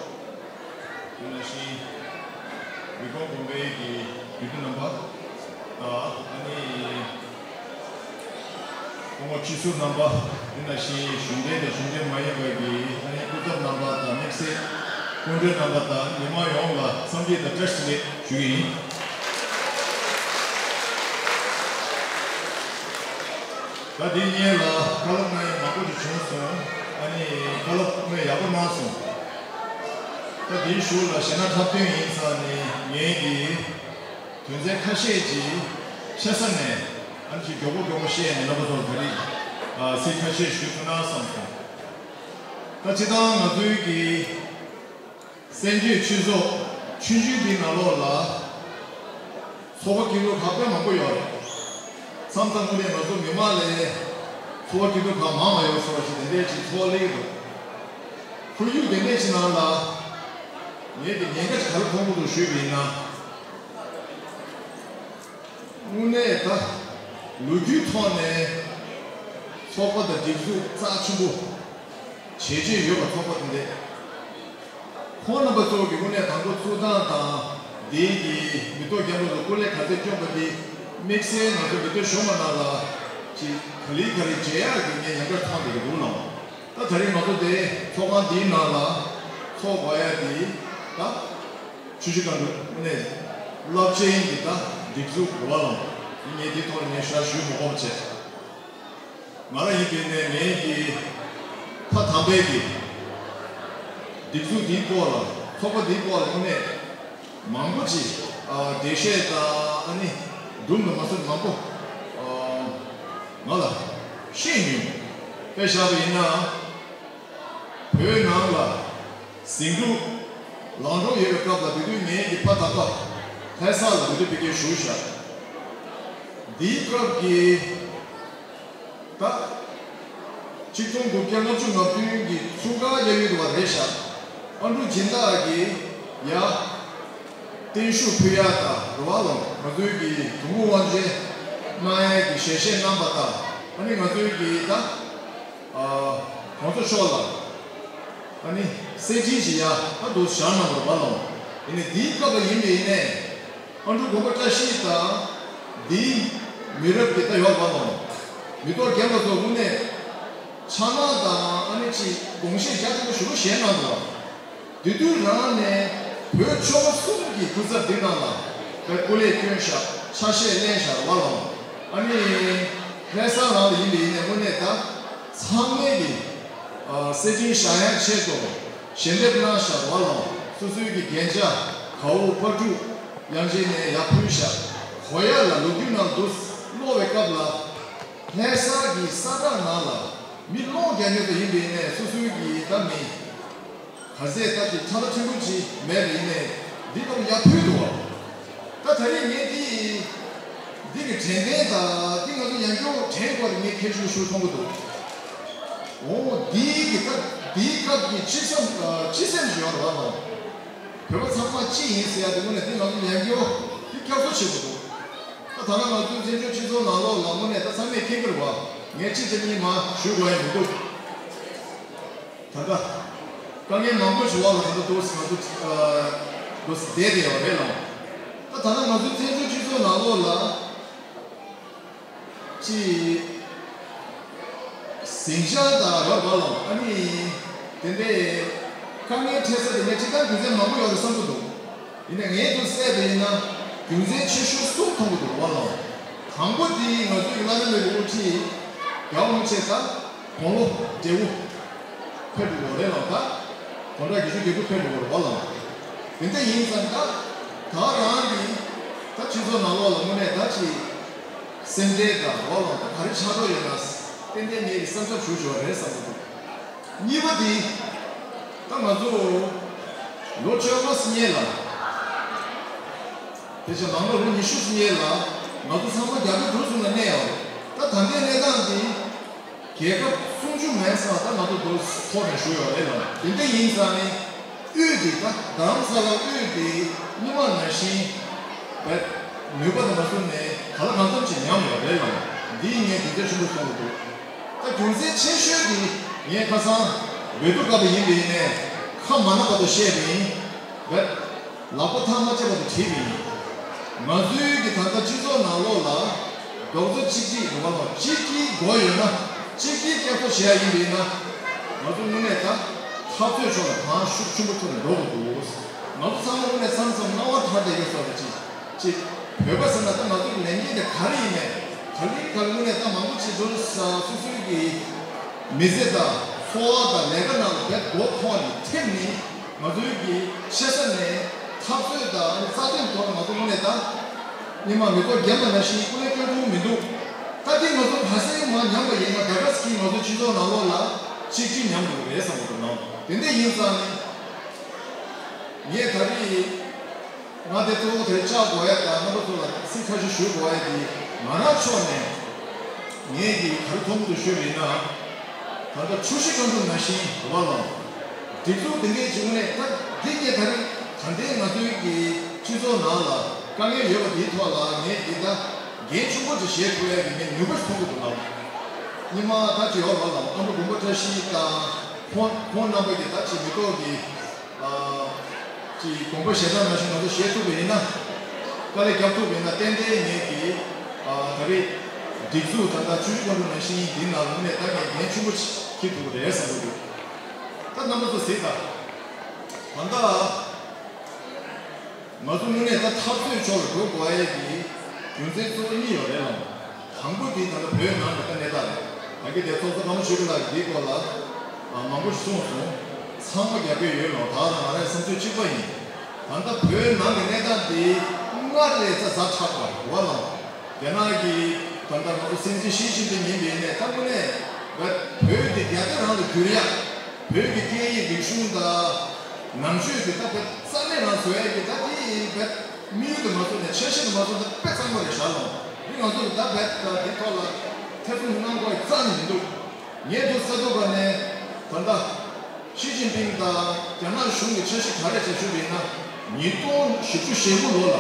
དེ་ནང་བཞིན་ཝི་ཀོང་དགོན་པའི་གི་དགེ་འདུན་རྣམ་པ་དང་། ཨ་ནི་སྐུ་ངོ་སྤྱི་ཟུར་རྣམ་པ། དེ་ནང་བཞིན་གཞུང་འབྲེལ་དང་གཞུང་འབྲེལ་མ་ཡིན་པའི་གི་ཨ་ནི་སྐུ་ཚབ་རྣམ་པ་དང་། དམིགས་བསལ་སྐུ་མགྲོན་རྣམ་པ་དང་མི་མང་ཡོངས་ལ་འཚམས་འདྲི་དང་བཀྲ་ཤིས་བདེ་ལེགས་ཞུ་གི་ཡིན། ད་དེའི་སྔོན་ལ་བཀའ་སློབ་གནང་ཡ་མང་པོ་ཞིག་བྱུང་སོང་། ཨ་ནི་བཀའ་སློབ་དངོས་ཡག་པོ་གནང་སོང་། ད་དེའི་གཞུག་ལ་གཞས་སྣ་འཁྲབ་སྟོན་ཡིན་ཙང་ནི་ངས་ཀྱིས་དོན་ཚན་ཁ་ཤས་ཅིག་ཆེ་ས་ནས་ཨ་ནི་ཅིག་མགྱོགས་པོ་མགྱོགས་པོ་བཤད་ནས་རྣམ་པ་ཚོར་ད་རེས་ཨ་ཚིག་ཁ་ཤས་ཞུ་ཐུབ་ན་བསམ་སོང་། ད་སྤྱིར་བཏང་ང་ཚོའི་གི་བཙན་བྱོལ་སྤྱི་ཚོགས་ཆུང་ཆུང་འདིའི་ནང་ལོགས་ལ་ཚོགས་པ་སྐྱིད་སྡུག་ཁག་དཔེ་མང་པོ་ཡོད་རེད། མཚམས་མཚམས་དངོས་གནས་ང་ཚོ་མི་མང་ལ་ཚོགས་པ་སྐྱིད་སྡུག་ཁག་མང་མང་ཡོད་ཟེར་བ་ཞིག་དེ་འདྲས་ཅིག་ཚོར་སླེབས་ཀྱི་འདུག་ཁོར་ཡུག་དེ་འདྲས་ཅིག་ནང་ལ་ངས་ཀྱི་ཉེན་ཁ་ཅིག་ག་རེ་མཐོང་གི་འདུག་ཞུས་པ་ཡིན་ན། དངོས་གནས་ད་ལོ་རྒྱུས་ཐོག་ནས་ཚོགས་པ་དང་སྒྲིག་འཛུགས་རྩ་ཆེན་པོ་བྱས་རྗེས་ཡོད་པ་ཚོགས་པ་དེ་འདྲས། ཁོང་རྣམ་པ་ཚོ་གི་དངོས་གནས་དང་པོ་བཙུགས་སྟངས་དང་། དེའི་གི་མི་ཐོག་རྒྱབ་ལོགས་སུ་སྐུ་ལས་ག་ཚོད་བསྐྱོན་པ་དེ་དམིགས་བསལ་ང་ཚོ་མི་ཐོག་གཞུང་མ་ནང་ལ་ཅིག་ག་ལེ་ག་ལེ་མཇལ་ཡག་གི་ངས་ཉེན་ཁ་མཐོང་བསྡད་ཀྱི་འདུག་ལགས། ད་ད་རེས་ང་ཚོ་དེ་ཚོགས་ཁང་འདིའི་ནང་ལ་ཚོགས་དགོས་ཡ་དེ་ད་ཆུ་བཞི་སྒང་དྲུག་དངོས་གནས་རླབས་ཆེན་གྱི་ད་སྒྲིག་འཛུགས་རེད་པ་ལགས། དེ་ངས་དེའི་ཐོག་ལ་ངས་ཞལ་ཞུ་མི་དགོས་པ་བྱས། ང་རང་ཡིན་པའི་ནས་ངའི་གི་ཐ་དམ་པའི་གི་སྒྲིག་འཛུགས་འདིའི་སྐོར་ལ། ཚོགས་པ་འདིའི་སྐོར་ལ་དངོས་གནས་མང་པོ་ཅིག་ཨ་འགྲེལ་བཤད་དང་ཨ་ནི་འདུམ་དང་མ་སོན་མང་པོ་ཨ་ང་ལ་བཤད་མྱོང་། དཔེ་བཞག་པ་ཡིན་ན། བོད་ནང་ལ་ཟིང་འཁྲུག་ལང་འགྲོ་ཡོད་པའི་སྐབས་ལ། དེ་དུས་ངའི་གི་ཕ་དམ་པ་ལྷ་ས་ལ་འོས་བསྡུ་དཔེ་སྐྱེལ་ཞུས་བཞག་འདིའི་སྐབས་ཀྱི་ད་ཆིག་སྟོང་དགུ་བརྒྱ་ལྔ་བཅུ་ང་བདུན་གྱི་འཁྲུངས་སྐར་གཡས་གཡོན་དུ་བ་རེད་བཞག་ཨ་འབྲུག་སྦྱིན་བདག་གིས་ཡ་བརྟན་བཞུགས་ཕུལ་ཡ་ད་རེད་པ་ལགས། ང་ཚོའི་གི་དུམ་བུ་དབང་ཆེན་གནང་ཡ་གི་ཞལ་བཞེས་གནང་པ་དང་། ཨ་ནི་ང་ཚོའི་གི་ད་ཨ་གོང་ས་མཆོག་ལ་ཨ་ནི་གསེར་ཁྲི་ཞིག་ཡ་ད་དུ་བཞག་གནང་བ་རེད་པ་ལགས། ཡིན་ནའི་འདིའི་སྐབས་ལ་ཡིན་པ་ཡིན་ནའི། ཨ་འབྲུག་དགོན་པ་བཀྲ་ཤིས་དང་འདིའི་མི་རབས་ཀྱི་ད་ཡོད་པ་ལགས། མི་ཐོག་རྒན་པ་ཚོ་དངོས་གནས་ཕྱག་ན་དང་ཨ་ནི་ཅིག་དགོངས་བཞེས་རྒྱ་ཆེན་པོ་ཞེ་པོ་བཞེས་གནང་འདུག་པ། དེ་དུས་རང་ནས་བོད་ཆོལ་ཁ་གསུམ་གྱི་སྐུ་ཚབ་འདི་ནང་ལ་བའི་སྐུ་ལས་བསྐྱོན་བཞག་ཆ་ཤས་ལེན་བཞག་རེད་པ་ལགས། ཨ་ནི་ལྷ་ས་ནང་ལ་ཡིན་པ་ཡིན་ནའི་དངོས་གནས་ད་ཚང་མས་ཀྱི་ཨ་གསེར་ཁྲི་བཞེངས་ཡག་ཆེད་དུ་ཞལ་འདེབས་གནང་བཞག་རེད་པ་ལགས། སོ་སོའི་གི་རྒྱན་ཆ་གའུ་པར་ཕྲུག་ཡང་ཅིན་ནས་ཡར་ཕུལ་བཞག་གོ་ཡ་ལ་ལོ་རྒྱུས་ནང་དུ་ཀློག་པའི་སྐབས་ལ། ལྷ་ས་གི་ས་བཀྲ་ནང་ལ་མི་ཀློག་རྒྱག་མཁན་དེ་ཡིན་པ་ཡིན་ནའི་སོ་སོའི་གི་ད་མི་ག་ཚད་ལྟ་ཅིག་ཁྲ་ལ་ཕྲན་བུ་ཅིག་མེད་པ་ཡིན་ནའི་འདི་ལྟ་བུ་ཡར་ཕུལ་འདུག་པ། ད་ད་རེས་ངས་འདི་འདི་གི་དྲན་རྟེན་དང་འདི་ང་ཚོ་ཡང་བསྐྱར་དྲན་དགོས་རེད། ངས་ཁྱེད་ཚོ་ཞུ་མཐོང་གི་འདུག་འོ་འདི་གི་ད་འདིའི་སྐབས་ཀྱི་སྤྱི་སེམས་ཨ་སྤྱི་སེམས་ཞིག་ཡོད་རེད་པ་ལགས། བོད་པ་ཚང་མ་གཅིག་ཡིན་ཟེར་ཡ་དེ་དངོས་གནས་འདི་ང་ཚོ་ཡང་བསྐྱར་འདི་བསྐྱར་གསོ་བྱེད་དགོས་འདུག་ད་ད་ལྟ་ང་ཚོའི་བཙན་བྱོལ་སྤྱི་ཚོགས་ནང་ལོགས་ལ་དངོས་གནས་ད་ཚང་མས་མཁྱེན་གྱི་རེད་པ། ངས་གཅིག་དེ་གཉིས་མ་ཞུ་དགོས་ཡ་མི་འདུག་ད་ལྟ་དཀའ་ངལ་མང་པོ་ཞིག་འོག་ལ་ད་ལྟ་འདུག་ང་ཚོ་ཨ་འདུག་བསྡད་བསྡད་ཡོད་རེད་ལགས། ད་ད་ལྟ་ང་ཚོའི་བཙན་བྱོལ་སྤྱི་ཚོགས་ནང་ལོགས་ལ་ཅིག་ཟིང་ཆ་དང་རོགས་པ་ལགས། ཨ་ནི་དེ་འདྲའི་དཀའ་ངལ་འཕྲད་ས་དེ་ངས་ཅིག་ད་རྒྱུ་མཚན་མང་པོ་ཡོད་རེད་བསམ་གྱི་འདུག་ཡིན་ནའི་ངས་འདུག་བསྡད་པ་ཡིན་ན་རྒྱུ་མཚན་ཆེ་ཤོས་གསུམ་མཐོང་གི་འདུག་རོགས་པ་ལགས། དང་པོ་དེ་ང་ཚོའི་བླ་ན་མེད་པའི་དབུ་ཁྲིད་རྒྱལ་བ་རིན་པོ་ཆེ་དང་དགུང་ལོ་བགྲེས་པོ་ཕེབས་འགྲོ་གི་རེད་ལགས། ད་དགུང་གྲངས་བརྒྱད་ཅུ་གྱ་དགུ་ཕེབས་འགྲོ་གི་རེད་པ་ལགས། དེ་འདྲ་ཡིན་ཙང་ད་ད་རང་གི་ད་སྤྱི་ཚོགས་ནང་ལོགས་ལ་དངོས་གནས་ད་ཅིག་ སེམས་ཁྲལ་དང་འོག་ལ་ད་ག་རེ་ཆགས་འགྲོ་ཡོད་ན་ཏན་ཏན་ངས་ཀྱི་བསམ་འཆར་ཞུ་ཆོག་རེད་བསམ་གྱི་འདུག་གཉིས་པ་དེ། ད་ང་ཚོ་ལོ་བཅོ་ལྔ་ཙམ་སྔོན་ལ། དེ་བཞིན་མང་ལོ་ལོ་ཉི་ཤུ་ཙམ་སྔོན་ལ་ང་ཚོ་ཚང་མ་རྒྱ་བལ་འབྲུག་གསུམ་ལ་གནས་ཡོད་རེད། ད་ད་ལྟའི་གནས་སྟངས་འདི་རྒྱལ་ཁབ་སུམ་ཅུ་མིན་ཙམ་ད་ང་ཚོ་འདུག་ཐོག་ནས་བཞུགས་ཡོད་རེད་ལ། དེ་འདྲ་ཡིན་ཙང་ནི་དབུས་ཀྱི་ད་རྡ་རམ་ས་ལ་དབུས་དེ་སྔོན་མ་ནང་བཞིན་བས་ནུས་པ་དང་མ་བཟུང་ནས་ག་ལ་གང་འཚམ་ཅིག་ཉམས་ཡོད་རེད་ལ། འདིའི་ངས་དོན་ཚན་ཆེན་པོ་གསུང་གི་འདུག་ད་རྒྱུ་མཚན་ཆེ་ཤོས་དེ་ངས་ཁ་སང་འོས་བསྡུ་བཀའ་པ་ཡིན་པ་ཡིན་ནའི་ཁ་མ་ན་བར་དུ་བཤད་པ་ཡིན། བས། ལག་པ་ཐག་མ་ཆད་པ་དུ་བྲིས་པ་ཡིན། ང་ཚོའི་གི་ད་ལྟ་སྤྱི་ཚོགས་ནང་ལོགས་ལ་རྡོག་རྩ་གཅིག་སྒྲིལ་ཡོང་བ་ལ་གཅིག་སྒྲིལ་དགོས་ཡོད་ན་གཅིག་སྒྲིལ་བསྐྱར་གསོ་བྱེད་ཡ་ཡིན་པ་ཡིན་ན། ང་ཚོ་དངོས་གནས་ད་འཐབ་རྩོད་ཕྱོགས་ལ་གང་ཤུགས་ཆེན་པོ་ཐོག་ནས་འགྲོ་དགོས་འདུག་ང་ཚོ་ཚང་མ་དངོས་གནས་མཚམས་མཚམས་སྣང་བ་ཐར་བསྡད་ཡོད་ས་རེད། ཅིག་ཅིག་བོད་པ་ཟེར་ན་ད་ང་ཚོ་གི་ལས་འགན་དེ་ག་རེ་ཡིན་མེད་ག་ལེ་ག་ལེ་དངོས་གནས་ད་མང་པོ་ཅིག་འགྲོ་ས་སོ་སོའི་གི་མི་ཚེ་དང་འཚོ་བ་དང་ལས་ཀ་ནང་ལ་བེད་སྒོ་ཁོག་ནས་ཐེབས་ནས། ང་ཚོའི་གི་ཆེ་ས་ནས་འཐབ་རྩོད་དང་རྩ་དོན་ཐོག་ང་ཚོ་དངོས་གནས་ད་སྔོན་མ་མི་ཐོག་རྒྱབ་ལ་ན་ཤི་ཀུན་ལས་སྐྱོན་ཐུབ་མི་འདུག་ད་ལྟའི་ང་ཚོ་ག་སེ་མ་ཉམས་པ་ཡིན་ན་ད་ག་སི་ཀི་ང་ཚོ་སྤྱི་ཚོགས་ནང་ལོགས་ལ་གཅིག་གཅིག་ཉམས་འགྲོ་གི་རེད་བསམ་གི་འདུག་ནང་དེ་འདྲ་ཡིན་ཙང་ནི་ངས་ད་རེས་ང་དེ་གཙོ་བོ་དེ་བཅར་དགོས་ཡ་དང་རྣམ་པ་ཚོ་ལ་ཚིག་ཁ་ཤས་ཞུ་དགོས་ཡ་དེ་ང་རང་ཕྱོགས་ནས། ངས་ཀྱིས་ག་རེ་མཐོང་གི་འདུག་ཞུས་པ་ཡིན་ན། ད་ལྟ་ཆུ་བཞི་སྒང་དྲུག་ནང་བཞིན་རེད་བ་ལགས། སྒྲིག་འཛུགས་འདི་འདྲའི་བྱུང་ནས་ད་འདི་ངས་ད་རེས་ད་ལྟའི་ང་ཚོའི་གི་སྤྱི་ཚོགས་ནང་ལ་དཀའ་ངལ་ཡོད་པ་འདིའི་ཐོག་ལ་ངས་འདི་ད་འགན་ཆེན་པོ་ཅིག་བཞེས་ཐུབ་ཡ་གི་ངས་ནུས་པ་ཞིག་མཐོང་གི་འདུག་ལགས། སྔོན་མ་ད་ཅི་ཡོད་རེད་བ་ལགས། ཨ་མདོ་དགོན་པ་བཀྲ་ཤིས་དང་ཁོང་ཁོང་རྣམ་པ་གི་ད་ཅི་མི་ཐོག་གི་ཨ། ཅིག་དགོངས་པ་བཞེས་སྟངས་ནང་བཞིན་ང་ཚོ་བཞེས་ཐུབ་པ་ཡིན་ན། དཀའ་ལས་རྒྱབ་ཐུབ་པ་ཡིན་ན་ཏན་ཏན་ངེད་ཀྱིས་ཨ། ད་རེས་སྒྲིག་འཛུགས་ད་ལྟ་ཆུ་བཞི་སྒང་དྲུག་ནང་བཞིན་འདི་ནང་ལོགས་ནས་ད་ངས་འགན་ཆེན་པོ་འཁྱེར་ཐུབ་ཀྱི་རེད་བསམ་གྱི་འདུག་ད་རྣམ་པ་ཚོ་གཟིགས་དང་། ད་ལྟ་ང་ཚོ་དངོས་གནས་ད་འཐབ་རྩོད་ཕྱོགས་ལ་འགྲོ་དགོས་ཡས་ཀྱི་རྒྱུ་མཚན་གཙོ་བོ་གཉིས་ཡོད་རེད་ལགས། དང་པོ་དེ་ད་ལྟ་བོད་ནང་གི་ད་གནས་སྟངས་རེད། ད་གིན་དེ་ཚོགས་གཙོ་ཀརྨ་ཆོས་སྐྱིད་ལགས་ཀྱིས་འདིའི་སྐོར་ལ་ཨ། མང་པོ་ཞིག་གསུངས་སོང་། ཚང་མ་རྒྱབ་སྐྱོར་ཡོད་ལགས། ད་ང་རང་བསམ་ཚུལ་གཅིག་པ་ཡིན། ད་ལྟ་བོད་ནང་གི་གནས་སྟངས་འདི་སྔར་ལས་ཙ་ཛ་དྲག་པ་རེད་བ་ལགས། རྒྱ་ནག་གིས་ད་ལྟ་ང་ཚོ་སྲིད་འཛིན་ཞི་ཅིན་ཕིང་ཡིན་པ་ཡིན་ནའི་ད་དངོས་གནས་བོད་བོད་འདི་རྒྱལ་དོན་རང་ལ་བསྒྱུར་ཡ། བོད་ཀྱི་སྐད་ཡིག་རིག་གཞུང་དང་ནང་ཆོས་འདི་ད་བོད་རྩ་མེད་རང་བཟོ་ཡ་གི་ད་དེ་ཡིན་བོད། དམིགས་ཡུལ་དུ་མ་བཟུང་ནས་འཆར་གཞི་དུ་མ་བཟུང་ན་དཔེ་གཙང་མ་རེད་ཤག་ལགས། འདི་ང་ཚོ་གི་ད་རྦད་དེ་ཐོག་ལ་ཐེ་ཚོམ་གནང་དགོས་རྩ་ནས་མི་འདུག་ངས་འདུག་ས་འདུག་ག་ནས་ད་ལྟ་ཞི་ཅིན་ཕིང་དང་རྒྱ་ནག་གཞུང་གི་འཆར་གཞི་ག་རེ་བྱ་ཞུ་བ་ཡིན་ན། ཉིས་སྟོང་བཞི་བཅུ་ཞེ་དགུ་ལོ་ལ་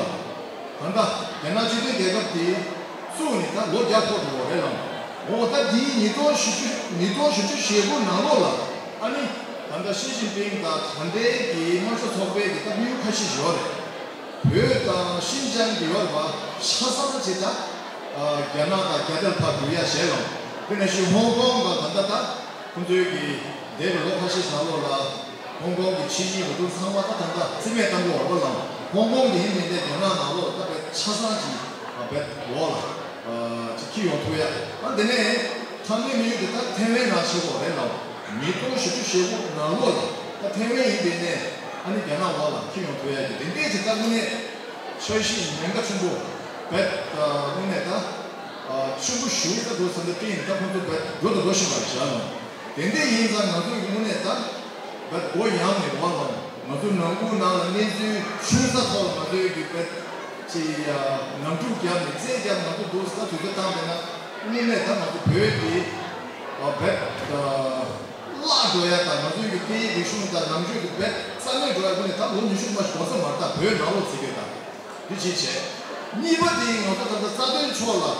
ད་ལྟ་རྒྱ་ནག་སྤྱི་མཐུན་རྒྱལ་ཁབ་དེ་བཙུགས་ནས་ད་ལོ་བརྒྱ་འཁོར་འགྲོ་བ་རེད་ལགས། འོ་ད་དེའི་ཉིས་སྟོང་བཞི་བཅུ་ཉིས་སྟོང་བཞི་བཅུ་ཞེ་དགུ་ནང་ལོགས་ལ་ཨ་ནི་ད་ལྟ་ཞི་ཅིན་ཕིང་དང་ད་ལྟའི་གི་དམར་ཤོག་ཚོགས་པའི་གི་ད་དམིགས་ཡུལ་ཁ་ཤས་ཤིག་ཡོད་རེད། བོད་དང་ཤིན་ཅང་གི་ཡོད་པ་ཆ་ཚང་ཅིག་ད་རྒྱ་ནག་དང་རྒྱ་དར་ཕར་བསྒྱུར་ཡ་བྱས་ལ། དེ་ནང་བཞིན་ཧོང་ཀོང་ག་ད་ལྟ་ད་ཁོང་ཚོའི་གི་འདས་པའི་ལོ་ཁ་ཤས་ནང་ལོགས་ལ་ཧོང་ཀོང་གི་ཕྱི་ཉིན་འོས་བསྡུ་ཚང་མ་ད་ད་ལྟ་རྩིས་མེད་བཏང་གི་ཡོད་རེད་བ་ལགས། ཧོང་ཀོང་དེ་ཡིན་མིན་དེ་རྒྱ་ནག་ནང་ལོགས་ད་བས་ཆ་ཚང་ཅིག་བས་འོག་ལ་ཅིག་འཁྱེར་ཡོང་ཐུབ་ཡ། ཨ་དེ་ནས་མཐའ་མའི་དམིགས་ཡུལ་དེ་ད་ཐེ་ཝན་ནང་བྱེད་དགོས་རེད་ལགས། ཉིས་སྟོང་བཞི་བཅུ་ཞེ་དགུ་ནང་ལོགས་ལ་ད་ཐེ་ཝན་ཡིན་པའི་ནས་ཨ་ནི་རྒྱ་ནག་འོག་ལ་འཁྱེར་ཡོང་ཐུབ་ཡ་གི་དེ་འདྲས་ཀྱི་ད་དངོས་གནས་འཆར་གཞི་ཉེན་ཁ་ཆེན་པོ་བས་དངོས་གནས་ད་ཆེན་པོ་ཞུ་ད་འགྲོ་ས་འདི་སྤྲིན་ད་ཁོང་ཚོ་བས་འགྲོ་དང་འགྲོ་བཞིན་པ་རེད་བཞག་ལ། དེ་འདྲས་ཡིན་ཙང་ང་ཚོ་གི་དངོས་གནས་ད་བས་སྒོ་ཡངས་ནས་རོགས་ལ་ང་ཚོ་ནང་ཁུལ་ནང་ལ་གནས་ཚུལ་ཆུང་ས་ཐོག་ལ་ང་ཚོའི་གི་བས་ཅི་ཡ་ནང་འཁྲུག་བརྒྱབ་ནས་རྩེད་བརྒྱབ་ང་ཚོ་འདུག་ས་དུས་ཚོད་བཏང་བས་ན་དངོས་གནས་ད་ང་ཚོ་བོད་འདི་བས། བརླག་འགྲོ་ཡ་དང་ང་ཚོའི་གི་སྐད་ཡིག་རིག་གཞུང་དང་ནང་ཆོས་ཀྱི་རྦད་རྩ་མེད་འགྲོ་ཡ་ཀུན་ནས་ད་ལོ་ཉི་ཤུ་མ་ཞིག་གོང་ས་མར་ད་བོད་ནང་ལོགས་ཚིག་གི་ད་འདི་ཅིག་བྱས། གཉིས་པ་དེ་ང་ཚོ་ད་ལྟ་རྩ་དོན་ཕྱོགས་ལ་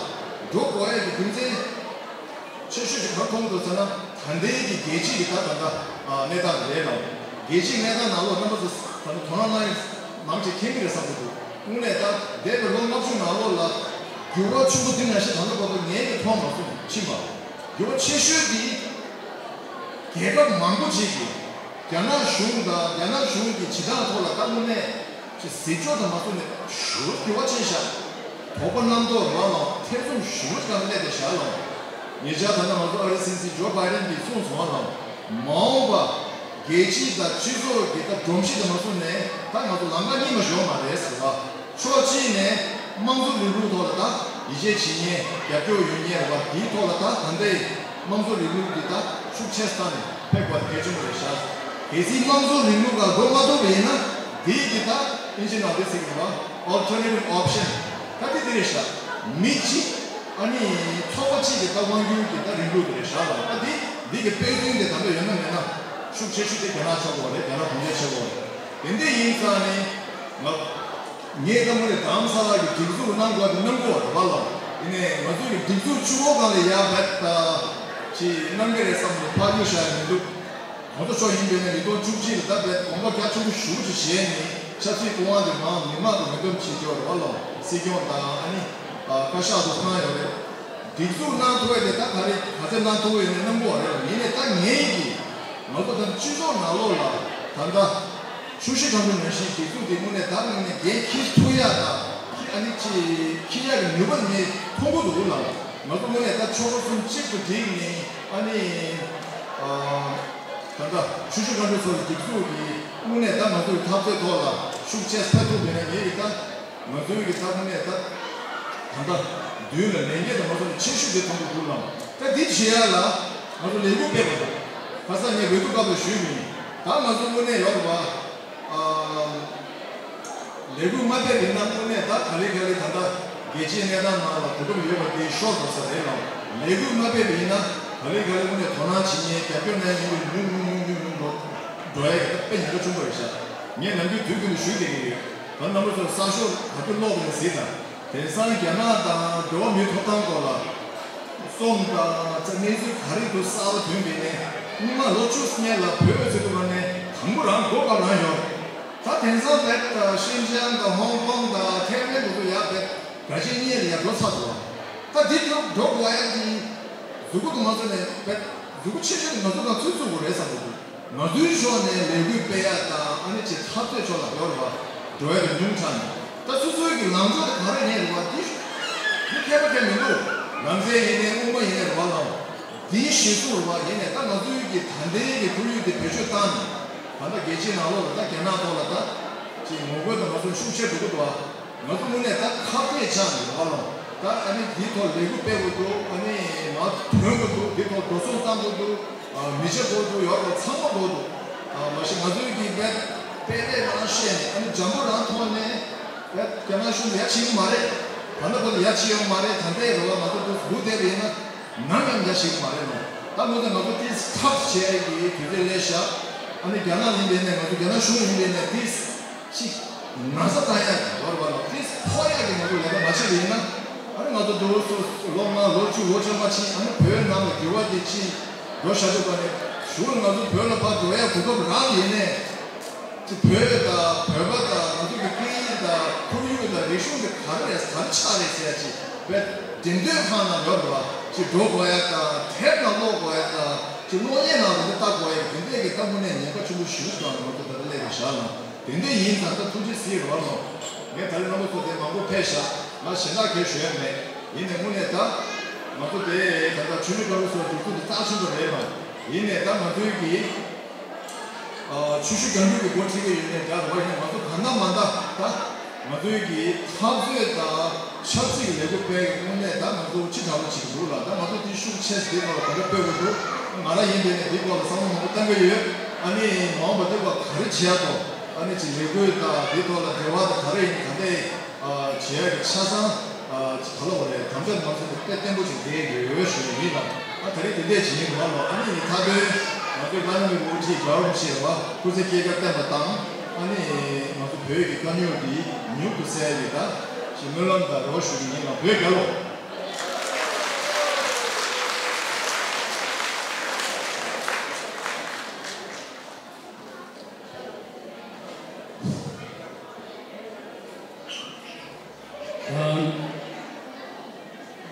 འགྲོ་དགོས་ཡ་གི་རྒྱུ་མཚན་ཆེ་ཤོས་ཅིག་ག་མཐོང་འདུག་ཟེར་ན། ད་ལྟའི་གི་རྒྱལ་སྤྱི་གི་ད་ད་ལྟ་གནས་སྟངས་རེད་ལ། རྒྱལ་སྤྱིའི་གནས་སྟངས་ནང་ལོགས་རྣམ་པ་ཚོ་ད་ལྟ་དོ་སྣང་གནང་ཡ་མང་ཆེ་མཁྱེན་གི་རེད་བསམ་གི་འདུག་དངོས་གནས་ད་འདས་པའི་ལོ་ལྔ་བཅུ་ནང་ལོགས་ལ་འགྱུར་བ་ཆེན་པོ་འདི་ནང་བཞིན་ད་ལྟ་བར་དུ་ངས་ཀྱང་མཐོང་མ་སོང་ཕྱིན་པ། འགྱུར་བ་ཆེ་ཤོས་འདི་རྒྱལ་ཁབ་མང་པོ་ཅིག་གིས་རྒྱ་ནག་གཞུང་དང་རྒྱ་ནག་གཞུང་གི་བྱེད་སྟངས་ཐོག་ལ་ད་དངོས་གནས་ཀྱི་ཟིལ་འཇོག་དང་མ་སོང་ནས་ཞུ་འགྱུར་བ་ཆེ་ཤག་དོགས་པ་རྣམ་རྟོག་རང་ལ་ཐེ་ཚོམ་ཞུ་གང་སླེབས་པའི་ཞག་ལ། ཉེ་ཆར་ད་ལྟ་ང་ཚོ་ཨ་རིའི་སྲིད་འཛིན་ཇོ་བྷའི་ཌེན་གྱིས་གསུངས་སོང་བ་ལ། མ་འོངས་པ་རྒྱལ་སྤྱི་དང་སྤྱི་ཚོགས་ཀྱི་ད་སྒྲོམ་གཞི་དང་མ་སོང་ནས་ད་ང་ཚོ་ལམ་ཁ་རྙིང་མ་ཞོག་མ་རེད་ཟེར་བ། ཕྱོགས་གཅིག་ནས་དམངས་གཙོ་རིང་ལུགས་ཐོག་ལ་ད། ཡིད་ཆེས་བྱེད་མཁན་རྒྱབ་སྐྱོར་ཡོད་མཁན་རེད་པ། དེའི་ཐོག་ལ་ད་ད་ལྟའི་དམངས་གཙོ་རིང་ལུགས་འདི་ད་ཤུགས་ཆེ་སྟངས་ནས་ཕེབས་པ་དེ་གལ་ཆེན་པོ་རེད་ཤག་གལ་སྲིད་དམངས་གཙོ་རིང་ལུགས་ལ་འགྲོ་མ་ཐུབ་པ་ཡིན་ན་དེའི་གི་ད་ཨིན་ཇི་ནང་དེ་ཟེར་གི་རེད་པ། Alternative option ད་དེ་དེ་རེད་ཤག་མི་གཅིག་ཨ་ནི་ཚོགས་པ་གཅིག་གི་ད་དབང་སྒྱུར་གྱི་ད་རིང་ལུགས་དེ་རེད་ཤག་ལ། ད་དེ་འདི་གི་དཔེ་སྟོན་དེ་ད་ལྟ་ཡོད་ན་མེད་ན་ཤུགས་ཆེ་ཤོས་དེ་རྒྱ་ནག་ཆགས་ཀྱི་ཡོད་རེད། རྒྱ་ནག་གུང་ཁྲན་ཆགས་ཀྱི་ཡོད་རེད། དེ་འདྲ་ཡིན་ཙང་ནི་ང་ངས་ད་དངོས་གནས་རྡ་རམ་ས་ལ་གི་སྒྲིག་འཛུགས་གནང་དགོས་དེ་གནང་དགོས་རེད་པ་ལགས། ཡིན་ནའི་ང་ཚོའི་གི་སྒྲིག་འཛུགས་ཆུ་བོ་སྒང་ལ་ཡར་བེད་ཅིག་གནང་གི་རེད་བསམ་ནས་ཕར་གཡུག་བཞག་ཡ་མི་འདུག་ང་ཚོ་ཕྱོགས་ཡིན་པས་ན་ཉིས་སྟོང་བཅུ་གཅིག་ལ་ད་བེད་དགོངས་པ་རྒྱ་ཆེན་པོ་ཞེ་པོ་ཅིག་བྱས་ནས་ཆབ་སྲིད་སྐུ་དབང་དེ་མང་མི་མང་དུ་མོས་འདུན་བྱེད་ཀྱི་ཡོད་རེད་པ་ལགས། སྲིད་སྐྱོང་དང་ཨ་ནི་བཀའ་ཤག་ཏུ་གནང་ཡོད་རེད། སྒྲིག་འཛུགས་གནང་ཐུབ་ཡ་དེ་ད་ག་རེ་ག་ཚད་གནང་ཐུབ་ཡོད་ནས་གནང་གི་ཡོད་རེད། ཡིན་ནའི་ད་ངས་ཀྱིས་ང་ཚོ་ད་སྤྱི་ཚོགས་ནང་ལོགས་ལ་ད་ལྟ་ཆུ་བཞི་སྒང་དྲུག་ནང་བཞིན་སྒྲིག་འཛུགས་དེ་དངོས་གནས་ད་དངོས་གནས་འགན་འཁྱེར་ཐུབ་ཡ་དང་འཁྱེར་ཨ་ནི་ཅིག་འཁྱེར་ཡ་གི་ནུས་པ་ངས་མཐོང་གི་འདུག་ལགས། ང་ཚོ་དངོས་གནས་ད་ཆོལ་ཁ་གསུམ་གཅིག་ཏུ་བསྒྲིལ་ནས་ཨ་ནི་ད་ལྟ་ཆུ་བཞི་སྒང་དྲུག་སོགས་ཀྱི་སྒྲིག་འཛུགས་ཀྱི་དངོས་གནས་ད་ང་ཚོའི་འཐབ་རྩོད་ཐོག་ལ་ཤུགས་ཆེ་ཕེབས་ཐུབ་པ་ཡིན་ན་ངས་ཀྱི་ད། ང་ཚོའི་གི་ད་དངོས་གནས་ད་ད་ལྟ་མདུན་ལ་ལས་འགན་དང་ང་ཚོ་ནི་ཆེ་ཤོས་དེ་མཐོང་གི་འདུག་ལགས། ད་འདི་བྱེད་ཡ་ལ་ང་ཚོ་ལས་འགུལ་སྤེལ་དགོས་འདུག་ཁ་སང་ངས་འོས་བསྡུ་སྐབས་ལ་ཞུས་མིན། ད་ང་ཚོ་དངོས་གནས་ཡོད་རེད་པ། ཨ་ལས་འགུལ་མ་སྤེལ་བ་ཡིན་ན་དངོས་གནས་ད་ག་ལེ་ག་ལེ་ད་ལྟ་རྒྱལ་སྤྱིའི་གནས་སྟངས་ནང་ལ་གོ་སྐབས་ཡོད་པ་དེ་ཤོར་འགྲོ་ས་རེད་ལགས། ལས་འགུལ་མ་སྤེལ་བ་ཡིན་ན་ག་ལེ་ག་ལེ་དངོས་གནས་དོ་སྣང་བྱེད་མཁན་རྒྱབ་སྐྱོར་གནང་མཁན་ཉུང་ཉུང་ཉུང་ཉུང་ཉུང་ཉུང་འགྲོ་འགྲོ་ཡ་གི་ད་དཔེ་ཉེན་ཁ་ཆེན་པོ་རེད་ཤག་ངས་ནམ་རྒྱུན་དུས་རྒྱུན་དུ་ཞུས་བསྡད་ཀྱི་ཡོད། ད་རྣམ་པ་ཚོ་གསར་ཤོག་ག་དུས་ཀློག་གི་ཡིན་གཟིགས་དང་། དེང་སང་རྒྱ་ནག་དང་འབྲེལ་བ་མི་ཐོབ་ཐང་སྐོར་ལ་རྩོམ་དང་ཙེ་གནས་ཚུལ་ག་རེ་འདུག་གསར་པ་ཐོན་པ་ཡིན་ནའི་སྔོན་མ་ལོ་བཅུ་གཉིས་ལ་བོད་ཟེར་དུས་ནས་དང་པོ་རང་འགོ་ཁ་རང་ཡོད། ད་དེང་སང་བེད་ཤིན་ཅང་དང་ཧོང་ཀོང་དང་ཐའེ་ཝན་དེ་ཚོ་ཡར་བེད་རྒྱ་ཆེ་གཉིས་ལ་ཡར་འགྲོ་ཚར་འདུག་ད་འདི་འགྲོ་འགྲོ་དགོས་ཡ་གི་གཟུགས་པོ་དུ་མ་ཚོ་ནས་བེད་གཟུགས་པོ་ཆེ་ཤོས་ནི་ང་ཚོ་ག་ཚོད་ཚུགས་དགོས་རེད་བསམ་གི་འདུག་ང་ཚོའི་ཕྱོགས་ནས་ལས་འགུལ་སྤེལ་ཡ་དང་ཨ་ནི་ཅིག་འཐབ་རྩོད་ཕྱོགས་ལ་འགྲོ་རེད་བ། འགྲོ་ཡ་གི་ཉུང་དྲགས་ནས་ད་སོ་སོའི་གི་ལངས་ཕྱོགས་དེ་ག་རེ་ཡིན་རེད་བ། འདི་འདི་མཁས་པ་མཁས་མི་འདུག་ལམ་སེང་ཡིན་ནའི་དབུ་མ་ཡིན་ནའི་རེད་བ་ལགས། འདིའི་གཞི་གཟུགས་རེད་བ། ཡིན་ནའི་ད་ང་ཚོའི་གི་ད་ལྟའི་གི་ཁོར་ཡུག་དེ་བེད་སྤྱོད་བཏང་ནས་ད་ལྟ་རྒྱལ་སྤྱིའི་ནང་ལོགས་ལ་ད་རྒྱ་ནག་ཐོག་ལ་ད་ཅིག་ངོ་རྒོལ་དང་ང་ཚོ་ཤུགས་ཆེ་འགྲོ་གི་འདུག་བ། ང་ཚོ་དངོས་གནས་ད་ཁ་གཏད་བཅག་ནས་རེད་བ་ལགས། ད་ཨ་ནི་འདིའི་ཐོག་ལས་འགུལ་སྤེལ་དགོས་འདུག་ཨ་ནི་མར་ཐོན་དགོས་འདུག་འདིའི་ཐོག་འགྲོ་སོང་བཏང་དགོས་འདུག་ཨ་མི་བྱེད་དགོས་འདུག་ཡོད་པ་ཚང་མ་དགོས་འདུག་ཨ་མ་གཞི་ང་ཚོའི་གི་བེད་སྤེལ་རེས་རང་བཤད་ནས་ཨ་ནི་འཇམ་པོ་རང་ཐོག་ནས་བེད་རྒྱ་ནག་གཞུང་ཡ་བྱེད་ཀྱི་མ་རེད། ད་ལྟ་བར་དུ་ཡ་བྱེད་ཡོད་མ་རེད། ད་ལྟའི་རེ་བ་ང་ཚོ་འདུག་འདུག་བསྡད་པ་ཡིན་ན་ནམ་ཡང་ཡ་བྱེད་ཀྱི་མ་རེད་ལོ། ད་ལོ་ད་ང་ཚོ་ཏིས་ཐབས་བྱས་ཀྱི་དུས་ཚོད་སླེབས་ཤག་ཨ་ནི་རྒྱ་ནག་ཡིན་པའི་ནས་ང་ཚོ་རྒྱ་ནག་གཞུང་ཡིན་པའི་ནས་ཏིས་ཅིག་ན་ཚ་བཏང་ཡག་གི་བར་བར་ལ་ཏིས་ཕོག་ཡག་གི་ང་ཚོ་ལས་ཀ་མ་བྱེད་པ་ཡིན་ན། ཨ་ནི་ང་ཚོ་འདུག་སོ་ལོ་ལྔ་ལོ་བཅུ་ལོ་བཅོ་ལྔ་ཕྱིན་ཨ་ནི་བོད་ནང་ལ་འགྱུར་བ་དེ་ཕྱིན་འགྲོ་བཞག་དུས་ད་ནི་གཞུང་ལ་ང་ཚོ་བོད་ལ་ཕར་འགྲོ་ཡག་གོ་སྐབས་རག་ཡིན་ནས། ཅིག་བོད་དང་བོད་པ་དང་ང་ཚོ་གི་སྐད་ཡིག་དང་ཁོར་ཡུག་དང་རིག་གཞུང་དེ་ག་རེ་རེད་ག་རེ་ཆགས་རེད་ཟེར་ཡ་ཅིག་བེད་འགྲེམས་སྟོན་ཁང་ནང་ཡོད་རེད་བ། ཅིག་འགྲོ་དགོས་ཡ་དང་དེབ་ནང་ཀློག་དགོས་ཡ་དང་ཅིག་གློག་བརྙན་ནང་དེ་འདྲ་ལྟ་དགོས་ཡ་དེ་འདྲས་ཀྱི་ལྟ་བུ་ནས་ཉེན་ཁ་ཆེན་པོ་ཞེ་པོ་ཅིག་ང་ཚོ་ད་ལྟ་སླེབས་རེད་བཞག་ལ། དེ་འདྲས་ཡིན་ཙང་ད་ཐུགས་རྗེ་གཟིགས་རོགས་གནང་། ངས་ད་རེས་རྣམ་པ་ཚོ་དེ་མང་པོ་ཕེབས་ཤག་ང་གཞན་དག་གས་ཞུ་ཡ་མེད། ཡིན་ནའི་དངོས་གནས་ད་ང་ཚོ་དེ་ད་ལྟ་ཆོས་མེད་བཀའ་བློན་སོགས་སྒྲིག་འཛུགས་དེ་རྩ་ཆེན་པོ་རེད་ལ། ཡིན་ནའི་ད་ང་ཚོའི་གི་ཨ་ཆུ་ཤུར་རྒྱང་རྒྱུག་གི་འགོ་ཁྲིད་ཀྱི་ཡོད་ནའི་འདྲ་རེད་བ། ཡིན་ནའི་ང་ཚོ་གང་ལྟར་མ་ལྟར་ད་ང་ཚོའི་གི་འཐབ་རྩོད་དང་ཆབ་སྲིད་ཀྱི་ལས་འགུལ་སྤེལ་གི་དངོས་གནས་ད་ང་ཚོ་ཅི་འདྲ་པོ་ཅིག་འདུག་ལ། ད་ང་ཚོ་དེ་ཤུགས་ཆེ་ཙམ་དེ་ཐོག་ལ་ག་འདྲ་སྤེལ་དགོས་འདུག་ང་རང་ཡིན་པའི་ནས་དེ་སྐོར་ལ་བསམ་བློ་མང་པོ་བཏང་གི་ཡོད། ཨ་ནི་མ་འོངས་པ་དེ་སྐོར་ག་རེ་བྱེད་ཡ་དང་ཨ་ནི་ཅིག་ལས་འགུལ་དང་དེ་ཐོག་ལ་འབྲེལ་བ་དང་ག་རེ་ཡིན་ག་འདྲ་ཡིན། བྱེད་ཡག་གི་ཆ་ཚང་ག་ལ་བ་རེད། དམ་བཅའ་དམ་ཚིག་དེ་དཔེ་བརྟན་པོ་ཞིག་བསྡད་ཡོད་ཞུ་ཡ་ཡིན་ལ། ཨ་ད་རེས་དེ་འདྲས་བྱེད་ཡིན་རོགས་ལོ། ཨ་ནི་ཡིན་མཐའ་དོན་ང་ཚོའི་བླ་ན་མེད་པའི་དབུ་ཁྲིད་རྒྱལ་བ་རིན་པོ་ཆེ་བ་སྐུ་ཚེ་སྐྱེས་སྐར་བརྟན་པ་དང་ཨ་ནི་ང་ཚོ་བོད་ཀྱི་དཀའ་རྙོག་འདི་མྱུར་དུ་སེལ་ཡ་གི་ད་ཞིག་སྨོན་ལམ་དང་རོགས་ཞུ་གི་ཡིན་ལ། བོད་རྒྱལ་ལོ།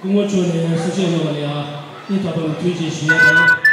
སྐུ་ངོ་མཆོག་ནས་གསུང་བཤད་གནང་བ་ལ་ཡང་སྙིང་ཐག་པ་ནས་ཐུགས་རྗེ་ཆེ་ཞུ་ཡ་དང་